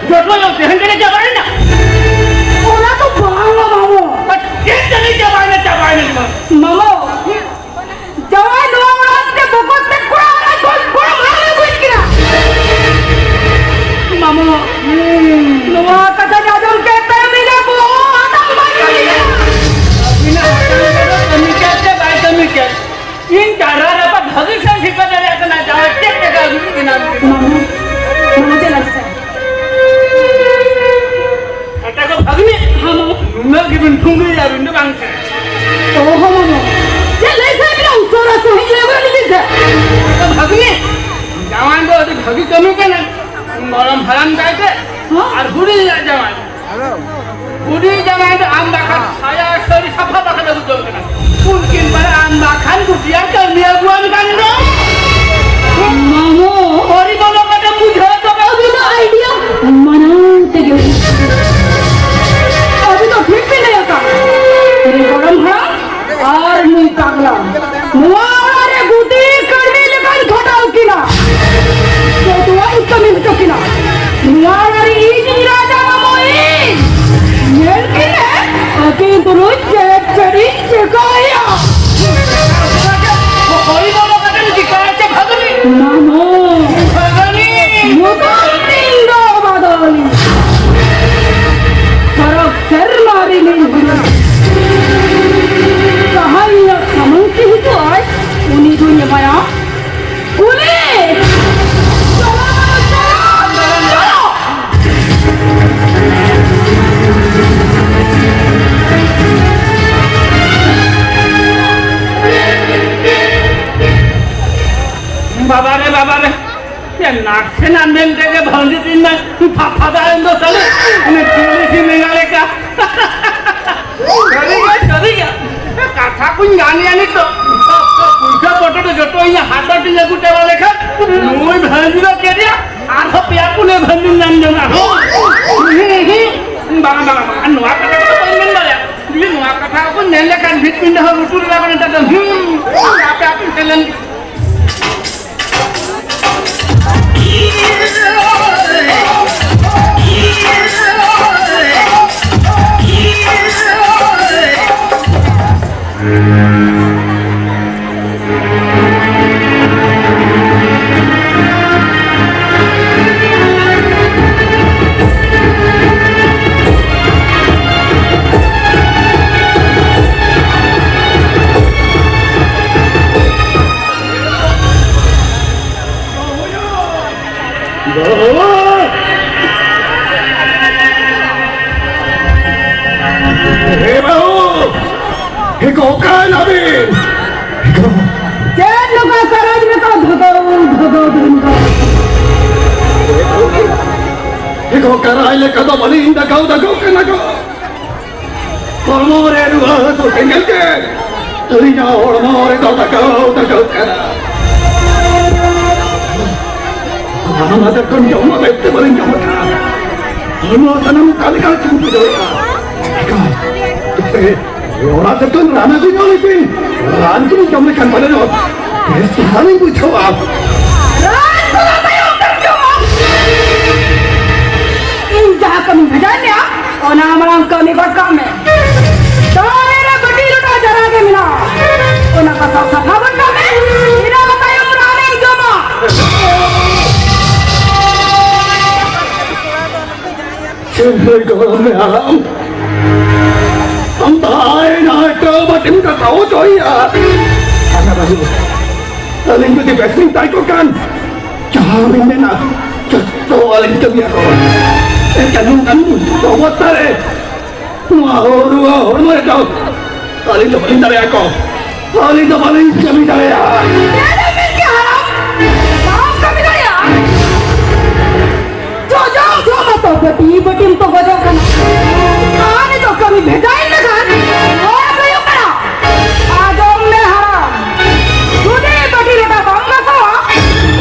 ᱡᱚᱛᱚ ᱫᱚ ᱛᱮᱦᱮᱧ ᱛᱮᱜᱮ ᱪᱟᱵᱟᱭᱮᱱᱟ᱾ ᱚᱱᱟ ᱫᱚ ᱵᱟᱝᱟ, ᱢᱟᱢᱚ᱾ ᱟᱨ ᱪᱮᱫ ᱛᱮᱜᱮ ᱪᱟᱵᱟᱭᱮᱱᱟ, ᱪᱟᱵᱟᱭᱮᱱᱟ ᱡᱮᱢᱚᱱ᱾ ᱢᱟᱢᱚ, ᱡᱟᱶᱟᱭ ᱱᱚᱣᱟ ᱚᱲᱟᱜ ᱛᱮ ᱵᱚᱠᱚᱛ ᱛᱮ ᱠᱚᱲᱟ ᱚᱲᱟᱜ ᱠᱷᱚᱱ ᱜᱚᱲᱚᱢ ᱦᱟᱲᱟᱢ ᱮ ᱟᱹᱜᱩᱭ ᱠᱤᱱᱟ᱾ ᱢᱟᱢᱚ, ᱱᱚᱣᱟ ᱠᱟᱛᱷᱟ ᱟᱸᱡᱚᱢ ᱠᱟᱛᱮ ᱢᱤᱫ ᱵᱚᱦᱚᱜ ᱟᱛᱟᱝ ᱵᱟᱝ ᱦᱩᱭᱩᱜᱼᱟ᱾ ᱟᱹᱵᱤᱱᱟᱜ ᱦᱟᱛᱟᱝ ᱨᱮᱫᱚ ᱠᱟᱹᱢᱤ ᱠᱮᱫ ᱪᱮ ᱵᱟᱭ ᱠᱟᱹᱢᱤ ᱠᱮᱫ? ᱤᱧ ᱰᱟᱦᱟᱨ ᱨᱮ ᱵᱟᱯ ᱵᱷᱟᱹᱜᱤ ᱥᱮᱱ ᱴᱷᱤᱠᱟᱹ ᱫᱟᱲᱮᱭᱟᱜ ᱠᱟᱱᱟ, ᱡᱟᱶᱟᱭ ᱪᱮᱫ ᱞᱮᱠᱟ ᱟᱹᱜᱩ ᱠᱤᱱᱟ᱾ ᱢᱟᱢᱚ, ᱢᱟᱢᱚ ᱪᱮᱫ ᱞᱟᱹᱜᱤᱫ ᱛᱮ? ᱟᱪᱪᱷᱟ ᱜᱚ ᱵᱷᱟᱹᱜᱽᱱᱤ, ᱦᱮᱸ, ᱢᱟᱢᱚ᱾ ᱱᱩᱱᱟᱹᱜ ᱜᱮᱵᱤᱱ ᱴᱷᱩᱝᱜᱟᱹᱭᱟ ᱟᱹᱵᱤᱱ ᱫᱚ ᱵᱟᱝ ᱥᱮ? ᱚᱦᱚ, ᱢᱟᱢᱚ᱾ ᱪᱮᱫ ᱞᱟᱹᱭ ᱥᱟᱱᱟᱭᱮᱫ ᱵᱤᱱᱟ? ᱩᱥᱟᱹᱨᱟ ᱥᱟᱺᱦᱤᱡ ᱞᱟᱹᱭ ᱵᱤᱱ ᱥᱮ᱾ ᱟᱪᱪᱷᱟ ᱵᱷᱟᱹᱜᱽᱱᱤ, ᱡᱟᱶᱟᱭ ᱫᱚ ᱟᱹᱰᱤ ᱵᱷᱟᱹᱜᱤ ᱠᱟᱹᱢᱤ ᱠᱟᱱᱟ᱾ ᱜᱚᱲᱚᱢ ᱦᱟᱲᱟᱢ ᱛᱟᱭ ᱛᱮ ᱦᱮᱸ? ᱟᱨ ᱦᱩᱰᱤᱧ ᱨᱮᱱᱟᱜ ᱡᱟᱶᱟᱭ᱾ ᱦᱩᱰᱤᱧ ᱡᱟᱶᱟᱭ ᱫᱚ ᱟᱢ ᱵᱟᱠᱷᱟᱱ ᱥᱟᱭᱟ ᱥᱟᱹᱲᱤ ᱥᱟᱯᱷᱟ ᱵᱟᱠᱷᱟᱱ ᱟᱹᱜᱩ ᱡᱚᱝ ᱠᱟᱱᱟ᱾ ᱩᱱᱠᱤᱱ ᱯᱟᱨᱟ ᱟᱢ ᱵᱟᱠᱷᱟᱱ ᱜᱩᱴᱤᱭᱟ ᱠᱟᱹᱢᱤ ᱟᱹᱜᱩᱣᱟᱢ ᱠᱟᱱ ᱫᱚ᱾ ᱢᱟᱢᱚ, ᱦᱚᱨᱤ ᱵᱚᱞᱚ ᱠᱟᱛᱮ ᱵᱩᱡᱷᱟᱹᱣ ᱫᱚ ᱟᱹᱜᱩ ᱫᱚ ᱟᱭᱰᱤᱭᱟ ᱢᱟᱱᱟᱣ ᱛᱮᱜᱮ᱾ ᱟᱹᱵᱤᱱ ᱫᱚ ᱴᱷᱤᱠ ᱵᱤᱱ ᱞᱟᱹᱭ ᱟᱠᱟᱫ᱾ ᱩᱱᱤ ᱜᱚᱲᱚᱢ ᱦᱟᱲᱟᱢ ᱟᱨ ᱱᱩᱭ ᱯᱟᱜᱽᱞᱟ ᱱᱚᱣᱟ ᱚᱲᱟᱜ ᱨᱮ ᱜᱩᱛᱤ ᱠᱟᱹᱲᱢᱤ ᱞᱮᱠᱟᱧ ᱠᱷᱟᱴᱟᱣ ᱠᱤᱱᱟ᱾ ᱡᱚᱛᱚᱣᱟᱜ ᱤᱧ ᱠᱟᱹᱢᱤ ᱦᱚᱪᱚ ᱠᱤᱱᱟ᱾ ᱱᱚᱣᱟ ᱚᱲᱟᱜ ᱨᱮ ᱤᱧᱤᱧ ᱨᱟᱡᱟ ᱢᱟᱢᱚ ᱤᱧ᱾ ᱧᱮᱞ ᱠᱤᱱ ᱢᱮ, ᱟᱹᱠᱤᱱ ᱛᱩᱞᱩᱡ ᱪᱮᱫ ᱪᱮᱫ ᱤᱧ ᱪᱮᱠᱟᱭᱟ? ᱦᱚᱭ ᱵᱟᱵᱟ ᱠᱟᱛᱮᱢ ᱪᱤᱠᱟᱹᱭᱟ ᱪᱮ ᱵᱷᱟᱜᱟᱱᱤ? ᱢᱟᱢᱚ, ᱵᱷᱟᱜᱟᱱᱤ! ᱢᱩᱛᱟᱹᱢ ᱛᱤᱧ ᱫᱚ ᱵᱟᱫᱚᱞᱤ᱾ ᱥᱟᱨᱟ ᱥᱮᱨᱢᱟ ᱨᱤᱢᱤᱞ ᱦᱩᱲᱩ᱾ ᱡᱟᱦᱟᱸᱭ ᱤᱧᱟᱹᱜ ᱥᱟᱢᱟᱝ ᱛᱮ ᱦᱤᱡᱩᱜᱼᱟᱭ, ᱩᱱᱤ ᱫᱚᱧ ᱮᱢᱟᱭᱟ ᱠᱩᱞᱤ᱾ ᱪᱚᱞᱚ, ᱪᱚᱞᱚ, ᱪᱚᱞᱚ᱾ ᱵᱟᱵᱟ ᱨᱮ, ᱵᱟᱵᱟ ᱨᱮ᱾ ᱭᱟ, ᱱᱟᱥᱮᱱᱟᱜ ᱢᱮᱱ ᱛᱮᱜᱮ ᱵᱷᱟᱹᱜᱤ ᱫᱤᱱ ᱢᱟ ᱯᱷᱟᱯᱷᱟ ᱫᱟᱜ ᱮᱱ ᱫᱚ ᱥᱟᱞᱮ᱾ ᱩᱱᱤ ᱪᱤᱞᱤ ᱥᱤᱢ ᱮᱸᱜᱟ ᱞᱮᱠᱟ᱾ ᱥᱟᱹᱨᱤ ᱜᱮ, ᱥᱟᱹᱨᱤ ᱜᱮ᱾ ᱠᱟᱛᱷᱟ ᱠᱚᱧ ᱜᱟᱱ ᱜᱮᱭᱟ ᱱᱤᱛᱚᱜ᱾ ᱯᱩᱭᱥᱟᱹ ᱯᱚᱴᱮ ᱫᱚ ᱡᱚᱛᱚ ᱤᱧᱟᱹᱜ ᱦᱟᱛ ᱨᱤᱧ ᱟᱹᱜᱩ ᱪᱟᱵᱟ ᱞᱮᱠᱷᱟᱱ ᱱᱩᱭ ᱵᱷᱟᱹᱜᱤ ᱫᱚ ᱪᱮᱫ ᱭᱟ? ᱟᱨᱦᱚᱸ ᱯᱮᱭᱟ ᱯᱩᱱᱭᱟᱹ ᱵᱷᱟᱹᱜᱤᱧ ᱧᱟᱢ ᱡᱚᱝᱟ᱾ ᱵᱟᱝᱟ, ᱵᱟᱝᱟ, ᱵᱟᱝᱟ᱾ ᱱᱚᱣᱟ ᱠᱟᱛᱷᱟ ᱠᱚᱫᱚ ᱵᱟᱹᱧ ᱢᱮᱱ ᱫᱟᱲᱮᱭᱟᱜᱼᱟ᱾ ᱡᱩᱫᱤ ᱱᱚᱣᱟ ᱠᱟᱛᱷᱟ ᱠᱚ ᱢᱮᱱ ᱞᱮᱠᱷᱟᱱ ᱵᱷᱤᱛ ᱯᱤᱸᱰᱟᱹ ᱦᱚᱸ ᱞᱩᱴᱩᱨ ᱮᱱᱟ ᱠᱚ ᱱᱮᱛᱟᱨ ᱫᱚ᱾ ᱦᱩᱸ, ᱟᱯᱮ ᱟᱯᱮ ᱥᱮᱱ ᱞᱮᱱ ᱜᱮ᱾ ᱟᱭ ᱞᱮᱠᱟ ᱫᱚ ᱵᱟᱹᱞᱤᱧ ᱫᱟᱠᱟᱣ ᱫᱟᱠᱟᱣ ᱠᱟᱱᱟ ᱠᱚ᱾ ᱦᱚᱲᱢᱚ ᱨᱮ ᱨᱩᱣᱟᱹ ᱦᱟᱹᱥᱩ ᱥᱮᱸᱜᱮᱞ ᱛᱮ ᱟᱹᱞᱤᱧᱟᱜ ᱦᱚᱲᱢᱚ ᱨᱮᱫᱚ ᱫᱟᱠᱟᱣ ᱫᱟᱠᱟᱣ ᱠᱟᱱᱟ᱾ ᱦᱟᱲᱟᱢ ᱟᱫᱮᱨ ᱠᱷᱚᱱ ᱡᱚᱢ ᱢᱟ ᱵᱮᱥ ᱛᱮ ᱵᱟᱹᱞᱤᱧ ᱡᱚᱢ ᱟᱠᱟᱫᱼᱟ᱾ ᱦᱚᱲᱢᱚ ᱥᱟᱱᱟᱢ ᱚᱠᱟ ᱞᱮᱠᱟ ᱪᱚᱝ ᱵᱩᱡᱷᱟᱹᱣᱮᱫᱼᱟ᱾ ᱮᱠᱟᱞ, ᱪᱮᱫ ᱛᱮ ᱚᱱᱟ ᱛᱮᱫᱚ ᱨᱟᱱ ᱟᱹᱜᱩ ᱧᱚᱜ ᱞᱮᱯᱮ᱾ ᱨᱟᱱ ᱠᱚ ᱡᱚᱢ ᱞᱮᱠᱷᱟᱱ ᱯᱟᱞᱮ ᱫᱚ ᱵᱮᱥ ᱫᱷᱟᱨᱟᱧ ᱵᱩᱡᱷᱟᱹᱣᱟ᱾ ᱨᱟᱱ ᱠᱚᱫᱚ ᱛᱟᱭᱚᱢ ᱛᱮᱢ ᱡᱚᱢᱟ᱾ ᱤᱧ ᱡᱟᱦᱟᱸ ᱠᱟᱹᱢᱤ ᱵᱷᱮᱡᱟᱭ ᱢᱮᱭᱟ, ᱚᱱᱟ ᱢᱟᱲᱟᱝ ᱠᱟᱹᱢᱤ ᱜᱚᱫ ᱠᱟᱜ ᱢᱮ᱾ ᱛᱟᱦᱞᱮ ᱨᱮ ᱵᱟᱹᱴᱤ ᱞᱚᱴᱟ ᱡᱟᱨᱟ ᱜᱮ ᱢᱮᱱᱟᱜᱼᱟ, ᱚᱱᱟ ᱠᱚ ᱥᱟᱯᱷᱟ ᱜᱚᱫ ᱠᱟᱜ ᱢᱮ᱾ ᱤᱱᱟᱹ ᱛᱟᱭᱚᱢ ᱨᱟᱱᱮᱢ ᱡᱚᱢᱟ᱾ ᱪᱮᱫ ᱦᱩᱭ ᱜᱚᱲᱚ ᱢᱮ ᱦᱟᱲᱟᱢ? ᱟᱢ ᱛᱟᱦᱮᱸᱭᱮᱱᱟ ᱮᱴᱟᱜ ᱵᱟᱹᱴᱤᱢ ᱠᱟᱴᱟᱣ ᱦᱚᱪᱚᱭᱮᱭᱟ᱾ ᱟᱪᱪᱷᱟ ᱵᱟᱹᱵᱩ, ᱟᱹᱞᱤᱧ ᱡᱩᱫᱤ ᱵᱮᱥ ᱞᱤᱧ ᱛᱟᱦᱮᱸ ᱠᱚᱜ ᱠᱷᱟᱱ, ᱡᱟᱦᱟᱸ ᱵᱤᱱ ᱢᱮᱱᱟ ᱡᱚᱛᱚ ᱟᱹᱞᱤᱧ ᱠᱟᱹᱢᱤᱭᱟ ᱠᱚ᱾ ᱮᱱᱠᱷᱟᱱ ᱱᱚᱝᱠᱟᱱ ᱚᱵᱚᱥᱛᱷᱟ ᱨᱮ ᱱᱚᱣᱟ ᱦᱚᱲ, ᱱᱚᱣᱟ ᱦᱚᱲᱢᱚ ᱨᱮᱫᱚ ᱟᱹᱞᱤᱧ ᱫᱚ ᱵᱟᱹᱞᱤᱧ ᱫᱟᱲᱮᱭᱟᱜᱼᱟ ᱠᱚ᱾ ᱟᱹᱞᱤᱧ ᱫᱚ ᱵᱟᱹᱞᱤᱧ ᱠᱟᱹᱢᱤ ᱫᱟᱲᱮᱭᱟᱜᱼᱟ᱾ ᱪᱮᱫ ᱮᱢ ᱢᱮᱱ ᱠᱮᱜᱼᱟ ᱦᱟᱲᱟᱢ? ᱵᱟᱢ ᱠᱟᱹᱢᱤ ᱫᱟᱲᱮᱭᱟᱜᱼᱟ? ᱡᱚᱡᱚᱢ ᱡᱚᱢ ᱟᱛᱚ ᱵᱟᱹᱴᱤ ᱵᱟᱹᱴᱤᱢ ᱛᱚ ᱜᱚᱡᱚᱜ ᱠᱟᱱᱟ᱾ ᱟᱨ ᱱᱤᱛᱚᱜ ᱠᱟᱹᱢᱤ ᱵᱷᱮᱡᱟᱭᱮᱢ ᱞᱮᱠᱷᱟᱱ ᱦᱚᱲ ᱦᱩᱭᱩᱜ ᱠᱟᱱᱟ᱾ ᱟᱸᱡᱚᱢ ᱢᱮ ᱦᱟᱲᱟᱢ, ᱡᱩᱫᱤ ᱵᱟᱹᱴᱤ ᱞᱚᱴᱟ ᱵᱟᱢ ᱜᱟᱥᱟᱣᱟ,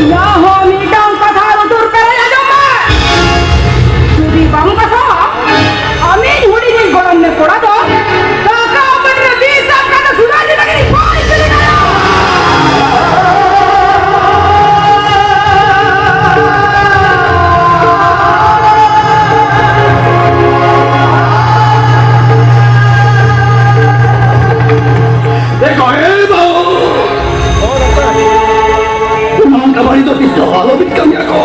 ᱤᱧᱟᱹᱜ ᱦᱚᱸ ᱢᱤᱫᱴᱟᱝ ᱠᱟᱛᱷᱟ ᱞᱩᱛᱩᱨ ᱯᱮᱨᱮᱡ ᱟᱸᱡᱚᱢ ᱢᱮ᱾ ᱡᱩᱫᱤ ᱵᱟᱢ ᱜᱟᱥᱟᱣᱟ, ᱟᱢᱤᱡ ᱦᱩᱰᱤᱧᱤᱡ ᱜᱚᱲᱚᱢ ᱱᱮ ᱠᱚᱲᱟ ᱫᱚ ᱫᱟᱠᱟ ᱵᱟᱹᱴᱤ ᱨᱮ ᱵᱤᱥ ᱥᱟᱵ ᱠᱟᱛᱮ ᱥᱩᱨᱟ ᱡᱤᱞ ᱞᱟᱹᱜᱤᱫ ᱵᱟᱭ ᱤᱥᱤᱱ ᱠᱟᱱᱟ᱾ ᱮ ᱠᱚᱲᱮ ᱵᱟᱹᱵᱩ! ᱱᱚᱝᱠᱟ ᱵᱟᱹᱲᱤᱡ ᱫᱚ ᱛᱤᱥ ᱦᱚᱸ ᱟᱞᱚᱵᱤᱱ ᱠᱟᱹᱢᱤᱭᱟ ᱠᱚ᱾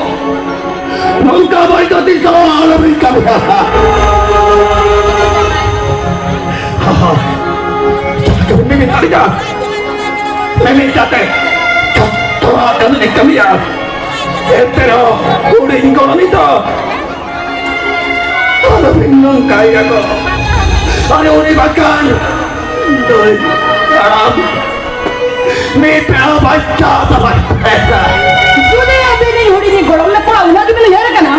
ᱱᱚᱝᱠᱟ ᱵᱟᱹᱲᱤᱡ ᱫᱚ ᱛᱤᱥ ᱦᱚᱸ ᱟᱞᱚᱵᱤᱱ ᱠᱟᱹᱢᱤᱭᱟ᱾ ᱢᱤᱢᱤᱫ ᱫᱟᱲᱮᱭᱟᱜᱼᱟ᱾ ᱢᱤᱢᱤᱫ ᱠᱟᱛᱮ ᱡᱚᱛᱚᱣᱟᱜ ᱠᱟᱹᱢᱤ ᱞᱤᱧ ᱠᱟᱹᱢᱤᱭᱟ᱾ ᱮᱱᱛᱮ ᱨᱮᱦᱚᱸ ᱦᱩᱰᱤᱧ ᱜᱚᱲᱚᱢᱤᱡ ᱫᱚ ᱟᱞᱚᱵᱤᱱ ᱱᱚᱝᱠᱟᱭᱟ ᱠᱚ᱾ ᱟᱨ ᱩᱱᱤ ᱵᱟᱠᱷᱟᱱ ᱱᱩᱭ ᱦᱟᱲᱟᱢ ᱢᱤᱫ ᱵᱮᱲᱟ ᱵᱟᱧᱪᱟᱣ ᱫᱚ ᱵᱟᱭ ᱛᱟᱦᱮᱱᱟ᱾ ᱡᱩᱫᱤ ᱟᱹᱵᱤᱱ ᱨᱤᱱ ᱦᱩᱰᱤᱧᱤᱡ ᱜᱚᱲᱚᱢ ᱞᱮ ᱠᱚᱲᱟ ᱩᱱᱟᱹᱜ ᱜᱮᱵᱤᱱ ᱩᱭᱦᱟᱹᱨ ᱠᱟᱱᱟ,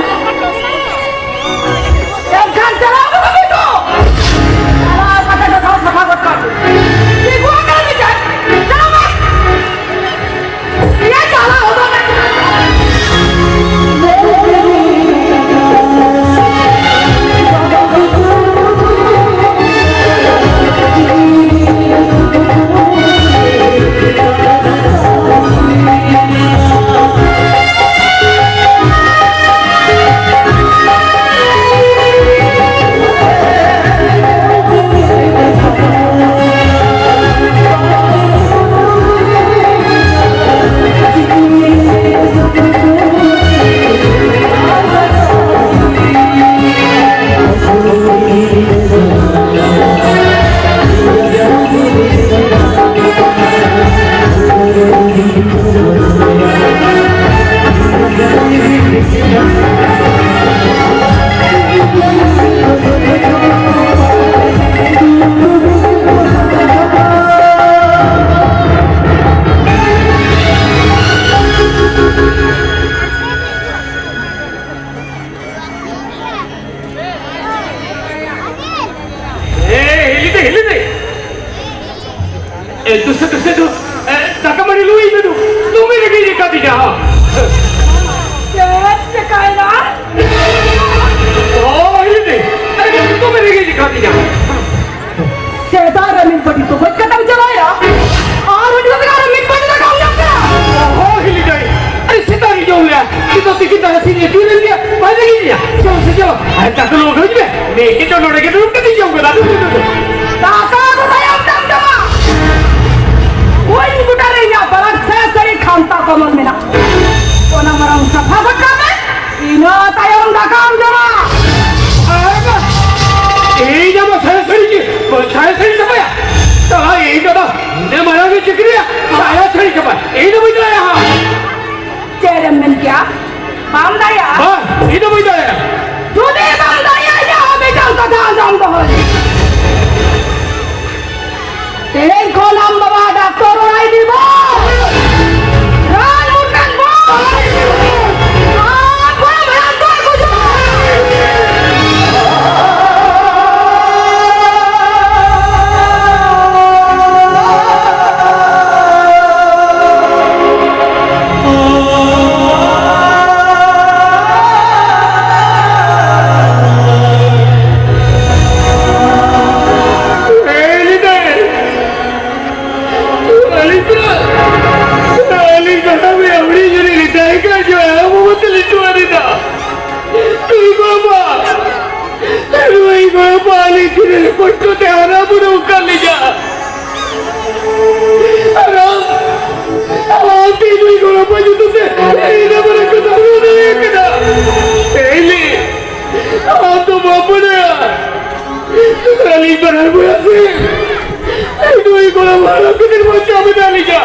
ᱫᱩᱥᱮ ᱫᱩᱥᱮ ᱫᱩ, ᱮ, ᱫᱟᱠᱟ ᱢᱟᱹᱰᱤ ᱞᱩᱭ ᱢᱮ ᱫᱩ, ᱫᱚᱢᱮ ᱨᱮᱸᱜᱮᱡ ᱟᱠᱟᱫᱤᱧᱟ᱾ ᱪᱮᱫ ᱪᱮᱠᱟᱭᱮᱱᱟ? ᱚ, ᱦᱤᱲᱤᱧ ᱫᱟᱹᱧ᱾ ᱟᱨᱮ, ᱫᱚᱢᱮ ᱨᱮᱸᱜᱮᱡ ᱟᱠᱟᱫᱤᱧᱟ᱾ ᱥᱮᱛᱟᱜ ᱨᱮ ᱢᱤᱫ ᱵᱟᱹᱴᱤ ᱛᱚᱜᱚᱡ ᱠᱟᱛᱮᱢ ᱪᱟᱞᱟᱣᱮᱱᱟ, ᱟᱨ ᱩᱱᱤ ᱫᱚ ᱟᱨ ᱢᱤᱫ ᱵᱟᱹᱴᱤ ᱫᱟᱠᱟᱢ ᱡᱚᱢ ᱠᱮᱫᱟ᱾ ᱚ, ᱦᱤᱲᱤᱧ ᱫᱟᱹᱧ᱾ ᱟᱨᱮ, ᱥᱮᱛᱟᱜ ᱨᱤᱧ ᱡᱚᱢ ᱞᱮᱫᱟ, ᱱᱤᱛᱚᱜ ᱛᱤᱠᱤᱱ ᱛᱟᱨᱟᱥᱤᱧ ᱮ ᱛᱤᱨᱮᱢ ᱞᱟᱹᱭᱟ? ᱵᱟᱭ ᱞᱟᱹᱜᱤᱫ ᱞᱮᱭᱟ᱾ ᱪᱚᱞᱚ ᱥᱮ ᱪᱚᱞᱚ᱾ ᱟᱨ ᱫᱟᱠᱟ ᱞᱚᱜᱚᱱ ᱦᱤᱡᱩᱜ ᱢᱮ᱾ ᱱᱤᱭᱟᱹ ᱠᱤ ᱫᱚ ᱱᱚᱰᱮ ᱜᱮ ᱫᱩᱲᱩᱵ ᱠᱟᱛᱮ ᱡᱚᱢ ᱠᱮᱫᱟ᱾ ᱫᱩ, ᱫᱩ, ᱫᱩ, ᱫᱩ᱾ ᱫᱟᱠᱟ ᱫᱚ ᱛᱟᱭᱚᱢ ᱛᱮᱢ ᱡᱚᱢᱟ᱾ ᱠᱩᱧ ᱵᱩᱴᱟᱹ ᱨᱮ ᱤᱧᱟᱹᱜ ᱵᱟᱨᱟᱠ ᱥᱮ ᱥᱟᱹᱲᱤ ᱠᱷᱟᱱᱛᱟ ᱠᱚᱢᱚᱞ ᱢᱮᱱᱟᱜ᱾ ᱚᱱᱟ ᱢᱟᱲᱟᱝ ᱥᱟᱯᱷᱟ ᱜᱚᱫ ᱠᱟᱜ ᱢᱮ, ᱤᱱᱟᱹ ᱛᱟᱭᱚᱢ ᱫᱟᱠᱟᱢ ᱡᱚᱢᱟ᱾ ᱟᱨ ᱵᱟᱥ, ᱤᱧ ᱟᱢᱟᱜ ᱥᱟᱭᱟ ᱥᱟᱹᱲᱤ ᱜᱮ, ᱥᱟᱭᱟ ᱥᱟᱹᱲᱤ ᱥᱟᱯᱷᱟᱭᱟ᱾ ᱛᱟᱦᱞᱮ ᱤᱧ ᱫᱚ ᱤᱱᱟᱹ ᱢᱟᱲᱟᱝ ᱨᱮ ᱪᱟᱹᱠᱨᱤᱭᱟ, ᱥᱟᱭᱟ ᱥᱟᱹᱲᱤ ᱥᱟᱯᱷᱟ, ᱤᱧ ᱫᱚ ᱵᱟᱹᱧ ᱫᱟᱲᱮᱭᱟᱜᱼᱟ᱾ ᱪᱮᱫ ᱮᱢ ᱢᱮᱱ ᱠᱮᱜᱼᱟ? ᱵᱟᱢ ᱫᱟᱲᱮᱭᱟᱜᱼᱟ? ᱵᱟᱝ, ᱤᱧ ᱫᱚ ᱵᱟᱹᱧ ᱫᱟᱲᱮᱭᱟᱜᱼᱟ᱾ ᱡᱩᱫᱤ ᱵᱟᱢ ᱫᱟᱲᱮᱭᱟᱜᱼᱟ, ᱤᱧᱟᱹᱜ ᱦᱚᱸ ᱢᱤᱫᱴᱟᱝ ᱠᱟᱛᱷᱟ ᱟᱸᱡᱚᱢ ᱫᱚᱦᱚᱭ ᱢᱮ᱾ ᱛᱮᱦᱮᱧ ᱠᱷᱚᱱ ᱟᱢ ᱵᱟᱵᱟ ᱰᱟᱠᱛᱚᱨ ᱚᱲᱟᱜ ᱤᱫᱤ ᱵᱚᱱ᱾ ᱨᱟᱱ ᱢᱩᱨᱜᱟᱹᱱ ᱵᱚᱱ᱾ ᱟᱢ ᱵᱟᱵᱟ ᱰᱟᱠᱛᱚᱨ ᱜᱩᱡᱩᱜ᱾ ᱟᱹᱞᱤᱧ ᱫᱚ, ᱟᱹᱞᱤᱧ ᱫᱚ ᱦᱟᱲᱟᱢ ᱨᱮᱭᱟᱜ ᱦᱩᱰᱤᱧ ᱦᱩᱰᱤᱧ ᱞᱤᱧ ᱛᱟᱦᱮᱸ ᱠᱟᱱ ᱡᱚᱦᱚᱜ ᱟᱵᱚ ᱵᱚ ᱛᱟᱹᱞᱤᱧ ᱴᱚᱣᱟᱨ ᱮᱫᱟ᱾ ᱱᱩᱭ ᱜᱚᱲᱚᱢᱟ, ᱱᱩᱭ ᱜᱚᱲᱚᱢᱟ ᱟᱹᱞᱤᱧ ᱛᱤᱱᱟᱹᱜ ᱠᱚᱥᱴᱚ ᱛᱮ ᱦᱟᱨᱟ ᱵᱩᱨᱩ ᱟᱠᱟᱫ ᱞᱤᱧᱟ᱾ ᱟᱨ ᱟᱢ, ᱟᱢ ᱛᱮ ᱱᱩᱭ ᱜᱚᱲᱚᱢᱟ ᱧᱩᱛᱩᱢ ᱛᱮ ᱤᱧ ᱫᱚ ᱵᱟᱹᱧ ᱠᱟᱛᱷᱟ ᱵᱟᱹᱧ ᱫᱟᱲᱮ ᱠᱟᱫᱟ᱾ ᱮᱭᱞᱤ, ᱟᱢ ᱫᱚ ᱵᱟᱢ ᱵᱟᱰᱟᱭᱟ᱾ ᱟᱹᱞᱤᱧ ᱵᱟᱱᱟᱨ ᱵᱚᱭᱦᱟ ᱥᱮ ᱱᱩᱭ ᱜᱚᱲᱚᱢ ᱦᱟᱲᱟᱢ ᱠᱷᱟᱹᱛᱤᱨ ᱵᱟᱧᱪᱟᱣ ᱢᱮᱱᱟᱜ ᱞᱤᱧᱟ᱾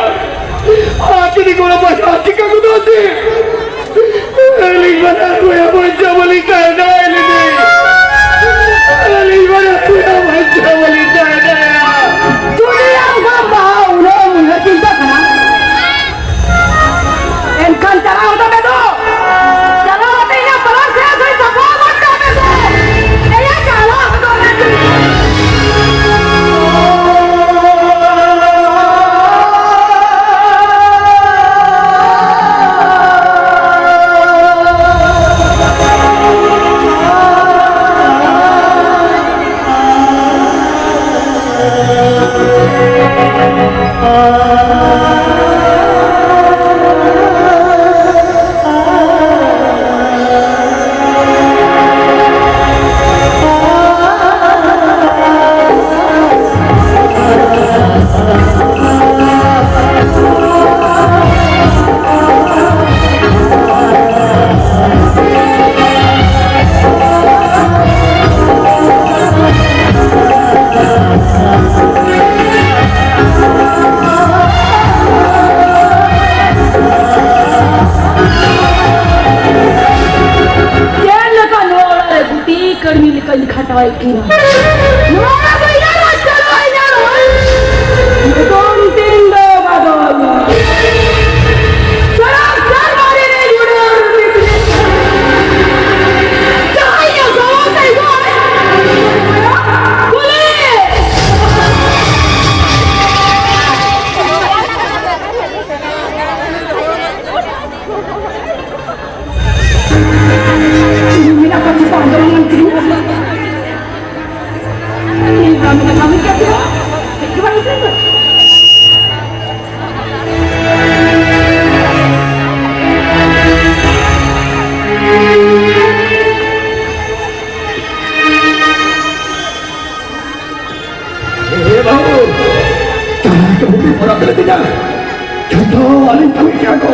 ᱟᱨ ᱡᱩᱫᱤ ᱜᱚᱲᱚᱢ ᱦᱟᱲᱟᱢ ᱪᱤᱠᱟ ᱜᱚᱫᱚᱜᱼᱟ ᱥᱮ, ᱟᱹᱞᱤᱧ ᱵᱟᱱᱟᱨ ᱵᱚᱭᱦᱟ ᱵᱟᱧᱪᱟᱣ ᱵᱟᱹᱞᱤᱧ ᱛᱟᱦᱮᱸ ᱫᱟᱲᱮᱭᱟᱜᱼᱟ ᱞᱤᱧ᱾ ᱟᱹᱞᱤᱧ ᱵᱟᱱᱟᱨ ᱵᱚᱭᱦᱟ ᱵᱟᱧᱪᱟᱣ ᱵᱟᱹᱞᱤᱧ ᱛᱟᱦᱮᱸ ᱫᱟᱲᱮᱭᱟᱜᱼᱟ᱾ ᱡᱩᱫᱤ ᱟᱢ ᱵᱟᱢ ᱵᱟᱦᱟ ᱩᱱᱟᱹᱜ ᱮᱢ ᱩᱭᱦᱟᱹᱨ ᱪᱤᱱᱛᱟᱹ ᱠᱟᱱᱟ, ᱮᱱᱠᱷᱟᱱ ᱪᱟᱞᱟᱣ ᱦᱚᱴᱚ ᱢᱮ ᱫᱚ᱾ ᱪᱟᱞᱟᱣ ᱠᱟᱛᱮ ᱤᱧᱟᱹᱜ ᱯᱟᱞᱟᱝ ᱥᱮᱫ ᱥᱮᱫ ᱥᱟᱯᱷᱟ ᱜᱚᱫ ᱠᱟᱜ ᱢᱮ ᱥᱮ᱾ ᱮᱭᱟ, ᱪᱟᱞᱟᱣ ᱦᱚᱴᱚ ᱢᱮ᱾ ᱠᱟᱹᱲᱢᱤ ᱞᱮᱠᱟᱧ ᱠᱷᱟᱴᱟᱣᱮᱫ ᱠᱤᱱᱟ᱾ ᱱᱚᱣᱟ ᱵᱟᱹᱭᱦᱟᱹᱲ ᱨᱮ ᱪᱟᱞᱟᱣ ᱧᱟᱢ ᱫᱚ ᱵᱟᱫᱚᱞ᱾ ᱥᱟᱨᱟ ᱥᱮᱨᱢᱟ ᱨᱮ ᱡᱩᱲᱟᱹᱣ ᱡᱟᱦᱟᱸᱭ ᱜᱮ ᱜᱚᱲᱚ ᱛᱟᱭ ᱫᱚ ᱵᱚᱞᱮ᱾ ᱮ ᱵᱟᱹᱵᱩ, ᱡᱟᱦᱟᱸᱭ ᱠᱚ ᱵᱩᱜᱤ ᱯᱚᱨᱚᱵᱽ ᱞᱮ ᱛᱤᱧᱟ, ᱡᱚᱛᱚ ᱟᱹᱞᱤᱧ ᱠᱟᱹᱢᱤ ᱠᱮᱭᱟ ᱠᱚ᱾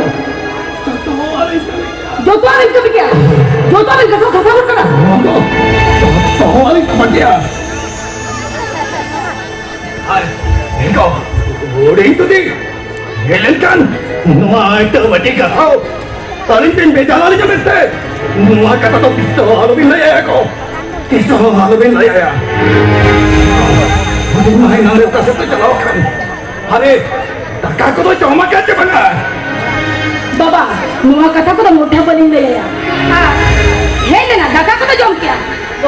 ᱡᱚᱛᱚ ᱟᱹᱞᱤᱧ ᱠᱟᱹᱢᱤ ᱠᱮᱭᱟ᱾ ᱡᱚᱛᱚ ᱟᱹᱞᱤᱧ ᱠᱟᱹᱢᱤ ᱠᱮᱭᱟ᱾ ᱡᱚᱛᱚ ᱟᱹᱞᱤᱧ ᱠᱟᱹᱢᱤ ᱠᱮᱭᱟ᱾ ᱱᱚᱣᱟ ᱫᱚ ᱡᱚᱛᱚ ᱟᱹᱞᱤᱧ ᱠᱟᱹᱢᱤ ᱠᱮᱭᱟ᱾ ᱟᱨ ᱤᱧ ᱫᱚ ᱦᱩᱰᱤᱧ ᱛᱩᱫᱤ ᱦᱮᱡ ᱞᱮᱱᱠᱷᱟᱱ ᱱᱚᱣᱟ ᱤᱴᱟᱹ ᱵᱟᱹᱴᱤ ᱜᱟᱥᱟᱣ ᱟᱹᱞᱤᱧ ᱵᱤᱱ ᱵᱷᱮᱡᱟ ᱟᱹᱞᱤᱧᱟ ᱢᱮᱱᱛᱮ ᱱᱚᱣᱟ ᱠᱟᱛᱷᱟ ᱫᱚ ᱛᱤᱥ ᱦᱚᱸ ᱟᱞᱚᱵᱤᱱ ᱞᱟᱹᱭ ᱟᱭᱟ ᱠᱚ᱾ ᱛᱤᱥ ᱦᱚᱸ ᱟᱞᱚᱵᱤᱱ ᱞᱟᱹᱭ ᱟᱭᱟ᱾ ᱦᱩᱰᱤᱧ ᱢᱟ ᱮᱱᱟᱝ ᱨᱮ ᱚᱠᱟ ᱥᱮᱫ ᱯᱮ ᱪᱟᱞᱟᱣ ᱟᱠᱟᱱ? ᱟᱨᱮ, ᱫᱟᱠᱟ ᱠᱚᱫᱚ ᱡᱚᱢ ᱟᱠᱟᱫ ᱪᱮ ᱵᱟᱝᱟ? ᱵᱟᱵᱟ, ᱱᱚᱣᱟ ᱠᱟᱛᱷᱟ ᱠᱚᱫᱚ ᱢᱚᱴᱷᱮ ᱵᱟᱹᱞᱤᱧ ᱞᱟᱹᱭ ᱟᱭᱟ᱾ ᱟᱨ ᱦᱮᱡ ᱞᱮᱱᱟ, ᱫᱟᱠᱟ ᱠᱚᱫᱚ ᱡᱚᱢ ᱠᱮᱜᱼᱟ᱾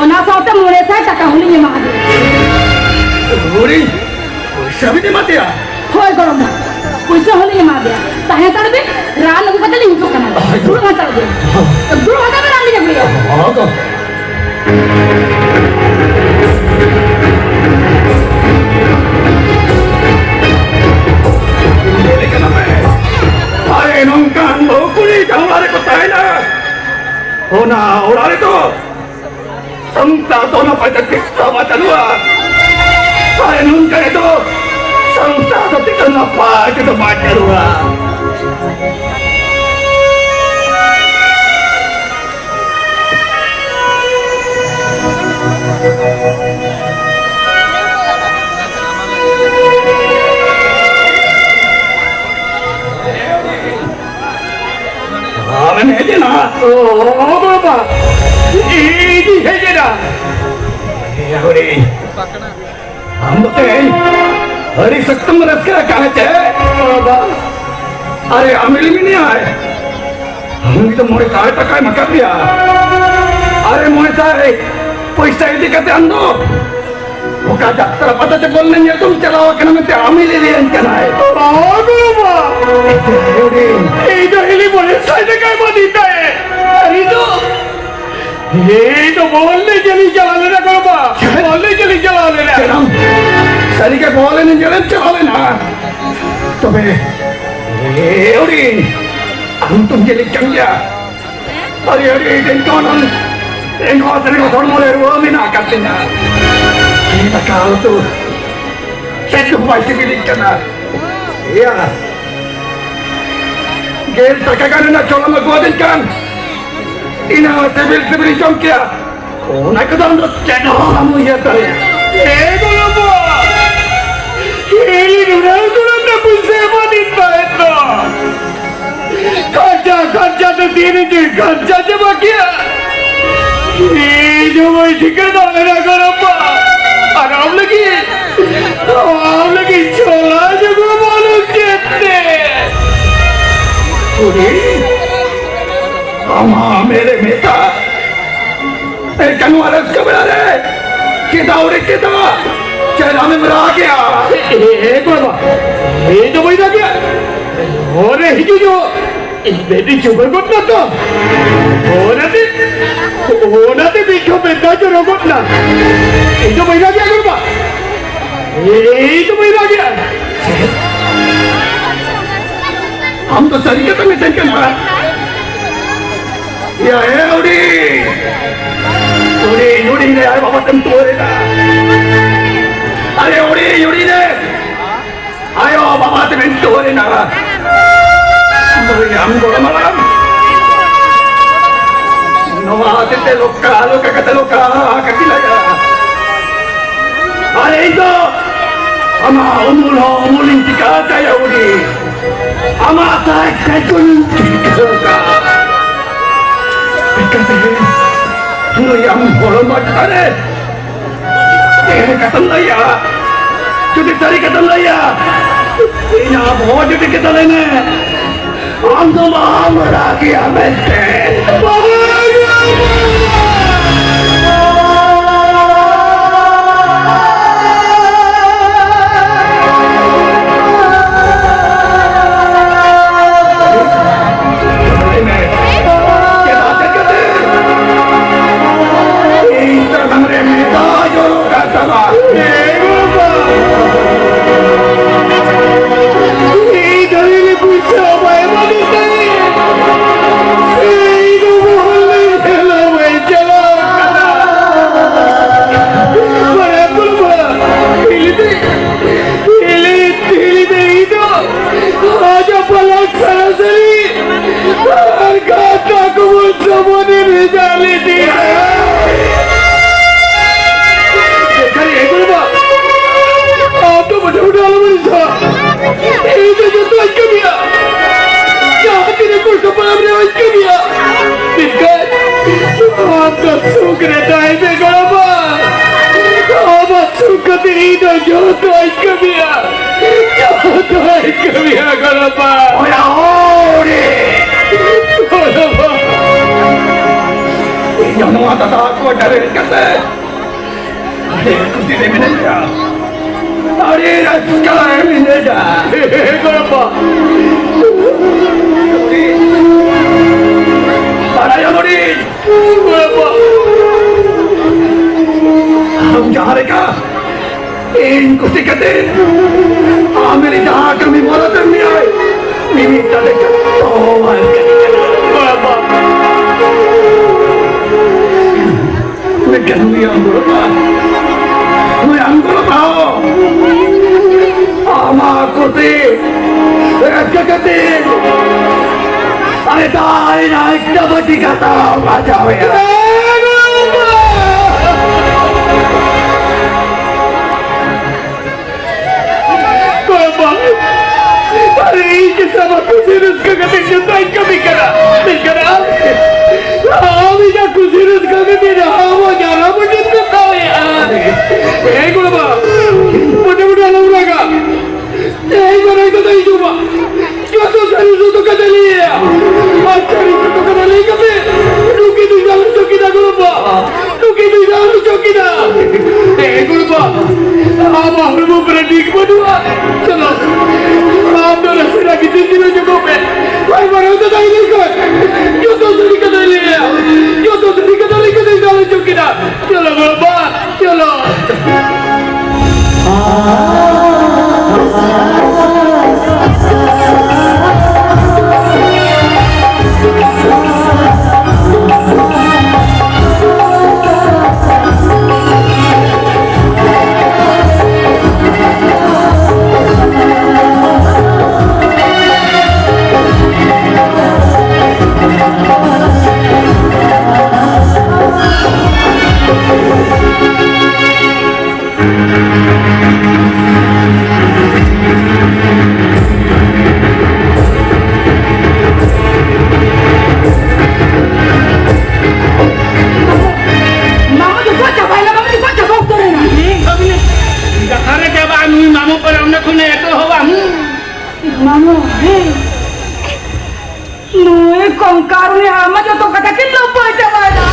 ᱚᱱᱟ ᱥᱟᱶᱛᱮ ᱢᱚᱬᱮ ᱥᱟᱭ ᱴᱟᱠᱟ ᱦᱚᱸᱞᱤᱧ ᱮᱢᱟ ᱫᱮᱭᱟ᱾ ᱦᱩᱰᱤᱧ, ᱯᱚᱭᱥᱟ ᱵᱤᱱ ᱮᱢᱟ ᱫᱮᱭᱟ? ᱦᱳᱭ ᱜᱚᱲᱚᱢ ᱵᱟ, ᱯᱚᱭᱥᱟ ᱦᱚᱸᱞᱤᱧ ᱮᱢᱟ ᱫᱮᱭᱟ᱾ ᱛᱟᱦᱮᱸ ᱦᱟᱛᱟᱲ ᱵᱤᱱ, ᱨᱟᱱ ᱟᱹᱜᱩ ᱠᱟᱛᱮ ᱞᱤᱧ ᱦᱤᱡᱩᱜ ᱠᱟᱱᱟ᱾ ᱦᱳᱭ᱾ ᱫᱩᱲᱩᱵ ᱦᱟᱛᱟᱲ ᱵᱤᱱ᱾ ᱫᱩᱲᱩᱵ ᱦᱟᱛᱟᱲ ᱵᱤᱱ, ᱨᱟᱱ ᱞᱤᱧ ᱟᱹᱜᱩᱭᱟ᱾ ᱦᱳᱭ ᱜᱚ᱾ ᱟᱨᱮ ᱱᱚᱝᱠᱟᱱ ᱵᱟᱹᱦᱩ ᱠᱩᱲᱤ ᱡᱟᱦᱟᱸ ᱚᱲᱟᱜ ᱨᱮᱠᱚ ᱛᱟᱦᱮᱱᱟ, ᱚᱱᱟ ᱚᱲᱟᱜ ᱨᱮᱫᱚ ᱥᱚᱝᱥᱟᱨ ᱫᱚ ᱱᱟᱯᱟᱭ ᱛᱮ ᱛᱤᱥ ᱦᱚᱸ ᱵᱟᱭ ᱪᱟᱹᱞᱩᱜᱼᱟ᱾ ᱟᱨ ᱱᱚᱝᱠᱟ ᱨᱮᱫᱚ ᱥᱚᱝᱥᱟᱨ ᱫᱚ ᱛᱤᱥ ᱦᱚᱸ ᱱᱟᱯᱟᱭ ᱛᱮᱫᱚ ᱵᱟᱭ ᱪᱟᱹᱞᱩᱜᱼᱟ᱾ ᱟᱢᱮᱢ ᱦᱮᱡ ᱮᱱᱟ? ᱚ, ᱵᱟᱵᱟ, ᱤᱧᱤᱧ ᱦᱮᱡ ᱮᱱᱟ᱾ ᱮ ᱦᱩᱰᱤᱧ, ᱟᱢ ᱫᱚ ᱛᱮᱦᱮᱧ ᱟᱹᱰᱤ ᱥᱚᱠᱛᱚᱢ ᱨᱟᱹᱥᱠᱟᱹ ᱟᱠᱟᱱᱟ ᱪᱮ? ᱵᱟᱵᱟ, ᱟᱨᱮ ᱟᱢᱤᱞ ᱢᱮᱱᱟᱭ, ᱩᱱᱤ ᱫᱚ ᱢᱚᱬᱮ ᱥᱟᱭ ᱴᱟᱠᱟᱭ ᱮᱢ ᱟᱠᱟᱫ ᱢᱮᱭᱟ᱾ ᱟᱨᱮ ᱢᱚᱬᱮ ᱥᱟᱭ ᱯᱚᱭᱥᱟ ᱤᱫᱤ ᱠᱟᱛᱮ ᱟᱢ ᱫᱚ ᱚᱠᱟ ᱡᱟᱛᱨᱟ ᱯᱟᱛᱟ ᱪᱮ ᱵᱚᱞ ᱮᱱᱮᱡ ᱧᱮᱞ ᱫᱚᱢ ᱪᱟᱞᱟᱣ ᱟᱠᱟᱱᱟ ᱢᱮᱱᱛᱮ ᱟᱢᱤᱞ ᱮ ᱞᱟᱹᱭᱟᱹᱧ ᱠᱟᱱᱟᱭ᱾ ᱵᱟᱵᱟ, ᱦᱩᱰᱤᱧ, ᱤᱧ ᱫᱚ ᱦᱤᱞᱤ ᱢᱚᱬᱮ ᱥᱟᱭ ᱴᱟᱠᱟᱭ ᱮᱢᱟᱫᱤᱧ ᱛᱟᱦᱮᱸᱫ᱾ ᱟᱨ ᱤᱧ ᱫᱚ ᱤᱧ ᱫᱚ ᱵᱚᱞ ᱮᱱᱮᱡ ᱧᱮᱞᱤᱧ ᱪᱟᱞᱟᱣ ᱞᱮᱱᱟ ᱜᱚᱲᱚᱢᱵᱟ, ᱪᱮᱫ? ᱵᱚᱞ ᱮᱱᱮᱡ ᱧᱮᱞᱤᱧ ᱪᱟᱞᱟᱣ ᱞᱮᱱᱟ᱾ ᱪᱮᱫ ᱟᱢ ᱥᱟᱹᱨᱤᱜᱮ ᱵᱚᱞ ᱮᱱᱮᱡ ᱧᱮᱞᱮᱢ ᱪᱟᱞᱟᱣ ᱞᱮᱱᱟ? ᱛᱚᱵᱮ, ᱮ ᱦᱩᱰᱤᱧ, ᱟᱢ ᱛᱚᱢ ᱧᱮᱞᱮᱫ ᱠᱟᱱ ᱜᱮᱭᱟ᱾ ᱟᱹᱰᱤ, ᱟᱹᱰᱤ ᱫᱤᱱ ᱠᱷᱚᱱ ᱤᱧ ᱦᱚᱸ ᱥᱟᱹᱨᱤ ᱦᱚᱲᱢᱚ ᱨᱮ ᱨᱩᱣᱟᱹ ᱢᱮᱱᱟᱜ ᱟᱠᱟᱫ ᱛᱤᱧᱟ᱾ ᱤᱧ ᱫᱟᱠᱟ ᱩᱛᱩ ᱪᱮᱫ ᱦᱚᱸ ᱵᱟᱭ ᱥᱤᱵᱤᱞᱤᱧ ᱠᱟᱱᱟ᱾ ᱮᱭᱟ, ᱜᱮᱞ ᱴᱟᱠᱟ ᱜᱟᱱ ᱨᱮᱱᱟᱜ ᱪᱚᱞᱚᱢ ᱟᱹᱜᱩᱣᱟᱫᱤᱧ ᱠᱷᱟᱱ, ᱤᱱᱟᱹ ᱥᱤᱵᱤᱞ ᱥᱤᱵᱤᱞᱤᱧ ᱡᱚᱢ ᱠᱮᱭᱟ᱾ ᱚᱱᱟ ᱠᱚᱫᱚ ᱟᱢ ᱫᱚ ᱪᱮᱫ ᱦᱚᱸ ᱵᱟᱢ ᱩᱭᱦᱟᱹᱨ ᱫᱟᱲᱮᱭᱟᱜᱼᱟ᱾ ᱮ ᱜᱚᱲᱚᱢᱵᱟ, ᱤᱧ ᱱᱩᱱᱟᱹᱜ ᱜᱚᱲᱚᱢ ᱨᱮ ᱯᱩᱭᱥᱟᱹ ᱮᱢᱟᱫᱤᱧ ᱛᱟᱦᱮᱸᱫ ᱫᱚ᱾ ᱠᱷᱚᱨᱪᱟ, ᱠᱷᱚᱨᱪᱟ ᱛᱮ ᱛᱤᱱ ᱤᱧ ᱠᱷᱚᱨᱪᱟ ᱪᱟᱵᱟ ᱠᱮᱭᱟ᱾ ᱤᱧ ᱦᱚᱸ ᱵᱟᱹᱧ ᱴᱷᱤᱠᱟᱹ ᱫᱟᱲᱮᱭᱟᱜ ᱠᱟᱱᱟ ᱵᱟ᱾ ᱟᱨ ᱟᱢ ᱞᱟᱹᱜᱤᱫ, ᱟᱢ ᱞᱟᱹᱜᱤᱫ ᱪᱷᱚᱞᱟ ᱡᱚᱢ ᱵᱟᱹᱱᱩᱜ ᱪᱮᱫ ᱛᱮ? ᱠᱩᱲᱤ, ᱟᱢᱟᱜ ᱢᱮᱨᱮ ᱢᱮᱛᱟ᱾ ᱮᱱᱠᱷᱟᱱ ᱱᱚᱣᱟ ᱨᱟᱹᱥᱠᱟᱹ ᱵᱮᱲᱟ ᱨᱮ ᱪᱮᱫᱟᱜ ᱩᱱᱤ ᱪᱮᱫᱟᱜ ᱪᱮᱫ ᱟᱢᱮᱢ ᱨᱟᱜᱮᱜᱼᱟ? ᱮ, ᱮ, ᱵᱟᱵᱟ, ᱤᱧ ᱫᱚ ᱵᱟᱹᱧ ᱨᱟᱜᱮᱜᱼᱟ᱾ ᱦᱚᱨ ᱨᱮ ᱦᱤᱡᱩᱜ ᱡᱚᱦᱚᱜ ᱤᱧ ᱢᱮᱫ ᱤᱧ ᱪᱩᱵᱟᱹ ᱜᱚᱫ ᱱᱟ ᱛᱚ᱾ ᱚᱱᱟᱛᱮ, ᱚᱱᱟᱛᱮ ᱢᱤᱫ ᱴᱷᱚᱯ ᱢᱮᱫ ᱫᱟᱜ ᱡᱚᱨᱚ ᱜᱚᱫ ᱱᱟ᱾ ᱤᱧ ᱫᱚ ᱵᱟᱹᱧ ᱨᱟᱜᱮᱜᱼᱟ ᱜᱚᱲᱚᱢᱵᱟ᱾ ᱤᱧ ᱫᱚ ᱵᱟᱹᱧ ᱨᱟᱜᱮᱜᱼᱟ᱾ ᱟᱢ ᱫᱚ ᱥᱟᱹᱨᱤ ᱠᱟᱛᱷᱟ ᱢᱮᱛᱟᱹᱧ ᱠᱟᱱᱟ? ᱭᱟ, ᱮ ᱦᱩᱰᱤᱧ! ᱦᱩᱰᱤᱧ, ᱦᱩᱰᱤᱧ ᱨᱮ ᱟᱭᱳ ᱵᱟᱵᱟ ᱛᱮᱢ ᱛᱩᱣᱟᱹᱨ ᱮᱱᱟ᱾ ᱟᱨᱮ ᱦᱩᱰᱤᱧ, ᱦᱩᱰᱤᱧ ᱨᱮ ᱟᱭᱳ ᱵᱟᱵᱟ ᱛᱮᱢ ᱛᱩᱣᱟᱹᱨ ᱮᱱᱟ᱾ ᱱᱩᱭ ᱟᱢ ᱜᱚᱲᱚᱢ ᱦᱟᱲᱟᱢ᱾ ᱱᱚᱣᱟ ᱦᱚᱛᱮᱡ ᱛᱮ ᱞᱚᱠᱠᱟ, ᱞᱚᱠᱠᱟ ᱠᱟᱛᱮ ᱞᱚᱠᱠᱟ ᱠᱟᱹᱴᱤᱡ ᱞᱟᱜᱟ᱾ ᱟᱨ ᱤᱧ ᱫᱚ ᱟᱢᱟᱜ ᱩᱢᱩᱞ ᱦᱚᱸ ᱩᱢᱩᱞᱤᱧ ᱴᱷᱤᱠᱟ ᱠᱟᱭᱟ ᱩᱱᱤ᱾ ᱟᱢᱟᱜ ᱛᱟᱭ ᱠᱟᱭ ᱠᱚᱧ ᱴᱷᱤᱠᱟ ᱠᱟᱜᱼᱟ᱾ ᱪᱤᱠᱟᱹᱛᱮ ᱟᱢ ᱦᱚᱲ ᱢᱟᱴᱷᱟ ᱨᱮ ᱮᱲᱮ ᱠᱟᱛᱷᱟᱢ ᱞᱟᱹᱭᱟ᱾ ᱡᱩᱫᱤ ᱥᱟᱹᱨᱤ ᱠᱟᱛᱷᱟᱢ ᱞᱟᱹᱭᱟ, ᱤᱧ ᱟᱢ ᱦᱚᱸ ᱡᱩᱫᱤ ᱠᱟᱛᱷᱟ ᱞᱟᱹᱭ ᱢᱮ, ᱟᱢ ᱫᱚ ᱵᱟᱢ ᱨᱟᱜ ᱜᱮᱭᱟ ᱢᱮᱱᱛᱮ᱾ ᱟᱡᱟᱜ ᱯᱟᱞᱟᱝ ᱥᱟᱨᱟ ᱥᱟᱹᱨᱤ ᱟᱨ ᱠᱟᱛᱷᱟ ᱠᱚᱵᱚᱱ ᱥᱚᱢᱟᱱᱮ ᱵᱷᱮᱡᱟ ᱞᱮᱫᱮᱭᱟ᱾ ᱵᱮᱠᱟᱨᱤ ᱮᱜᱳ ᱵᱟ, ᱟᱢ ᱫᱚ ᱢᱚᱴᱮ ᱢᱚᱴᱮ ᱟᱞᱚᱢ ᱟᱹᱲᱤᱥᱚᱜᱼᱟ᱾ ᱤᱧ ᱫᱚ ᱡᱚᱛᱚᱧ ᱠᱟᱹᱢᱤᱭᱟ᱾ ᱡᱟᱦᱟᱸ ᱛᱤᱱᱟᱹᱜ ᱠᱚᱥᱴᱚ ᱯᱟᱲᱟᱣ ᱨᱮᱦᱚᱸᱧ ᱠᱟᱹᱢᱤᱭᱟ᱾ ᱢᱮᱱᱠᱷᱟᱱ ᱟᱢ ᱫᱚ ᱥᱩᱠ ᱨᱮ ᱛᱟᱦᱮᱸ ᱢᱮ ᱜᱚᱲᱚᱢᱟ᱾ ᱟᱢᱟᱜ ᱥᱩᱠ ᱠᱷᱟᱹᱛᱤᱨ ᱤᱧ ᱫᱚ ᱡᱚᱛᱚᱧ ᱠᱟᱹᱢᱤᱭᱟ᱾ ᱡᱚᱛᱚᱭ ᱠᱟᱹᱢᱤᱭᱟ ᱜᱚᱲᱚᱢᱟ᱾ ᱚᱭᱟ ᱦᱚᱲ! ᱜᱚᱲᱚᱢᱟ᱾ ᱤᱧ ᱦᱚᱸ ᱱᱚᱣᱟ ᱫᱟᱫᱟ ᱠᱚ ᱰᱟᱹᱨᱮᱫ ᱠᱟᱛᱮ ᱟᱹᱰᱤ ᱠᱩᱥᱤ ᱨᱮ ᱢᱤᱱᱟᱹᱧᱟ᱾ ᱟᱹᱰᱤ ᱨᱟᱹᱥᱠᱟᱹ ᱨᱮ ᱢᱤᱱᱟᱹᱧᱟ᱾ ᱜᱚᱲᱚᱢᱟ᱾ ᱵᱟᱲᱟᱭᱟᱢ ᱟᱹᱰᱤ ᱜᱚᱲᱚᱢᱟ᱾ ᱟᱢ ᱡᱟᱦᱟᱸ ᱞᱮᱠᱟ ᱤᱧ ᱠᱩᱥᱤ ᱠᱟᱛᱮ ᱟᱢ ᱨᱮ ᱡᱟᱦᱟᱸ ᱠᱟᱹᱢᱤ ᱢᱚᱨᱚᱛ ᱮᱢ ᱢᱮᱭᱟᱭ, ᱢᱤᱢᱤᱫ ᱠᱟᱛᱮ ᱡᱚᱛᱚ ᱟᱢ ᱠᱟᱹᱢᱤ ᱠᱟᱱᱟ᱾ ᱵᱟᱵᱟ᱾ ᱢᱮᱱᱠᱷᱟᱱ ᱱᱩᱭ ᱟᱢ ᱜᱚᱲᱚ ᱢᱟ, ᱱᱩᱭ ᱟᱢ ᱜᱚᱲᱚ ᱢᱟ, ᱟᱢᱟᱜ ᱠᱩᱥᱤ ᱨᱟᱹᱥᱠᱟᱹ ᱠᱟᱛᱮ ᱟᱨᱮ ᱛᱟᱭ ᱨᱟᱡᱽ ᱵᱟᱹᱴᱤ ᱠᱟᱛᱷᱟ ᱵᱟᱡᱟᱣᱮᱭᱟ᱾ ᱵᱟᱵᱟ, ᱟᱨᱮ ᱤᱧ ᱜᱮ ᱥᱟᱱᱟᱢ ᱠᱩᱥᱤ ᱨᱟᱹᱥᱠᱟᱹ ᱠᱟᱛᱮ ᱡᱚᱛᱚᱧ ᱠᱟᱹᱢᱤ ᱠᱟᱱᱟ᱾ ᱢᱮᱱᱠᱷᱟᱱ ᱟᱢ, ᱟᱢ ᱤᱧᱟᱹᱜ ᱠᱩᱥᱤ ᱨᱟᱹᱥᱠᱟᱹ ᱜᱮ ᱢᱮᱱᱟ᱾ ᱟᱢᱟᱜ ᱦᱚᱲᱢᱚ ᱠᱚᱨᱮ ᱰᱤᱜᱽ ᱵᱟᱹᱱᱩᱜᱼᱟ᱾ ᱪᱚᱞᱚ, ᱟᱢ ᱫᱚ ᱱᱟᱥᱮᱱᱟᱜ ᱜᱤᱛᱤᱡ ᱡᱤᱨᱟᱹᱣ ᱧᱚᱜᱚᱜ ᱢᱮ᱾ ᱟᱭᱢᱟ ᱦᱚᱲ ᱫᱚ ᱛᱟᱦᱮᱸ ᱞᱮᱱᱠᱷᱟᱱ ᱡᱚᱛᱚ ᱥᱟᱹᱨᱤ ᱠᱟᱛᱷᱟᱭ ᱞᱟᱹᱭᱟ᱾ ᱡᱚᱛᱚ ᱥᱟᱹᱨᱤ ᱠᱟᱛᱷᱟ ᱞᱟᱹᱭ ᱠᱟᱛᱮ ᱫᱟᱲᱮ ᱦᱚᱪᱚ ᱠᱮᱫᱟ᱾ ᱪᱚᱞᱚ ᱜᱚᱲᱚᱢᱵᱟ, ᱪᱚᱞᱚ᱾ ᱢᱟᱢᱟ ᱡᱚᱛᱚ ᱪᱟᱵᱟᱭᱮᱱᱟ, ᱢᱟᱢᱟ ᱡᱚᱛᱚ ᱪᱟᱵᱟ ᱩᱛᱟᱹᱨᱮᱱᱟ᱾ ᱦᱩᱸ, ᱵᱷᱟᱹᱜᱽᱱᱤ᱾ ᱡᱟᱦᱟᱸ ᱨᱮ ᱪᱟᱵᱟᱜᱼᱟ, ᱱᱩᱭ ᱢᱟᱢᱚ ᱯᱟᱨᱟ ᱚᱸᱰᱮ ᱠᱷᱚᱱᱮ ᱮᱛᱚᱦᱚᱵᱟ᱾ ᱦᱩᱸ᱾ ᱢᱟᱢᱚ, ᱦᱮᱸ᱾ ᱱᱩᱭ ᱠᱚᱝᱠᱟᱞ ᱩᱱᱤ ᱦᱟᱲᱟᱢ ᱢᱟ ᱡᱚᱛᱚ ᱠᱟᱛᱷᱟ ᱠᱤᱱ ᱞᱟᱹᱯᱟᱹᱭ ᱪᱟᱵᱟᱭᱮᱱᱟ᱾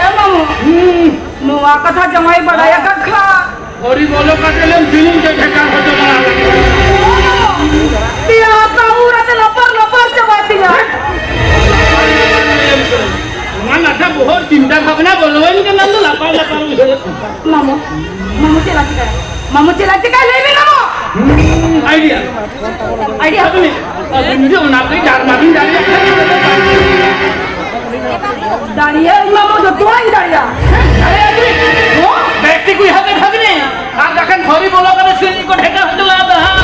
ᱮ ᱢᱟᱢᱚ, ᱦᱩᱸ᱾ ᱱᱚᱣᱟ ᱠᱟᱛᱷᱟ ᱡᱟᱶᱟᱭ ᱵᱟᱲᱟᱭ ᱟᱠᱟᱫ ᱠᱷᱟᱱ᱾ ᱦᱚᱨᱤ ᱵᱚᱞᱚ ᱠᱟᱛᱮ ᱞᱮᱢ ᱥᱩᱱᱩᱢ ᱛᱮ ᱴᱷᱮᱠᱟ ᱦᱚᱪᱚ ᱵᱟᱲᱟ ᱠᱟᱜ᱾ ᱯᱮᱭᱟ ᱦᱟᱯᱛᱟ ᱩᱨ ᱟᱛᱮ ᱞᱟᱯᱟᱨ ᱞᱟᱯᱟᱨ ᱪᱟᱵᱟᱭ ᱛᱤᱧᱟ᱾ ᱚᱱᱟ ᱱᱟᱥᱟ ᱵᱚᱦᱚᱜ ᱪᱤᱱᱛᱟ ᱵᱷᱟᱵᱽᱱᱟ ᱵᱚᱞᱚᱣᱟᱹᱧ ᱠᱟᱱᱟ, ᱫᱚ ᱞᱟᱯᱟᱨ ᱞᱟᱯᱟᱨ ᱩᱭᱦᱟᱹᱨ᱾ ᱢᱟᱢᱚ, ᱢᱟᱢᱚ ᱪᱮᱫ ᱞᱟᱹᱠᱛᱤ ᱠᱟᱱᱟ? ᱢᱟᱢᱚ ᱪᱮᱫ ᱞᱟᱹᱠᱛᱤ ᱠᱟᱱᱟ? ᱞᱟᱹᱭ ᱢᱮ ᱢᱟᱢᱚ᱾ ᱦᱩᱸ, idea᱾ Idea? ᱟᱹᱵᱤᱱ, ᱟᱹᱵᱤᱱ ᱡᱮ ᱚᱱᱟ ᱠᱚ ᱰᱟᱨᱢᱟ ᱵᱤᱱ ᱫᱟᱲᱮᱭᱟᱜ ᱠᱷᱟᱱ᱾ ᱫᱟᱲᱮᱭᱟᱜ ᱟᱹᱧ ᱢᱟᱢᱚ, ᱡᱚᱛᱚᱣᱟᱜ ᱤᱧ ᱫᱟᱲᱮᱭᱟᱜᱼᱟ᱾ ᱫᱟᱲᱮᱭᱟᱜ ᱟᱹᱵᱤᱱ? ᱦᱚᱸ? ᱵᱮᱠᱛᱤ ᱠᱚ ᱦᱟᱵᱮ ᱵᱷᱟᱜᱽᱱᱮ᱾ ᱟᱨ ᱵᱟᱠᱷᱟᱱ ᱦᱚᱨᱤ ᱵᱚᱞᱚ ᱠᱟᱛᱮ ᱥᱤᱨᱤᱧ ᱠᱚ ᱰᱷᱮᱠᱟ ᱦᱚᱪᱚ ᱞᱟᱫᱟ ᱦᱟᱸᱜ᱾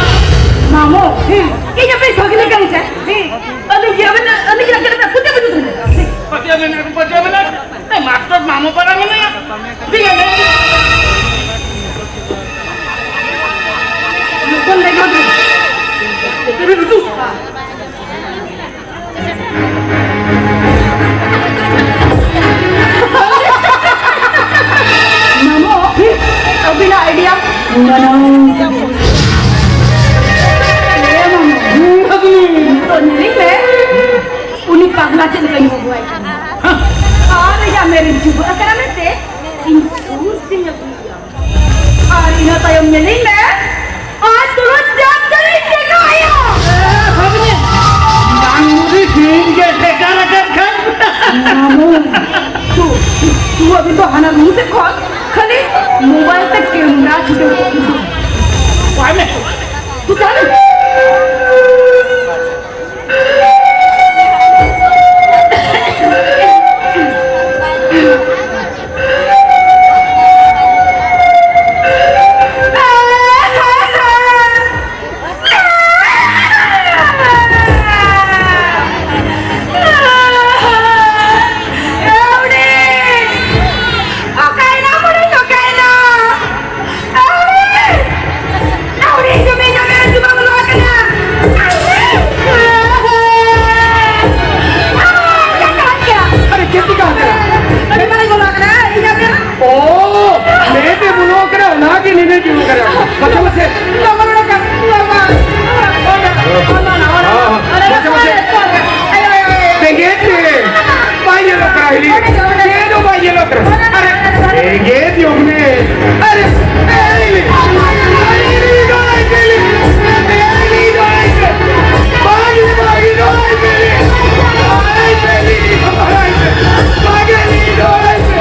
ᱢᱟᱢᱚ, ᱦᱮᱸ, ᱤᱧ ᱟᱯᱮ ᱵᱷᱟᱜᱽᱱᱮ ᱠᱟᱱ ᱥᱮ? ᱦᱮᱸ᱾ ᱟᱹᱞᱤᱧ ᱜᱮ ᱟᱵᱮᱱ, ᱟᱹᱞᱤᱧ ᱜᱮ ᱟᱵᱮᱱ ᱯᱩᱛᱤ ᱵᱩᱡᱩᱜ ᱠᱟᱱᱟ᱾ ᱯᱟᱹᱛᱭᱟᱹᱣ ᱢᱮᱱᱟᱜ, ᱯᱟᱹᱛᱭᱟᱹᱣ ᱢᱮᱱᱟᱜ᱾ ᱮ, ᱢᱟᱥᱴᱟᱨ ᱢᱟᱢᱚ ᱯᱟᱨᱟ ᱢᱮᱱᱟᱭᱟ᱾ ᱴᱷᱤᱠ ᱟᱪᱷᱮ᱾ ᱞᱚᱜᱚᱱ ᱞᱮ ᱧᱟᱢ ᱠᱮᱫᱟ᱾ ᱢᱟᱢᱚ, ᱟᱹᱵᱤᱱᱟᱜ idea ᱢᱟᱱᱟᱣ ᱠᱟᱛᱮ᱾ ᱮ ᱢᱟᱢᱚ, ᱱᱤᱛᱚᱜ ᱧᱮᱞᱤᱧ ᱢᱮ, ᱩᱱᱤ ᱯᱟᱜᱽᱞᱟ ᱪᱮᱫ ᱞᱮᱠᱟᱧ ᱦᱚᱦᱚᱣᱟᱭ ᱠᱟᱱᱟ᱾ ᱟᱨ ᱤᱧᱟᱜ ᱢᱮᱨᱮᱢ ᱪᱩᱵᱟᱹᱜ ᱟᱠᱟᱱᱟ ᱢᱮᱱᱛᱮ ᱤᱧ ᱥᱩᱨ ᱟᱨ ᱤᱱᱟᱹ ᱛᱟᱭᱚᱢ ᱧᱮᱞᱤᱧ ᱢᱮ, ᱟᱡ ᱛᱩᱞᱩᱡ ᱡᱟᱝ ᱡᱟᱹᱱᱤᱡ ᱴᱮᱠᱟᱣ ᱟᱭᱟ᱾ ᱵᱟᱝ ᱵᱩᱫᱷᱤ ᱥᱤᱧ ᱜᱮ ᱴᱮᱠᱟᱣ ᱟᱠᱟᱫ ᱠᱷᱟᱱ᱾ ᱢᱟᱢᱩ, ᱛᱩ, ᱛᱩ, ᱟᱹᱵᱤᱱ ᱫᱚ ᱦᱟᱱᱟ ᱨᱩᱢ ᱥᱮᱫ ᱠᱷᱚᱱ ᱠᱷᱟᱹᱞᱤ ᱢᱳᱵᱟᱭᱤᱞ ᱛᱮ ᱠᱮᱢᱮᱨᱟ ᱪᱷᱩᱴᱟᱹᱣ ᱠᱚᱜ ᱵᱤᱱ᱾ ᱵᱟᱭ ᱢᱮ᱾ ᱛᱩ, ᱪᱟᱞᱟᱜ ᱵᱤᱱ᱾ ᱟᱨᱮ, ᱪᱮᱫ ᱪᱤᱠᱟ ᱟᱠᱟᱱᱟ? ᱚ, ᱞᱮᱴ ᱮ ᱵᱚᱞᱚ ᱟᱠᱟᱱᱟ, ᱚᱱᱟ ᱜᱮ ᱱᱤᱱᱟᱹ ᱡᱩᱞᱩᱜ ᱠᱟᱱᱟ᱾ ᱢᱟᱥᱮ, ᱢᱟᱥᱮ᱾ ᱦᱚᱸ, ᱦᱚᱸ, ᱢᱟᱥᱮ, ᱢᱟᱥᱮ᱾ ᱵᱮᱸᱜᱮᱫ ᱛᱮ ᱵᱟᱭ ᱧᱮᱞᱚᱜ ᱠᱟᱱᱟ, ᱦᱤᱞᱤ᱾ ᱪᱮᱫ ᱦᱚᱸ ᱵᱟᱭ ᱧᱮᱞᱚᱜ ᱠᱟᱱᱟ᱾ ᱟᱨᱮ, ᱵᱮᱸᱜᱮᱫ ᱧᱚᱜ ᱢᱮ᱾ ᱟᱨᱮ, ᱮᱭ, ᱞᱤ᱾ ᱟᱨᱮ, ᱞᱤ, ᱫᱚ ᱟᱭ ᱯᱮ, ᱞᱤ᱾ ᱮᱭ, ᱞᱤ, ᱫᱚ ᱟᱭ ᱯᱮ᱾ ᱵᱟᱝ, ᱞᱤ, ᱵᱟᱝ, ᱞᱤ, ᱫᱚ ᱟᱭ ᱯᱮ, ᱞᱤ᱾ ᱫᱚ ᱟᱭ ᱯᱮ, ᱞᱤ, ᱫᱚ ᱟᱭ ᱯᱮ᱾ ᱵᱟᱝ, ᱞᱤ, ᱫᱚ ᱟᱭ ᱯᱮ᱾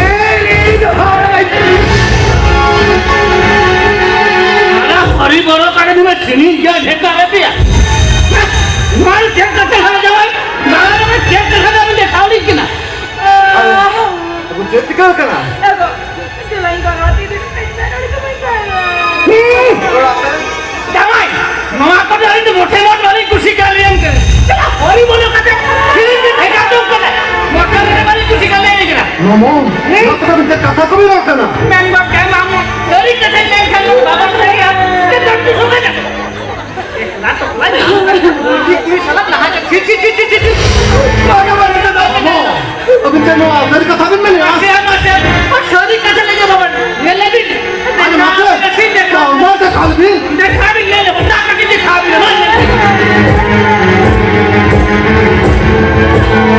ᱮᱭ, ᱞᱤ, ᱫᱚ ᱟᱭ ᱯᱮ᱾ ᱟᱨᱮ, ᱦᱚᱨᱤ ᱵᱚᱨᱚ ᱠᱟᱜᱮ ᱱᱩᱱᱟᱹᱜ ᱥᱤᱱᱤ ᱜᱮ ᱰᱷᱮᱠᱟ ᱨᱮ ᱯᱮᱭᱟ᱾ ᱱᱚᱣᱟ ᱪᱮᱫ ᱠᱟᱛᱮ ᱦᱟᱨᱟ ᱡᱟᱶᱟᱭ? ᱫᱟᱬᱟ ᱨᱮ ᱪᱮᱫ ᱠᱟᱛᱷᱟ ᱫᱚ ᱟᱹᱵᱤᱱ ᱫᱮᱠᱷᱟᱣ ᱞᱤᱧ ᱠᱟᱱᱟ? ᱟᱵᱚ ᱪᱮᱫ ᱪᱤᱠᱟᱹ ᱠᱟᱱᱟ? ᱮᱜᱳ, ᱥᱤᱞᱟᱹᱭ ᱠᱚ ᱨᱚᱲ ᱤᱫᱤ ᱠᱟᱛᱮ ᱨᱚᱲ ᱠᱚ ᱵᱟᱭ ᱠᱟᱱᱟ᱾ ᱡᱟᱶᱟᱭ, ᱱᱚᱣᱟ ᱠᱚᱫᱚ ᱟᱹᱞᱤᱧ ᱫᱚ ᱢᱚᱴᱷᱮ ᱢᱚᱴ ᱵᱟᱹᱞᱤᱧ ᱠᱩᱥᱤ ᱠᱟᱜ ᱞᱤᱧ ᱠᱟᱱᱟ᱾ ᱪᱟᱞᱟᱜ ᱦᱚᱨᱤ ᱵᱚᱞᱚ ᱠᱟᱛᱮ ᱥᱤᱨᱤᱧ ᱵᱤᱱ ᱵᱷᱮᱡᱟ ᱡᱚᱝ ᱠᱟᱱᱟ᱾ ᱢᱚᱴᱷᱮ ᱢᱚᱴ ᱵᱟᱹᱞᱤᱧ ᱠᱩᱥᱤ ᱠᱟᱜ ᱞᱤᱧ ᱠᱟᱱᱟ᱾ ᱢᱟᱢᱚ, ᱦᱮᱸ? ᱱᱚᱣᱟ ᱠᱚᱫᱚ ᱢᱤᱫᱴᱮᱱ ᱠᱟᱛᱷᱟ ᱠᱚ ᱵᱤᱱ ᱨᱚᱲ ᱠᱟᱱᱟ? ᱢᱮᱱ ᱜᱚᱫ ᱠᱟᱜ ᱢᱟᱢᱚ, ᱥᱟᱹᱨᱤ ᱠᱟᱛᱷᱟᱧ ᱢᱮᱱ ᱠᱷᱟᱱ ᱫᱚ ᱵᱟᱵᱚᱱ ᱥᱟᱹᱨᱤᱜᱼᱟ᱾ ᱪᱮᱫ ᱫᱚ ᱛᱤᱥ ᱦᱚᱸ ᱵᱟᱭ ᱜᱟᱱᱚᱜᱼᱟ᱾ ᱮᱠᱞᱟ ᱛᱚᱠᱞᱟ ᱡᱟᱦᱟᱸ ᱠᱟᱛᱮ ᱠᱩᱲᱤ ᱥᱟᱞᱟᱜ ᱞᱟᱦᱟ ᱪᱮᱫ? ᱪᱷᱤ, ᱪᱷᱤ, ᱪᱷᱤ, ᱪᱷᱤ, ᱪᱷᱤ᱾ ᱵᱟᱝᱟ, ᱵᱟᱝᱟ, ᱵᱟᱝᱟ᱾ ᱟᱹᱵᱤᱱ ᱪᱮᱫ ᱱᱚᱣᱟ ᱥᱟᱹᱨᱤ ᱠᱟᱛᱷᱟ ᱵᱤᱱ ᱢᱮᱱᱮᱫᱼᱟ? ᱢᱟᱥᱮ, ᱢᱟᱥᱮ, ᱥᱟᱹᱨᱤ ᱠᱟᱛᱷᱟ ᱞᱟᱹᱭ ᱜᱮ ᱵᱟᱵᱟ᱾ ᱧᱮᱞ ᱞᱮᱵᱤᱱ᱾ ᱟᱨ ᱢᱟᱥᱮ, ᱢᱟᱥᱮ ᱫᱮᱠᱷᱟ᱾ ᱢᱟ ᱫᱮᱠᱷᱟ ᱞᱮᱵᱤᱱ᱾ ᱫᱮᱠᱷᱟ ᱵᱤᱱ ᱞᱟᱹᱭ ᱞᱮᱵᱚ᱾ ᱫᱟᱜ ᱠᱟᱹᱴᱤᱡ ᱫᱮᱠᱷᱟ ᱵᱤᱱ᱾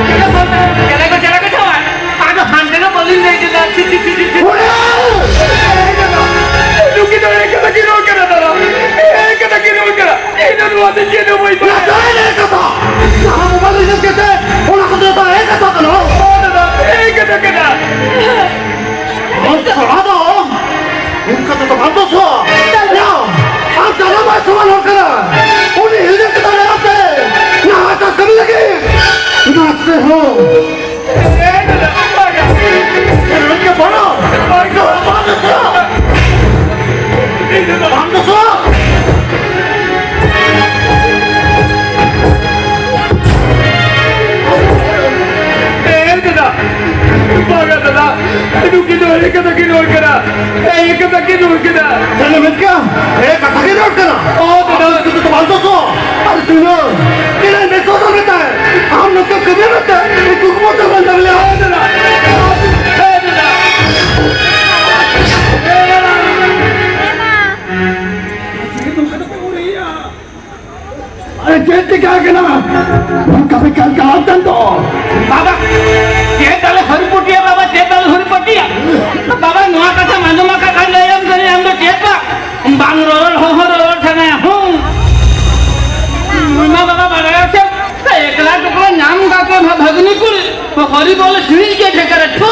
ᱪᱮᱞᱮ ᱠᱚ, ᱪᱮᱞᱮ ᱠᱚ ᱪᱟᱞᱟᱜᱼᱟ? ᱟᱫᱚ ᱦᱟᱱᱛᱮ ᱫᱚ ᱵᱟᱹᱞᱤᱧ ᱞᱟᱹᱭ ᱠᱮᱫᱟ᱾ ᱪᱷᱤ, ᱪᱷᱤ, ᱪᱷᱤ, ᱪᱷᱤ, ᱪᱷᱤ᱾ ᱚᱲᱟᱜ! ᱮ ᱫᱟᱫᱟ, ᱵᱟᱝᱟ᱾ ᱮ, ᱵᱟᱝᱟ᱾ ᱵᱟᱝ ᱫᱚ ᱥᱚ᱾ ᱵᱟᱝ ᱫᱚ ᱥᱚ᱾ ᱮ ᱫᱟᱫᱟ, ᱵᱟᱝᱟ ᱫᱟᱫᱟ, ᱱᱩᱠᱤᱱ ᱫᱚ ᱮᱲᱮ ᱠᱟᱛᱷᱟ ᱠᱤᱱ ᱨᱚᱲ ᱠᱟᱱᱟ, ᱮᱲᱮ ᱠᱟᱛᱷᱟ ᱠᱤᱱ ᱨᱚᱲ ᱠᱟᱱᱟ᱾ ᱪᱮᱫ ᱮᱢ ᱢᱮᱱ ᱠᱮᱫᱟ? ᱮᱲᱮ ᱠᱟᱛᱷᱟ ᱠᱤᱱ ᱨᱚᱲ ᱠᱟᱱᱟ? ᱚ ᱫᱟᱫᱟ᱾ ᱟᱢ ᱫᱚ ᱵᱟᱝ ᱫᱚ ᱥᱚ᱾ ᱟᱨ ᱛᱤᱱᱟᱹᱜ ᱮᱲᱮ ᱢᱮ ᱥᱚ ᱫᱚ ᱢᱮᱛᱟᱭ᱾ ᱟᱢ ᱱᱚᱝᱠᱟ ᱠᱟᱹᱢᱤ ᱢᱮᱛᱟᱭ, ᱤᱧ ᱠᱩᱠᱢᱩ ᱛᱮ ᱵᱟᱝ ᱫᱟᱲᱮᱭᱟᱜᱼᱟ᱾ ᱮ ᱫᱟᱫᱟ, ᱮ ᱫᱟᱫᱟ᱾ ᱟᱨᱮ, ᱪᱮᱫ ᱪᱤᱠᱟᱹ ᱠᱟᱱᱟ? ᱱᱚᱝᱠᱟ ᱯᱮ ᱠᱟᱞᱠᱟᱣ ᱟᱠᱟᱱ ᱫᱚ? ᱵᱟᱵᱟ, ᱪᱮᱫ ᱟᱞᱮ ᱦᱚᱨᱤᱯᱚᱴᱤᱭᱟ ᱵᱟᱵᱟ, ᱪᱮᱫ ᱟᱞᱮ ᱦᱚᱨᱤᱯᱚᱴᱤᱭᱟ? ᱵᱟᱵᱟ, ᱱᱚᱣᱟ ᱠᱟᱛᱷᱟᱢ ᱟᱸᱡᱚᱢ ᱟᱠᱟᱫ ᱠᱷᱟᱱ ᱞᱟᱹᱭᱟᱢ ᱠᱟᱹᱱᱟᱹᱧ, ᱟᱢ ᱫᱚ ᱪᱮᱫ ᱵᱟ-, ᱵᱟᱝ ᱨᱚᱨᱚᱲ ᱦᱚᱸ ᱨᱚᱨᱚᱲ ᱥᱟᱱᱟᱭᱟ᱾ ᱦᱩᱸ᱾ ᱱᱚᱣᱟ ᱵᱟᱵᱟ ᱵᱟᱲᱟᱭᱟ ᱥᱮ, ᱮᱠᱞᱟ ᱴᱩᱠᱞᱟ ᱧᱟᱢ ᱠᱟᱛᱮ ᱱᱚᱣᱟ ᱵᱷᱟᱹᱜᱽᱱᱤ ᱠᱩᱲᱤ ᱦᱚᱨᱤ ᱵᱚᱞᱮ ᱥᱤᱬᱤᱡ ᱜᱮ ᱴᱷᱮᱠᱟ ᱨᱮ ᱴᱷᱩ᱾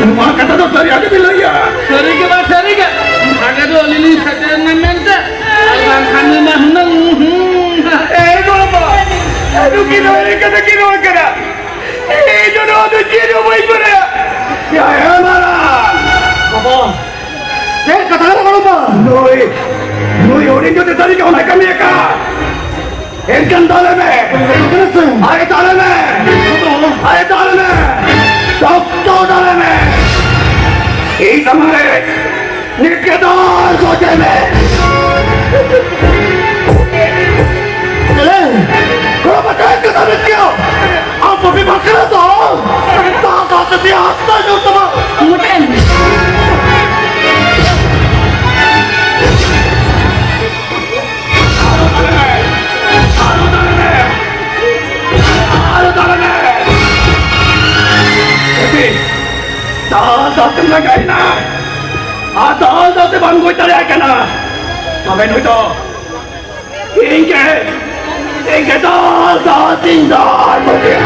ᱱᱚᱣᱟ ᱠᱟᱛᱷᱟ ᱫᱚ ᱥᱟᱹᱨᱤ ᱟᱹᱰᱤ ᱵᱤᱱ ᱞᱟᱹᱭᱟ᱾ ᱥᱟᱹᱨᱤ ᱜᱮ ᱵᱟ ᱥᱟᱹᱨᱤ ᱜᱮ᱾ ᱵᱷᱟᱜᱮ ᱫᱚ ᱟᱹᱞᱤᱧ ᱞᱤᱧ ᱥᱮᱴᱮᱨ ᱮᱱᱟ ᱢᱮᱱᱛᱮ, ᱟᱨ ᱵᱟᱝᱠᱷᱟᱱ ᱫᱚ ᱢᱟ ᱦᱩᱱᱟᱹᱝ, ᱦᱩᱸ᱾ ᱮ ᱜᱚᱲᱚᱢᱵᱟ, ᱱᱩᱠᱤᱱ ᱫᱚ ᱮᱲᱮ ᱠᱟᱛᱷᱟ ᱠᱤᱱ ᱨᱚᱲ ᱠᱟᱱᱟ᱾ ᱤᱧ ᱫᱚ ᱱᱚᱣᱟ ᱫᱚ ᱪᱮᱫ ᱦᱚᱸ ᱵᱟᱹᱧ ᱵᱟᱲᱟᱭᱟ᱾ ᱭᱟ, ᱮ ᱢᱟᱨᱟᱝ᱾ ᱵᱟᱵᱟ, ᱪᱮᱫ ᱠᱟᱛᱷᱟ ᱠᱟᱱᱟ ᱜᱚᱲᱚᱢᱵᱟ? ᱱᱩᱭ, ᱱᱩᱭ ᱦᱩᱰᱤᱧ ᱡᱩᱫᱤ ᱥᱟᱹᱨᱤ ᱜᱮ ᱚᱱᱟᱭ ᱠᱟᱹᱢᱤ ᱟᱠᱟᱫ, ᱮᱱᱠᱷᱟᱱ ᱫᱟᱞᱮ ᱢᱮ᱾ ᱟᱨᱮ ᱫᱟᱞᱮ ᱢᱮ᱾ ᱟᱨᱮ ᱫᱟᱞᱮ ᱢᱮ᱾ ᱥᱚᱠᱛᱚ ᱫᱟᱞᱮ ᱢᱮ᱾ ᱤᱧ ᱥᱟᱢᱟᱝ ᱨᱮ ᱱᱤᱠᱮ ᱫᱟᱞ ᱜᱚᱡᱮ ᱢᱮ᱾ ᱪᱮᱞᱮ? ᱠᱚᱲᱟ ᱵᱟᱪᱷᱟ ᱠᱟᱛᱷᱟ ᱵᱮᱥ ᱜᱮᱭᱟ᱾ ᱟᱢ ᱵᱟᱹᱵᱤ ᱵᱟᱠᱷᱨᱟ ᱫᱚ ᱫᱟᱞ ᱫᱟᱞ ᱛᱮ ᱦᱟᱨᱛᱟ ᱧᱩᱨ ᱛᱟᱢᱟ᱾ ᱢᱚᱴᱮᱱ᱾ ᱟᱞᱚ ᱫᱟᱞ ᱢᱮ! ᱫᱟᱞ ᱫᱟᱞ ᱛᱮᱢ ᱞᱟᱸᱜᱟᱭᱮᱱᱟ᱾ ᱟᱨ ᱫᱟᱞ ᱫᱟᱞ ᱛᱮ ᱵᱟᱢ ᱜᱚᱡ ᱫᱟᱲᱮᱭᱟᱭ ᱠᱟᱱᱟ᱾ ᱛᱚᱵᱮ ᱱᱩᱭ ᱫᱚ ᱤᱧ ᱜᱮ, ᱤᱧ ᱜᱮ ᱫᱟᱞ ᱫᱟᱞ ᱛᱤᱧ ᱫᱟᱞ ᱜᱚᱡᱮᱭᱟ᱾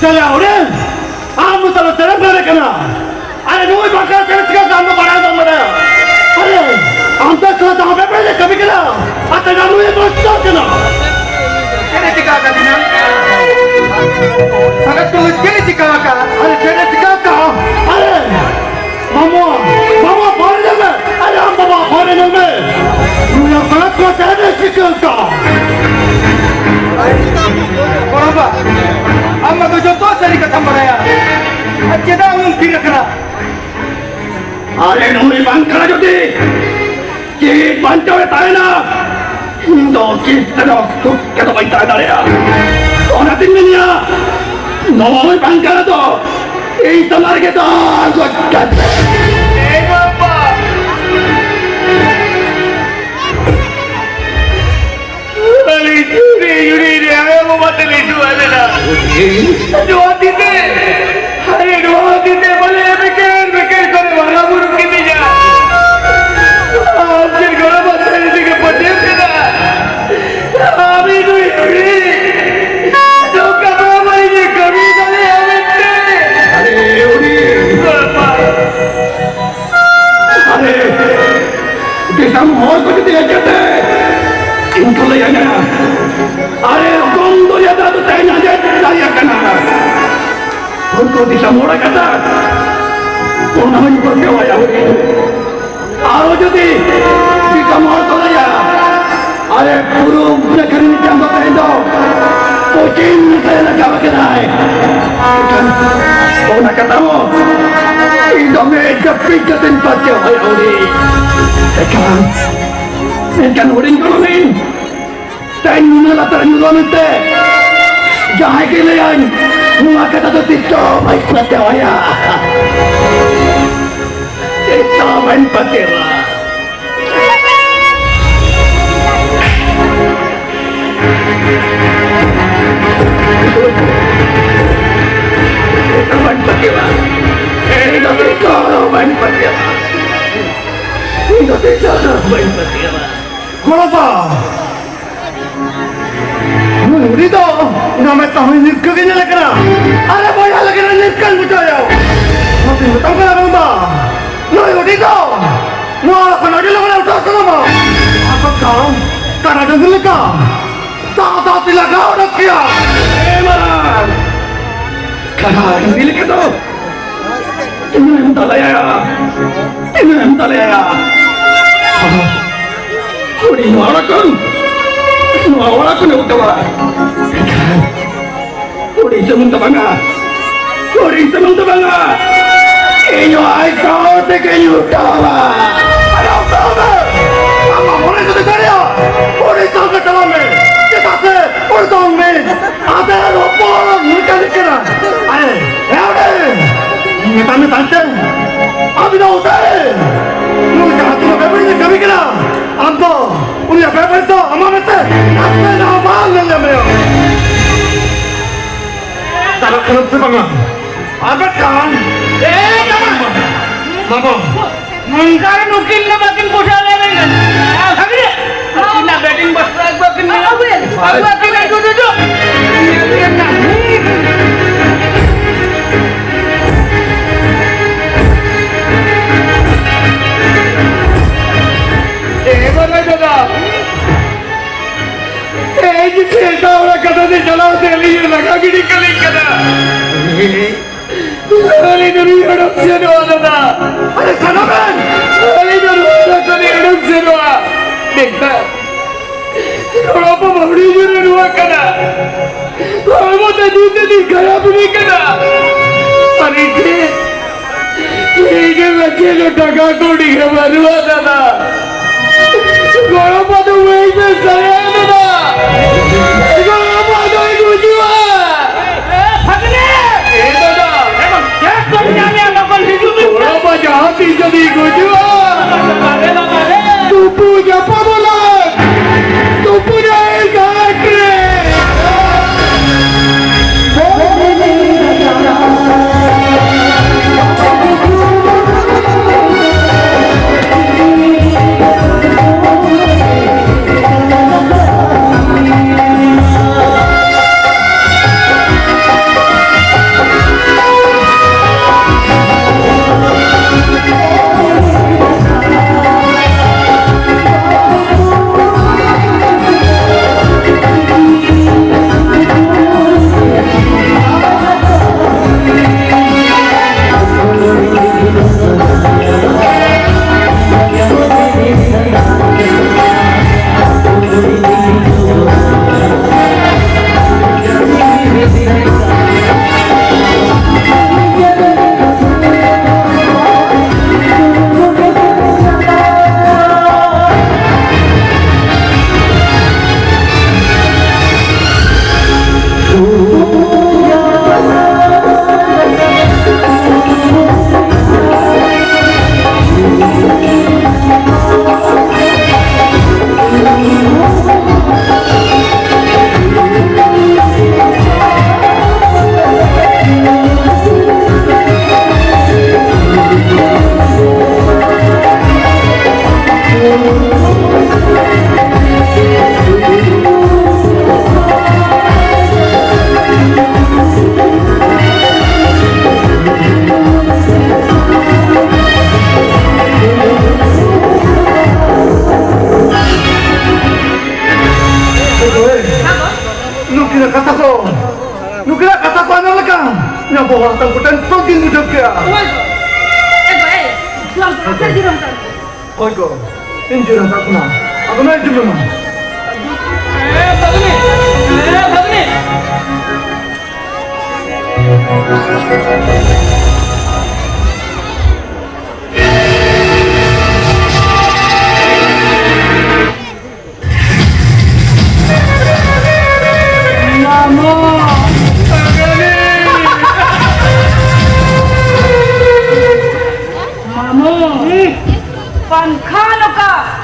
ᱪᱟᱞᱟᱣ ᱨᱮ ᱟᱢ ᱫᱚ ᱛᱟᱞᱟ ᱛᱮᱨᱮᱢ ᱵᱮᱨᱮᱫ ᱠᱟᱱᱟ᱾ ᱟᱨᱮ ᱱᱩᱭ ᱵᱟᱝᱠᱷᱟᱱ ᱪᱮᱫ ᱪᱤᱠᱟᱹ ᱠᱟᱱ ᱫᱚ ᱵᱟᱲᱟᱭ ᱵᱟᱢ ᱵᱟᱲᱟᱭᱟ᱾ ᱟᱨᱮ ᱟᱢ ᱫᱚ ᱛᱷᱚᱲᱟ ᱫᱟᱢ ᱵᱮᱯᱟᱨ ᱨᱮ ᱠᱟᱹᱢᱤ ᱠᱟᱱᱟ᱾ ᱟᱨ ᱛᱟᱭᱱᱟ ᱱᱩᱭ ᱵᱟᱝᱠᱷᱟᱱ ᱪᱤᱠᱟᱹ ᱠᱟᱱᱟ᱾ ᱪᱮᱫ ᱮ ᱪᱤᱠᱟ ᱟᱠᱟᱫᱤᱧᱟ? ᱥᱟᱸᱜᱟᱛ ᱠᱚ ᱪᱮᱫ ᱮ ᱪᱤᱠᱟ ᱟᱠᱟᱫ? ᱟᱨᱮ ᱪᱮᱫ ᱮ ᱪᱤᱠᱟ ᱟᱠᱟᱫ? ᱟᱨᱮ ᱢᱟᱢᱟ, ᱢᱟᱢᱟ ᱯᱷᱳᱱ ᱧᱮᱞ ᱢᱮ᱾ ᱟᱨᱮ ᱟᱢ ᱵᱟᱵᱟ ᱯᱷᱳᱱ ᱧᱮᱞ ᱢᱮ᱾ ᱱᱩᱭ ᱥᱟᱸᱜᱟᱛ ᱠᱚ ᱪᱮᱫ ᱮ ᱪᱤᱠᱟᱹ ᱟᱠᱟᱫ? ᱜᱚᱲᱚᱢᱵᱟ, ᱟᱢ ᱢᱟ ᱫᱚ ᱡᱚᱛᱚ ᱥᱟᱹᱨᱤ ᱠᱟᱛᱷᱟᱢ ᱵᱟᱲᱟᱭᱟ᱾ ᱟᱨ ᱪᱮᱫᱟᱜ ᱩᱱᱤᱢ ᱛᱷᱤᱨ ᱟᱠᱟᱱᱟ? ᱟᱨᱮ ᱱᱩᱭ ᱵᱟᱝ ᱠᱟᱱᱟ ᱡᱩᱫᱤ ᱡᱤᱣᱤ ᱵᱟᱧᱪᱟᱣ ᱮ ᱛᱟᱦᱮᱱᱟ, ᱤᱧ ᱫᱚ ᱪᱮᱫ ᱛᱮᱫᱚ ᱥᱩᱠ ᱛᱮᱫᱚ ᱵᱟᱹᱧ ᱛᱟᱦᱮᱸ ᱫᱟᱲᱮᱭᱟᱜᱼᱟ᱾ ᱚᱱᱟᱛᱤᱧ ᱢᱮᱱᱮᱫᱼᱟ, ᱱᱩᱭ ᱵᱟᱝ ᱠᱟᱱᱟ ᱫᱚ ᱤᱧ ᱥᱟᱢᱟᱝ ᱨᱮᱜᱮ ᱫᱟᱞ ᱜᱚᱡ ᱠᱟᱛᱮ᱾ ᱮ ᱵᱟᱵᱟ! ᱟᱹᱞᱤᱧ ᱡᱩᱨᱤ ᱡᱩᱨᱤ ᱨᱮ ᱟᱭᱳ ᱵᱟᱵᱟ ᱛᱟᱹᱞᱤᱧ ᱫᱩᱲᱩᱵ ᱞᱮᱱᱟ᱾ ᱱᱚᱣᱟ ᱛᱤ ᱛᱮ, ᱟᱨᱮ ᱱᱚᱣᱟ ᱛᱤ ᱛᱮ ᱵᱚᱞᱮ ᱵᱮᱠᱮᱨ ᱵᱮᱠᱮᱨ ᱠᱚᱨᱮ ᱵᱚᱸᱜᱟ ᱵᱩᱨᱩ ᱠᱤᱫᱤᱧᱟ᱾ ᱟᱢ ᱪᱮᱫ ᱜᱚᱲᱚ ᱵᱟᱝ ᱛᱟᱦᱮᱸ ᱛᱮᱜᱮ ᱯᱟᱹᱴᱤᱭᱟᱹ ᱠᱮᱫᱟ᱾ ᱟᱢ ᱱᱩᱭ ᱡᱩᱨᱤ ᱱᱚᱝᱠᱟ ᱵᱟᱹᱲᱤᱡ ᱠᱟᱹᱢᱤ ᱫᱟᱲᱮᱭᱟᱜᱼᱟ ᱢᱮᱱᱛᱮ᱾ ᱟᱨᱮ ᱩᱱᱤ ᱵᱟᱵᱟ᱾ ᱟᱨᱮ, ᱫᱤᱥᱚᱢ ᱦᱚᱲ ᱠᱚ ᱡᱩᱫᱤ ᱮᱠᱮᱛᱮ ᱤᱧ ᱠᱚ ᱞᱟᱹᱭ ᱟᱹᱧᱟ, ᱟᱨᱮ, ᱨᱚᱠᱚᱢ ᱫᱚᱨᱭᱟ ᱫᱟᱜ ᱫᱚ ᱛᱮᱦᱮᱧ ᱟᱸᱡᱮᱫ ᱫᱟᱲᱮᱭᱟᱜ ᱠᱟᱱᱟ᱾ ᱩᱱᱠᱩ ᱫᱤᱥᱚᱢ ᱦᱚᱲᱟᱜ ᱠᱟᱛᱷᱟ, ᱚᱱᱟ ᱦᱚᱸᱧ ᱯᱟᱹᱛᱭᱟᱹᱣᱟᱭᱟ ᱦᱩᱰᱤᱧ᱾ ᱟᱨᱚ ᱡᱩᱫᱤ ᱫᱤᱥᱚᱢ ᱦᱚᱲ ᱠᱚ ᱞᱟᱹᱭᱟ, ᱟᱨᱮ ᱯᱩᱨᱩᱵ ᱱᱟᱠᱷᱟ ᱨᱤᱱᱤᱡ ᱪᱟᱸᱫᱚ ᱛᱮᱦᱮᱧ ᱫᱚ ᱯᱚᱪᱷᱤᱢ ᱱᱟᱠᱷᱟ ᱨᱮ ᱨᱟᱠᱟᱵ ᱟᱠᱟᱱᱟᱭ᱾ ᱮᱱᱠᱷᱟᱱ ᱚᱱᱟ ᱠᱟᱛᱷᱟ ᱦᱚᱸ ᱤᱧ ᱫᱚ ᱢᱮᱫ ᱡᱟᱹᱯᱤᱫ ᱠᱟᱛᱮᱧ ᱯᱟᱹᱛᱭᱟᱹᱣ ᱦᱩᱭᱩᱜᱼᱟ ᱦᱩᱰᱤᱧ᱾ ᱮᱱᱠᱷᱟᱱ, ᱮᱱᱠᱷᱟᱱ ᱦᱩᱰᱤᱧ ᱜᱚᱲᱚᱢᱤᱧ, ᱛᱮᱦᱮᱧ ᱱᱩᱱᱟᱹᱜ ᱞᱟᱛᱟᱨ ᱧᱩᱨᱩᱜᱼᱟ ᱢᱮᱱᱛᱮ ᱡᱟᱦᱟᱸᱭ ᱜᱮ ᱞᱟᱹᱭᱟᱹᱧ, ᱱᱚᱣᱟ ᱠᱟᱛᱷᱟ ᱫᱚ ᱛᱤᱥ ᱦᱚᱸ ᱵᱟᱹᱧ ᱯᱟᱹᱛᱭᱟᱹᱣᱟᱭᱟ᱾ ᱛᱤᱥ ᱦᱚᱸ ᱵᱟᱹᱧ ᱯᱟᱹᱛᱭᱟᱹᱣᱟ᱾ ᱵᱟᱹᱧ ᱯᱟᱹᱛᱭᱟᱹᱣᱟ᱾ ᱤᱧ ᱫᱚ ᱛᱤᱥ ᱦᱚᱸ ᱵᱟᱹᱧ ᱯᱟᱹᱛᱭᱟᱹᱣᱟ᱾ ᱤᱧ ᱫᱚ ᱛᱤᱥ ᱦᱚᱸ ᱵᱟᱹᱧ ᱯᱟᱹᱛᱭᱟᱹᱣᱟ᱾ ᱜᱚᱲᱚᱯᱟ! ᱱᱩᱭ ᱩᱱᱤ ᱫᱚ ᱤᱧ ᱫᱚ ᱢᱮᱫ ᱛᱮᱦᱚᱸ ᱧᱤᱨᱠᱟᱹ ᱜᱮ ᱧᱮᱞᱮ ᱠᱟᱱᱟ᱾ ᱟᱨᱮ ᱵᱚᱭᱦᱟ ᱞᱮᱠᱟᱱᱟᱜ ᱧᱤᱨᱠᱟᱹᱧ ᱵᱩᱡᱷᱟᱹᱣ ᱭᱟ᱾ ᱚᱱᱟᱛᱮᱧ ᱢᱮᱛᱟᱢ ᱠᱟᱱᱟ ᱵᱟᱝᱢᱟ, ᱱᱩᱭ ᱩᱱᱤ ᱫᱚ ᱱᱚᱣᱟ ᱚᱲᱟᱜ ᱠᱷᱚᱱ ᱟᱹᱰᱤ ᱞᱚᱜᱚᱱᱮ ᱩᱴᱷᱟᱹᱣ ᱥᱟᱱᱟᱢᱟ᱾ ᱟᱨ ᱵᱟᱝᱠᱷᱟᱱ ᱠᱟᱰᱟ ᱰᱟᱹᱝᱨᱤ ᱞᱮᱠᱟ ᱫᱟᱜ ᱫᱟᱜ ᱛᱮ ᱞᱟᱜᱟᱣ ᱚᱰᱚᱠ ᱠᱮᱭᱟ᱾ ᱮ ᱢᱟᱨᱟᱝ, ᱠᱟᱰᱟ ᱰᱟᱹᱝᱨᱤ ᱞᱮᱠᱟ ᱫᱚ ᱛᱤᱱᱟᱹᱜ ᱮᱢ ᱫᱟᱞᱟᱭᱟ? ᱛᱤᱱᱟᱹᱜ ᱮᱢ ᱫᱟᱞᱟᱭᱟ? ᱩᱱᱤ ᱱᱚᱣᱟ ᱚᱲᱟᱜ ᱠᱷᱚᱱ, ᱱᱚᱣᱟ ᱚᱲᱟᱜ ᱠᱷᱚᱱᱮ ᱩᱰᱟᱹᱣᱟ᱾ ᱩᱱᱤ ᱥᱩᱢᱩᱝ ᱫᱚ ᱵᱟᱝᱟ, ᱩᱱᱤ ᱥᱩᱢᱩᱝ ᱫᱚ ᱵᱟᱝᱟ, ᱤᱧ ᱦᱚᱸ ᱟᱡ ᱥᱟᱶ ᱛᱮᱜᱮᱧ ᱩᱰᱟᱹᱣᱟ᱾ ᱟᱞᱚᱢ ᱫᱟᱞ ᱢᱮ᱾ ᱟᱢᱟᱜ ᱢᱚᱱᱮ ᱡᱩᱫᱤ ᱫᱟᱲᱮᱭᱟᱜᱼᱟ, ᱩᱱᱤ ᱥᱟᱶ ᱜᱮ ᱪᱟᱞᱟᱜ ᱢᱮ᱾ ᱪᱮᱫᱟᱜ ᱥᱮ ᱩᱱᱤ ᱫᱚ ᱢᱤᱫ ᱟᱫᱮᱨ ᱦᱚᱯᱚᱱ ᱢᱮᱠᱟᱱᱤᱠ ᱠᱟᱱᱟ᱾ ᱟᱨᱮ, ᱦᱮᱣᱲᱮ! ᱢᱮᱛᱟᱭ ᱢᱮ ᱛᱟᱭᱚᱢ ᱛᱮ, ᱟᱢ ᱫᱚ ᱩᱛᱟᱹᱨ! ᱱᱩᱭ ᱡᱟᱦᱟᱸ ᱛᱤᱱᱟᱹᱜ ᱵᱮᱵᱟᱹᱲᱤᱡ ᱮ ᱠᱟᱹᱢᱤ ᱠᱟᱱᱟ, ᱟᱢ ᱫᱚ ᱩᱱᱤᱭᱟᱜ ᱵᱮᱵᱟᱹᱲᱤᱡ ᱫᱚ ᱟᱢᱟᱜ ᱢᱮᱫ ᱛᱮ ᱱᱟᱥᱮ ᱦᱚᱸ ᱵᱟᱢ ᱧᱮᱞ ᱧᱟᱢᱮᱭᱟ᱾ ᱪᱟᱞᱟᱜ ᱠᱟᱱᱟᱢ ᱥᱮ ᱵᱟᱝᱟ? ᱟᱨ ᱵᱟᱝᱠᱷᱟᱱ, ᱮ, ᱵᱟᱵᱟ! ᱵᱟᱵᱟ! ᱱᱚᱝᱠᱟ ᱨᱮ ᱱᱩᱠᱤᱱ ᱫᱚ ᱵᱟᱹᱠᱤᱱ ᱯᱚᱥᱟᱣ ᱞᱮᱱᱟ᱾ ᱟᱹᱠᱤᱱᱟᱜ ᱵᱮᱴᱤᱝ ᱵᱟᱥᱛᱟ ᱟᱹᱜᱩ ᱟᱹᱠᱤᱱ ᱢᱮ᱾ ᱟᱹᱜᱩ ᱟᱹᱠᱤᱱ ᱢᱮ, ᱫᱩ, ᱫᱩ, ᱫᱩ᱾ ᱮ ᱵᱟᱵᱟ ᱫᱟᱫᱟ, ᱮ ᱡᱮ ᱥᱮᱛᱟ ᱚᱲᱟᱜ ᱠᱟᱛᱷᱟ ᱛᱮ ᱪᱟᱞᱟᱣ ᱛᱮ ᱟᱹᱞᱤᱧ ᱞᱟᱜᱟ ᱜᱤᱰᱤ ᱠᱟᱹᱞᱤᱧ ᱠᱟᱱᱟ᱾ ᱟᱹᱞᱤᱧ ᱫᱚ ᱱᱩᱭ ᱦᱚᱲ ᱥᱮᱱᱚᱜᱼᱟ ᱫᱟᱫᱟ᱾ ᱟᱨᱮ ᱥᱟᱱᱟᱢ ᱨᱮᱱ ᱟᱹᱞᱤᱧ ᱫᱚ ᱱᱩᱭ ᱦᱚᱲ ᱠᱟᱹᱢᱤ ᱩᱰᱩᱠ ᱥᱮᱱᱚᱜᱼᱟ᱾ ᱢᱮᱱᱠᱷᱟᱱ ᱦᱚᱲᱢᱚ ᱵᱟᱹᱵᱽᱲᱤ ᱡᱩᱨᱮ ᱨᱩᱣᱟᱹᱜ ᱠᱟᱱᱟ᱾ ᱦᱚᱲᱢᱚ ᱛᱮ ᱫᱤᱱ ᱛᱮ ᱫᱤᱱ ᱠᱷᱟᱨᱟᱯ ᱤᱫᱤᱜ ᱠᱟᱱᱟ᱾ ᱟᱨ ᱤᱧ ᱴᱷᱮᱱ ᱤᱧ ᱴᱷᱮᱱ ᱪᱮᱫ ᱦᱚᱸ ᱴᱟᱠᱟ ᱠᱟᱹᱣᱰᱤ ᱜᱮ ᱵᱟᱹᱱᱩᱜᱼᱟ ᱫᱟᱫᱟ᱾ ᱜᱚᱲᱚᱢ ᱵᱟ ᱫᱚ ᱵᱟᱹᱧ ᱢᱮᱥᱟᱭᱟ ᱫᱟᱫᱟ᱾ ᱜᱚᱲᱚᱢ ᱵᱟ ᱫᱚᱭ ᱜᱩᱡᱩᱜᱼᱟ᱾ ᱮ ᱫᱟᱫᱟ, ᱪᱮᱫ ᱠᱚᱢ ᱧᱟᱢᱮᱜᱼᱟ? ᱞᱚᱜᱚᱱ ᱦᱤᱡᱩᱜ ᱢᱮ᱾ ᱜᱚᱲᱚᱢ ᱵᱟ ᱡᱟᱦᱟᱸ ᱛᱤᱥ ᱡᱩᱫᱤ ᱜᱩᱡᱩᱜᱼᱟ, ᱛᱩᱯᱩ ᱧᱟᱯᱟᱢ ᱟᱞᱟᱝ, ᱛᱩᱯᱩ ᱧᱟᱭ ᱜᱷᱟᱴ ᱨᱮ᱾ ᱵᱟᱵᱟ ᱛᱟᱠᱚ ᱴᱷᱮᱱ ᱥᱚᱠ ᱜᱤᱧ ᱵᱩᱡᱷᱟᱹᱣ ᱠᱮᱜᱼᱟ᱾ ᱦᱳᱭ ᱜᱚ᱾ ᱮ ᱜᱚ, ᱮ, ᱡᱩᱣᱟᱹᱱ ᱠᱚᱲᱟ, ᱪᱮᱫ ᱡᱤᱨᱟᱹᱣ ᱦᱟᱛᱟᱲ ᱢᱮ᱾ ᱦᱳᱭ ᱜᱚ, ᱤᱧ ᱡᱤᱨᱟᱹᱣ ᱦᱟᱛᱟᱲ ᱠᱟᱱᱟ᱾ ᱟᱫᱚ ᱱᱚᱜᱼᱚᱭ ᱡᱩᱞᱩᱢ ᱢᱮ᱾ ᱮ, ᱵᱷᱟᱜᱽᱱᱤ! ᱮ, ᱵᱷᱟᱜᱽᱱᱤ! ᱢᱟᱢᱚ! ᱢᱟᱢᱚ! ᱯᱟᱱᱠᱷᱟ ᱱᱚᱠᱟ!